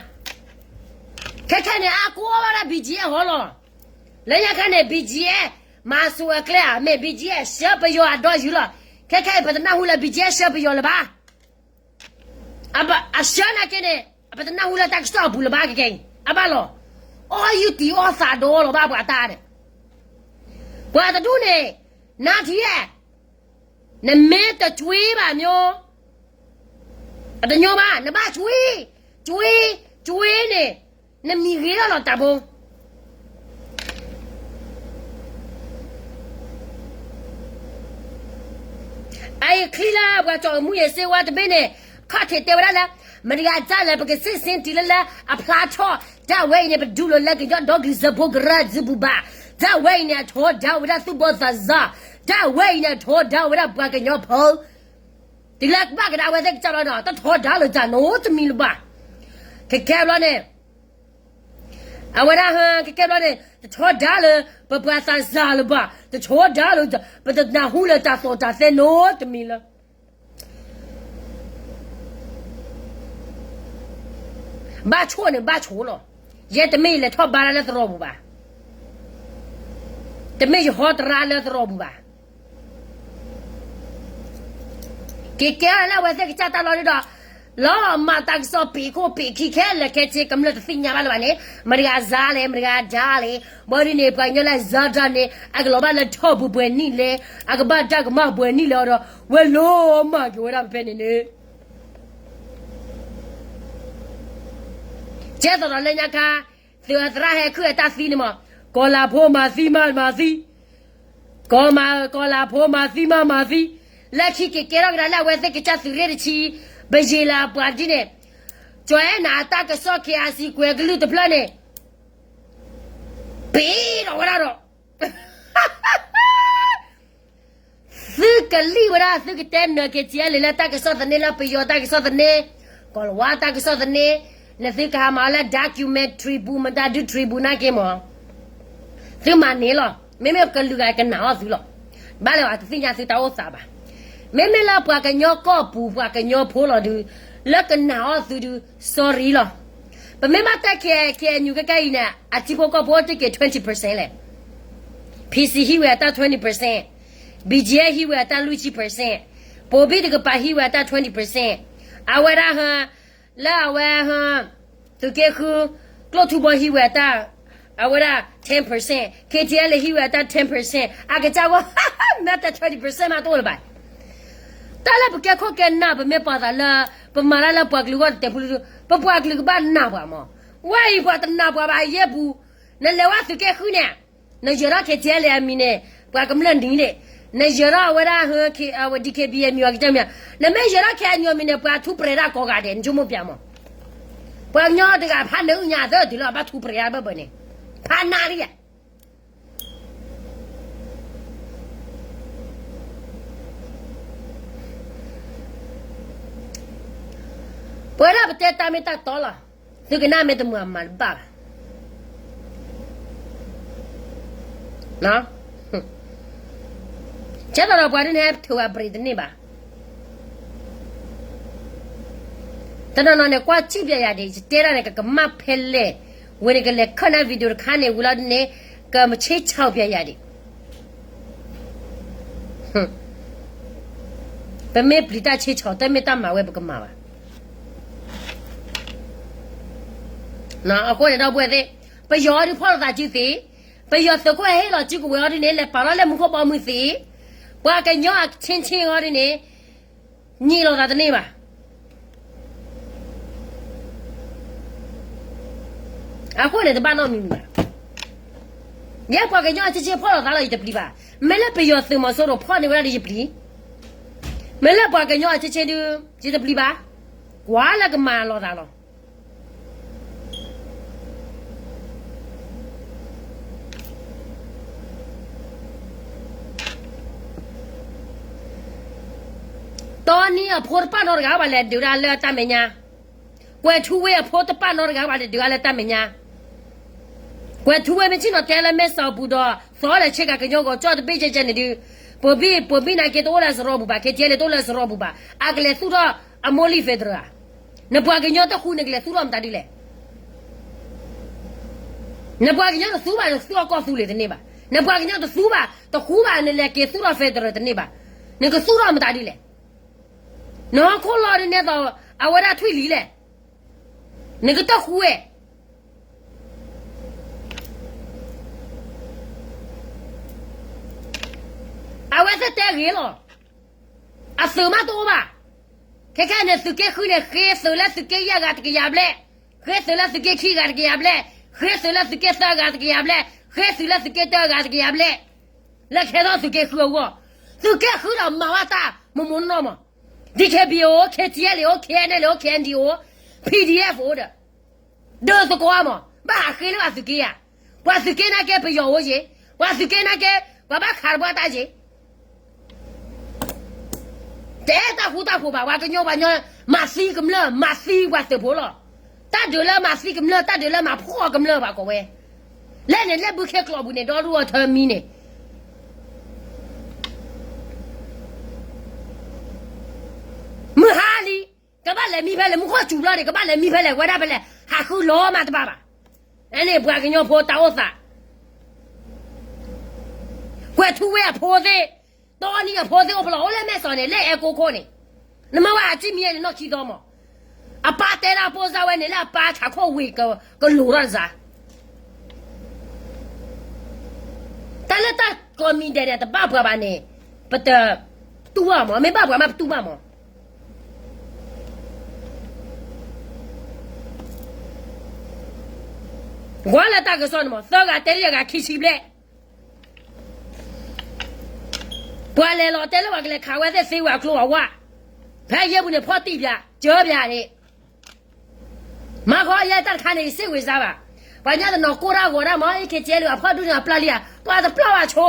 ခဲခဲန့ၣ် အါကိးဝဲဒၣ် ဘံၣ်ကၠံၣ်အဲၣ် ဟီလီၤ. လၢညါခါန့ၣ် ဘံၣ်ကၠံၣ်အဲၣ် မၤစူၤအကျဲဧါ, မ့ၢ် ဘံၣ်ကၠံၣ်အဲၣ် ဆှၢပယီၤအဒီယုၢ်လီၤ. ခဲခဲအံၤ ပတနၢ်ဟူလၢ ဘံၣ်ကၠံၣ်အဲၣ် ဆှၢပယီၤလၢၤဘၣ်. အဆှၢနာ်က့န့ၣ် ပတနၢ်ဟူလၢတၢ်ကစီၣ်အပူၤလၢၤဘၣ်. ခဲခဲအံၤ အဘၣ်လီၤ. အီၣ်ယူၢ်တံၢ်အီၣ်သးဒီလီၤဘၣ်ပှၤတၢ်န့ၣ်, ပှၤတဒူၣ်န့ၣ် နါထံဧၢ, နမ့ၢ်တကွံဘၣ်မၠိ, အတညီဘၣ်, နဘၣ်ကွံ, ကွံ, ကွံန့ၣ် နမံၤဂ့ၤထီၣ်လီၤတၢ်ဖိ. အအံၤချံလၢပှၤကၠီၣ်အမူယဲၢ်စ့ဝါတဘ့ၣ်န့ၣ် ခီၣ်ထံးတဲဝဲဒၣ်လၢ မတၤဂၤဒၣ်လဲာ် ပကစ့ၣ်စ့ၣ်တုၤလၢလၢအဖျါထီၣ်, တၢ်ဝဲအံၤန့ၣ် ပဒူလိာ်လၢကညီဒီကလုာ်စၢဖှိၣ်ကရၢအစုပူၤဘၣ်. တၢ်ဝဲအံၤန့ၣ် အထီဒါဝဲဒၣ်သူၣ်ဘီၣ်သးစၢ်, တၢ်ဝဲအံၤန့ၣ် အထီဒါဝဲဒၣ်ပှၤကညီဖိ တုၤလၢကဘၣ်ကဒါဝဲသ့ၣ်ကစၢ်ဘျီဒီး တထီဒါလၢၤတၢ်နီတမံၤလၢၤဘၣ်. ခဲခဲဘျီန့ၣ် အဝဲဒၣ်ဟ ခဲခဲဘျီန့ၣ် တထီဒါလၢပပှၤသးစၢ်လၢၤဘၣ်, တထီဒါလၢၤ, ပတနၢ်ဟူလၢၤတၢ်သိၣ်တၢ်သဲနီတမံၤလၢၤ ဘၣ်ဆိၣ်န့ၣ်ဘၣ်ဆိၣ်လီၤ. ယဲတမ့ၢ်ယလဲၤထီၣ်ဘါလၢသရိာ်ပူၤဘၣ်, တမ့ၢ်ယဟီတရါလၢသရိာ်ပူၤဘၣ်. က့ၤကဲထီၣ်လၢအဝဲသ့ၣ်ကစၢ်တၢ်လီၤဒုဒီး လီၤမၢ်တၢ်ကစီၣ်ပ့ၤခိၣ်ပ့ၤခံခဲလၢာ်ခဲဆ့ ကမျၢၢ်တသ့ၣ်ညါဘၣ်လၢၤဘၣ်န့ၣ် မတၤဂၤစၢ်လဲၣ် မတၤဂၤဒါလဲၣ်, ဘၣ်ဒ်န့ၣ် ပှၤကညီလၢစၢ်တၢ်န့ၣ် အကလီၤဘၣ်လၢထီၣ်ပူၤပှဲၤနံၣ်လဲၣ်, အကဘၣ်တၢ်ကမၣ်ပှဲၤနံၣ်လဲၣ်အီၤဒီး ဝဲလီၤမၢ်က့ၤဝဲဒၣ်ဖဲန့ၣ်န့ၣ် ကဲသိးဒီးလၢညါခါ သုးအသရၣ်ဟဲခုၣ်အတၢ်သံန့ၣ်မး, ကီၤလၤဖိမၤသံမးမၤသံ, ကီၤမၤ ကီၤလၤဖိမၤသံမးမၤသံ, လၢခံက့ၤကဲထီၣ်ကဒါလၢအဝဲသ့ၣ်ကစၢ်သုးရ့ၣ်တဆံ, ပယံာ်လၢအပှၤဒ်န့ၣ်, ကၠီၤအဲၣ်နၤအတၢ်ကစီၣ် ခ့ၣ်အါစံကွဲးကလုၢ်တဖျၢၣ်န့ၣ်, ပ့ၤထီၣ်ဝဲဒၣ်ဒီး သုကလံၣ်ဝဲဒၣ် သုကတဲနၢၤက့ၤ ကၠီၤအဲၣ်လံ လၢတၢ်ကစီၣ်သန့ လၢပယီၤတၢ်ကစီၣ်သန့, ကီၤလၤဝါတၢ်ကစီၣ်သန့, နသုကဟးမၤအီၤလၢ documentary ပူၤ မတၤဒု tribune နာ်က့မး, သုမၤန့ၢ်လီၤ. မ့မ့ၢ်ကလုာ်ဂၤကနာ်အီၣ်သုလီၤ. ဘၣ်လၢအတသ့ၣ်ညါသုတၢ်အိၣ်သးဘၣ်. မ့မ့ၢ်လၢပှၤကညီကီၢ်ပူၤ ပှၤကညီဖိလီၤဒုး, လၢကနာ်အီၣ်သုဒုး, sorry လီၤ. ပမ့ၢ်ဘၣ်တဲ ခ့ၣ်အဲၣ်ယူၣ် ခဲခဲအံၤန့ၣ် အထံဖိကီၢ်ဖိအိၣ်တ့ၢ်က့ၤ twenty percent လဲၣ်. PC ဟံးဝဲအတၢ် twenty percent, BGF ဟံးဝဲအတၢ်လွံၢ်ဆံ percent, ပိာ်ဘံၣ်တကပၤဟံးဝဲအတၢ် twenty percent, အဝဲဒၣ်ဟ လၢအဝဲဟ သုးက့ဃု ကျိၣ်ထူဘီဟံးဝဲအတၢ်, အဝဲဒၣ် ten percent, KTLA ဟံးဝဲအတၢ် ten percent, အကစၢ်ဝဲ မ့ၢ်တ twenty percent မးတအိၣ်လၢၤဘၣ်. တၢ်လၢပကဲခိၣ်ကဲနၢ် ပမ့ၢ်ပာ်သးလၢ ပမၤတၢ်လၢပှၤကလုာ်ဂီၢ်တတဲာ်ဖိလၢ ပပှၤကလုာ်ကဘၣ်နာ်ပှၤမး. ဝဲအံၤပှၤတနာ်ပှၤဘၣ်ယဲၢ်ပူၤ, နလဲၤဝဲသုးက့ဃုန့ၣ် နယၢၤထီၣ် KTLA အမံၤန့ၣ် ပှၤကမျၢၢ်နံၤန့ၣ်, နယၢၤထီၣ်အဝဲဒၣ် DKBA မံၤ အကစၢ်မံၤ, နမ့ၢ်ယၢၤထီၣ် KNU အမံၤန့ၣ် ပှၤထူးပရံးဒၣ်ကိးဂၤဒဲး နဆိကမိၣ်ပျးမး. ပှၤကညီတဂၤဖးနၢအုၣ်ညါအသၢတုၤလၢအဘၣ်ထူးပရံးဒၣ်ဘၢဘၢန့ၣ်, ဖးနးလံယဲ ပဝဲဒၣ်ပတဲတၢ်မ့ၢ်တၢ်တီလီၤ. သုကနၣ်မ့ၢ်တမုာ်အမၤတဘၣ်ဘၣ်. ကဲသိးဒီးပှၤဒ်န့ၣ် ထုးအပရံးတန့ၢ်ဘၣ်. တနီၤနီၤန့ၣ် ကွၢ်စံၣ်ပျးယၤဒံး ယတဲဒၣ်န့ၣ် ကကမၣ်ဖဲလဲၣ်, ဝဲန့ၣ်ကလဲၤခၢၣ်နၢ် video တခါန့ၣ် ဝံၤလီၤဒ်န့ၣ် ကမၤဆ့ဆၣ်ပျးယၤဒံး ပမ့ၢ်ပျံၤတၢ်ဆ့ဆၣ် တမ့ၢ်တၢ်မၤဝဲပကမၤဘၣ်. အဃိန့ၣ်ဒီပုၢ်ဝဲၢ်သ့ၣ်, ပယီၤဒုးဖီၣ်လိာ်သးစုသ့ၣ်, ပယီၤသုးခိၣ်ဟဲဟ့ၣ်လီၤစုကဝဲၤအီၤဒ်န့ၣ် လဲၤပာ်လီၤလၢမူခိၣ်ဘီမုၢ်သ့, ပှၤကညီအဆ့ဆ့အီၤဒ်န့ၣ် ညံးလိာ်သးတန့ၢ်ဘၣ်. အဃိန့ၣ်တဘၣ်နီတမံၤဘၣ်. ယဲပှၤကညီအဆ့ဆ့ဖီၣ်လိာ်သးလီၤ ယတပျံၤဘၣ်. မ့ၢ်လၢပယီၤသုးမီၤစိရိၤဖီၣ်န့ၢ်ဝဲဒၣ်ဒီးယပျံၤ, မ့ၢ်လၢပှၤကညီအဆ့ဆ့ဒုး ယတပျံၤဘၣ်. ကွၢ်လၢကမၤလိာ်သးလီၤ. တီနံအဖိတပၣ်နီတဂၤဘၣ်လဲၤဒုးဒၣ်လၢတၢ်မဲာ်ညါ, ကွဲၤထူဝ့အဖိတပၣ်နီတဂၤဘၣ်လဲၤဒုးဒၣ်လၢတၢ်မဲာ်ညါ. ကွဲၤထူဝ့မ့ၢ်ဆ့ၣ်နီၤတဲလၢမဲၢ်စီၤပူၤဒီး သီလဲၤဆ့ကၤကညီဂီၤကၠီၣ်တဘ့ၣ်ကဲကဲန့ၣ်ဒုး, ပဘ့ၣ် ပဘ့ၣ်နာ်က့တအိၣ်လၢစရီပူၤဘၣ်, ခဲကဲလၢတအိၣ်လၢစရီပူၤဘၣ်, အကလဲၤသူၣ်ထီၣ်အမိၢ်လံၢ် federal ဧါ. နပှၤကညီတဃူန့ၣ်ကလဲၤသူၣ်ထီၣ်မတၤဒ်လဲၣ်. နပှၤကညီတသူဘၣ် နသူၣ်ထီၣ်ကီၢ်သူလ့ၤတန့ၢ်ဘၣ်. နပှၤကညီတသူဘၣ် တဃူဘၣ် နလဲၤက့ၤသူၣ်ထီၣ် federal တန့ၢ်ဘၣ်. နကသူၣ်ထီၣ်မတၤဒ်လဲၣ်. နဟီၣ်ခိၣ်လီၤဒ်န့ၣ်သိး အဝဲဒၣ်ထွံၣ်လံလဲၣ်. နကတၢၢ်ဃူဝဲ အဝဲသ့ၣ်တဲဂ့ၤလီၤ. အသုးမးတအိၣ်ဘၣ်. ခဲခဲန့ၣ် သုးက့ဃုန့ၣ် ဃ့သုးလၢသုးက့ယဲၢ်ဂၤတကယၤဘျဲၣ်, ဃ့သုးလၢသုးက့ခံဂၤတကယၤဘျဲၣ်, ဃ့သုးလၢသုးက့သၢဂၤတကယၤဘျဲၣ်, ဃ့သုးလၢသုးက့တၢဂၤတကယၤဘျဲၣ်, လၢခဲထီၣ်သုးက့ဃုအဂီၢ်, သုးက့ဃုဒီးမၤဝဲတၢ်မိၢ်မိၢ်နီၢ်နီၢ်မး, DKBA အိၣ်, KTLA အိၣ်, KNLA အိၣ်, KNDO အိၣ်, PDF အိၣ်ဒီး ဒုးသကိးမး ဘၣ်ဟးဃ့လၢပှၤသုးက့ဧါ. ပှၤသုးက့နာ်က့ပယီၤအိၣ်က့ၤ, ပှၤသုးက့နာ်က့ ပှၤဘၣ်ခးတပှၢ်တၢ်က့ၤ. တအဲၣ်တၢ်ဃူတၢ်ဖိးဘၣ်, ပှၤကညီပှၤညီ မၤသံကမျၢၢ် မၤသံပှၤသုးဖိလီၤ. တၢ်ဒုးလၢမၤသံကမျၢၢ် တၢ်ဒုးလၢမၤဖှီၣ်ကမျၢၢ်ဘၣ်ကိးဝဲ, လၢန့ၣ်လၢဘုခ့ကျိာ်ပူၤန့ၣ် ဒီဒူၣ်အီၤထၢမံန့ၣ် မုၢ်ဟါလံ, ကဘၣ်လဲၤမံဖဲလဲၣ်, မူခိၣ်စူၤဘျီန့ၣ် ကဘၣ်လဲၤမံဖဲလဲၣ်, ဝဲဒၣ်ဖဲလဲၣ် ဟးဃုလီၤမးတဘၣ်ဘၣ်. အန့ၣ်ပှၤကညီဖိတၢ်အိၣ်သး, ကွဲၤထူဝ့အဖိသ့ၣ်, တီနံအဖိသ့ၣ် အိၣ်ဖဲလဲၣ်, အိၣ်လၢမဲၢ်စီၤန့ၣ် လၢအဲကိခိၣ်န့ၣ်, နမ့ၢ်ဝဲအစံၣ်မံၤန့ၣ် နီၢ်ခံသီမး, အပၢ်တဲဒၣ်ပိၢ်စၢ်ဝဲန့ၣ် လၢအပၢ်ဆးခိၣ်ဝ့ၤကလိၤထီၣ်တစး တၢ်လၢတၢ်ကိးမံၤဒဲးန့ၣ် တဘၣ်ပှၤဘၣ်န့ၣ် ပတတူၢ်ဘၣ်မး, မ့ၢ်ဘၣ်ပှၤမးပတူၢ်ဘၣ်မး. ကွၢ်လၢတၢ်ကစီၣ်န့ၣ်မး သၢဂၤတဲလၢယဂၤခံဆံဘျဲၣ်, ပှၤလဲၤလီၤတဲလၢပှၤကလဲၤခးဝဲသ့ၣ်သ့ဝဲအကျိအဝၣ်, ဖဲယဲၢ်ပူၤန့ၣ် ဖီၣ်တံၢ်ပၠး ကၢပၠးန့ၣ် မၤဃီယဲတၢ်တခါန့ၣ် ယစ့ၢ်ဝ့ၤစါဘၣ်. ပှၤညါတနီၤကိၢ်တၢ်ဂီၤတၢ်မး အံၤ ခ့ကဲလၢ အဖီၣ်ဒူၣ်န့ၣ် အပျၢ်လံဧါ, ပှၤတပျၢ်ဘၣ်ဆိ,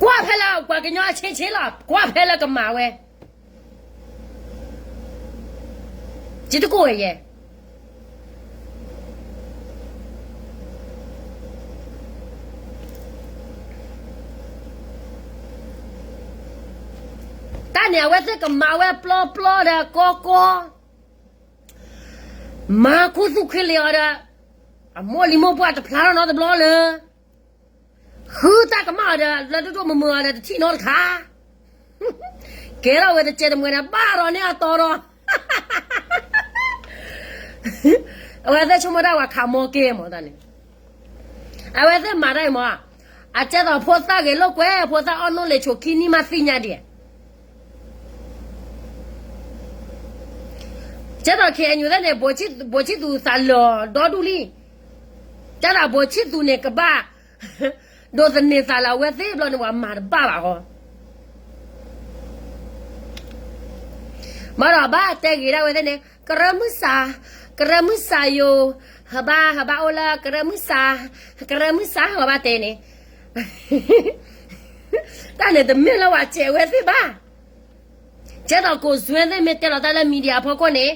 ကွၢ်ဖဲလၢပှၤကညီအဆ့ဆ့လီၤ, ကွၢ်ဖဲလၢကမၤဝဲ, ယတကိးဝဲယဲ တၢ်န့ၣ် အဝဲသ့ၣ်ကမၤဝဲပျီပျီဒီးကီကီ, မၤခူသူၣ်ခ့လ့ၤအီၤဒီး အမိၢ်လံၤမိၢ်ပှၢ်တဖျါထီၣ်နီတဘျီလၢ ဃုတၢ်ကမၣ်အီၤဒီး လၢဒိၣ်ဒိၣ်မုၢ်မုၢ်အီၤဒီး တထံၣ်နီတခါ, ကဲထီၣ်ဝဲတစဲးတမှဲၤန့ၣ် ဘၣ်ဒီးန့ၢ်အတီဒီး အဝဲသ့ၣ်ဆိကမိၣ်တၢ်ဝဲခးမီက့ၤမးတၢ်န့ၣ်, အဝဲသ့ၣ်မၤတၢ်အံၤမး, အကဲသိးဖိသၣ်ဂဲၤလိာ်ကွဲ ဖိသၣ်အီၣ်နိၣ်လဲၤဆိးခံနံၣ်မးသ့ၣ်ညါဒံး, ကဲသိး ခ့ၣ်အဲၣ်ယူၣ် သ့ၣ်န့ၣ် ဘိးဆံၣ်သူၣ်သးလီၤဒီဒူၣ်လံ, ကဲသိးဘိးဆံၣ်သူၣ်န့ၣ်ကဘၣ် ဒိးသန့ၤသးလၢအဝဲသ့ၣ်ဘျီန့ၣ် ပှၤမၤတဘၣ်ဘၣ်ဃီ ဘၣ်ဒီးဘၣ်တဲဂ့ၤဒၣ်ဝဲသ့ၣ်န့ၣ် ကရၢမုၢ်စၢ်, ကရၢမုၢ်စၢ်ယိၤ, ဟဘၣ် ဟဘၣ်အိၣ်လၢကရၢမုၢ်စၢ်, ကရၢမုၢ်စၢ် ပှၤဘၣ်တဲန့ၣ်, တၢ်န့ၣ်တမ့ၢ်လၢပှၤစဲးဝဲသ့ၣ်ဘၣ်. ကဲသိးကိးစွဲသ့ၣ်မ့ၢ်တဲလီၤတၢ်လၢ media အဖီခိၣ်န့ၣ်,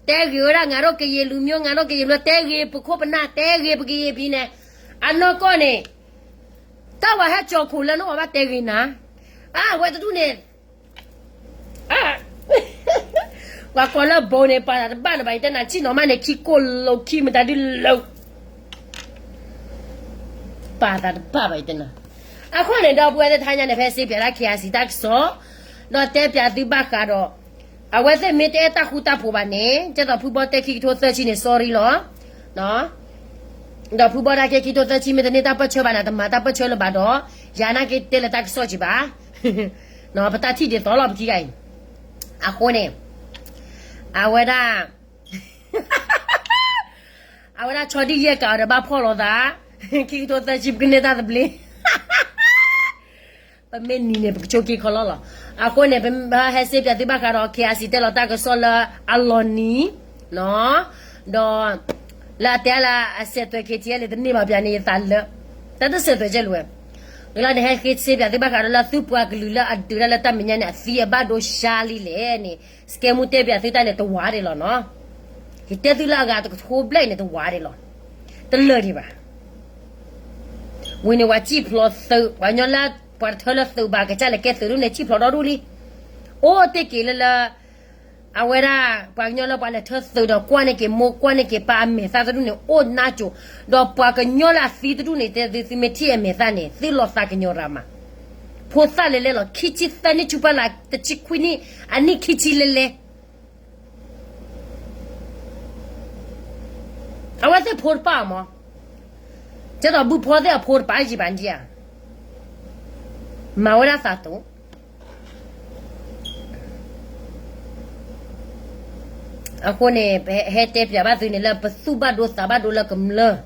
တဲဂ့ၤဝဲဒၣ် ငါတို့ကရင်လူမျိုး ငါတို့ကရင်လူမျိုး တဲဂ့ၤပခိၣ်ပနၢ် တဲဂ့ၤပကရင်ပြည်နယ်, အနီၢ်ကီၢ်န့ၣ် တၢ်ဝဲဟဲကၠီၤခိၣ်လၢနအိၣ်ဘၣ်တဲဂ့ၤနၤ, အဝဲတဒူၣ်န့ၣ် ပှၤကိးလၢဘိန့ၣ် ပာ်သးတဘၣ်လၢၤဘၣ် ယတဲနၤ ဆ့ၣ်နီၤမးန့ၣ် ခံကိၢ်လိာ်ခံမတၤဒုလၢ ပာ်သးတဘၣ်ဘၣ် ယတဲနၤ, အဃိန့ၣ်ဒီပုၢ်ဝဲၢ်သ့ၣ်တဟါညါန့ၣ် ဖဲစ့ပၠးဒၣ် ခ့ၣ်အါစံၣ် တၢ်ကစီၣ်, ဒီးတဲပၠးသုဘၣ်ဃးဒီး အဝဲသ့ၣ်မ့ၢ်တအဲၣ်တၢ်ဃူတၢ်ဖိးဘၣ်န့ၣ် ကဲသိးဖုဘီတဲခံကထိသၢဆံန့ၣ် sorry လီၤ. ဒီးဖုဘီဒၣ်ကဲ ခံကထိသၢဆံ မ့ၢ်တန့ၢ်တၢ်ပၢၢ်ဆၢဘၣ်န့ၣ် တမၤတၢ်ပၢၢ်ဆၢလၢၤဘၣ်ဒီး ယၤနာ်က့တဲလၢတၢ်ကစီၣ်ကံဘၣ်, ပတၢ်ထံၣ်ဒ်သိးလီၤ ပခံဂၤအံၤ. အဃိန့ၣ် အဝဲဒၣ် အဝဲဒၣ်ဆီဒံၣ်ယဲၢ်ကးအီၤဒီးဘၣ်ဖီၣ်လိာ်သး, ခံကထိသၢဆံ ပကန့ၢ်တၢ်သဘျ့ ပမ့ၢ်နံၤန့ၣ် ပကဆိးက့ခီလီၤလီၤ. အဃိန့ၣ် ပဟဲစ့ပၠးသုဘၣ်ဃးဒီး KIC တဲလီၤတၢ်ကစီၣ်လၢအလီၤနံၤ, ဒီး လၢအတဲလၢအစဲးသွဲး KTLA တန့ၢ်ဘၣ်ပၠးန့ၣ် ယသးလၢ တၢ်တစဲးသွဲးကဲလၢၤဝဲ, လၢန့ၣ်ဟဲစ့ပၠးသုဘၣ်ဃးဒီးလၢသုပှၤကလုာ်လၢအဒုးတၢ်လၢတၢ်မဲာ်ညါန့ၣ် အသံအဘၣ်ဒိရှါလံလဲၣ်န့ၣ် စကဲမူတဲပၠးသုတၢ်န့ၣ် တဝးဒံးလီၤနီၤ. ယတဲသုလၢအဂၤတကထိဘျဲၣ်အံၤန့ၣ် တဝးဒံးလီၤ. တလၢာ်ဒံးဘၣ်. ဝံၤန့ၣ် ပှၤစံၣ်ဖျိးသုး ပှၤကညီလၢ ပှၤတထၢလၢသုးဘၣ် ကစၢ်လဲၤကဲသုးဒ်န့ၣ် စံၣ်ဖျိးဒီဒူၣ်လံ. အိၣ်တ့ၢ်က့ၤလၢလၢ အဝဲဒၣ် ပှၤကညီလၢပှၤလဲၤထၢသုးဒီးကွၢ်န့ၢ်က့ၤမိၢ်ကွၢ်န့ၢ်က့ၤပၢ်အမဲာ်သၣ်တဒူၣ်န့ၣ် အိၣ်နါစိၤ, ဒီးပှၤကညီလၢအသံတဒူၣ်န့ၣ် တဲသု သုမ့ၢ်ထံၣ်အမဲာ်သၣ်န့ၣ် သုလီၤသးကညီၤရၤမး. ဖိသၣ်လဲၤလဲၤလီၤ ခံဆံသၢနံၣ် ဆူဖီလာ် တဆံခွံနံၣ် အနံၣ်ခံဆံလဲၤလဲၤ အဝဲသ့ၣ်ဖိတပၣ်မး, ကဲသိးဘုဖီသ့ၣ်အဖိတပၣ်ယံၤဘၣ်ဒံဧါ, မၤဝဲဒၣ်သးတိၤ. အဃိန့ၣ် ပဟဲတဲပၠးဘၣ်သုန့ၣ်လၢ ပသူၣ်ဘၣ်ဒိသးဘၣ်ဒိလၢကမျၢၢ်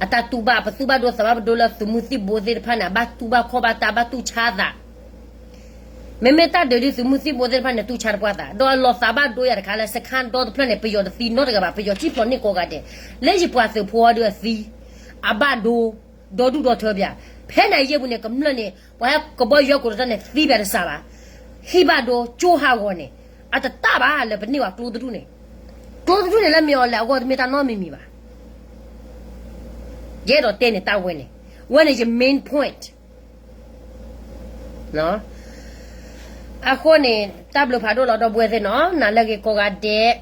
အတၢ်တူၢ်ဘၣ် ပသူၣ်ဘၣ်ဒိသးဘၣ်ဒိလၢသုးမုၢ်သံၣ်ဘိသ့ၣ်တဖၣ်န့ၣ် အဘၣ်တူၢ်ဘၣ်ခီၣ်ဘၣ်တၢ်ဘၣ်တူၢ်ဆါသး မ့မ့ၢ်တၢ်ဒုးဒ်သုးမုၢ်သံၣ်ဘိသ့ၣ်တဖၣ်န့ၣ် တူၢ်ဆါတပှၢ်သး ဒီးအလီၤသးဘၣ်ဒိယၤတခါလၢ စခါဒီတဖျၢၣ်န့ၣ် ပယီၤတသံနီတဂၤဘၣ် ပယီၤစံၣ်ဖျိးန့ၢ်ကိးဂၤဒဲး, လၢယပှၤသုးဖိအီၤဒုးအသံ, အဘၣ်ဒိ, ဒီဒူၣ်ဒီထၢပၠး, ဖဲန့ၣ်အယဲၢ်ပူၤန့ၣ် ကမျၢၢ်န့ၣ် ပှၤဟဲကဘီယူၤကိးတၢ်န့ၣ် သံပၠးတစှၤဘၣ်, ဟံၣ်ဘၣ်ဒိ ကၠိဟးဂီၤန့ၣ်, အတတၢ်ဘၣ်လၢပန့ၢ်ဝဲကျိတဒူၣ်န့ၣ်, ကျိတဒူၣ်န့ၣ်လၢမ့ၢ်အီၤလဲၣ်အဂီၢ်တမ့ၢ်တၢ်နီတမံၤမံၤဘၣ်. ယအဲၣ်ဒိးတဲန့ၣ်တၢ်ဝဲန့ၣ်, ဝဲန့ၣ်ယ main point အဃိန့ၣ် တၢ်ဘျုးဖးဒိၣ်လီၤဒီပုၢ်ဝဲၢ်သ့ၣ်နီၤ နၤလၢအဂ့ၤကိးဂၤဒဲး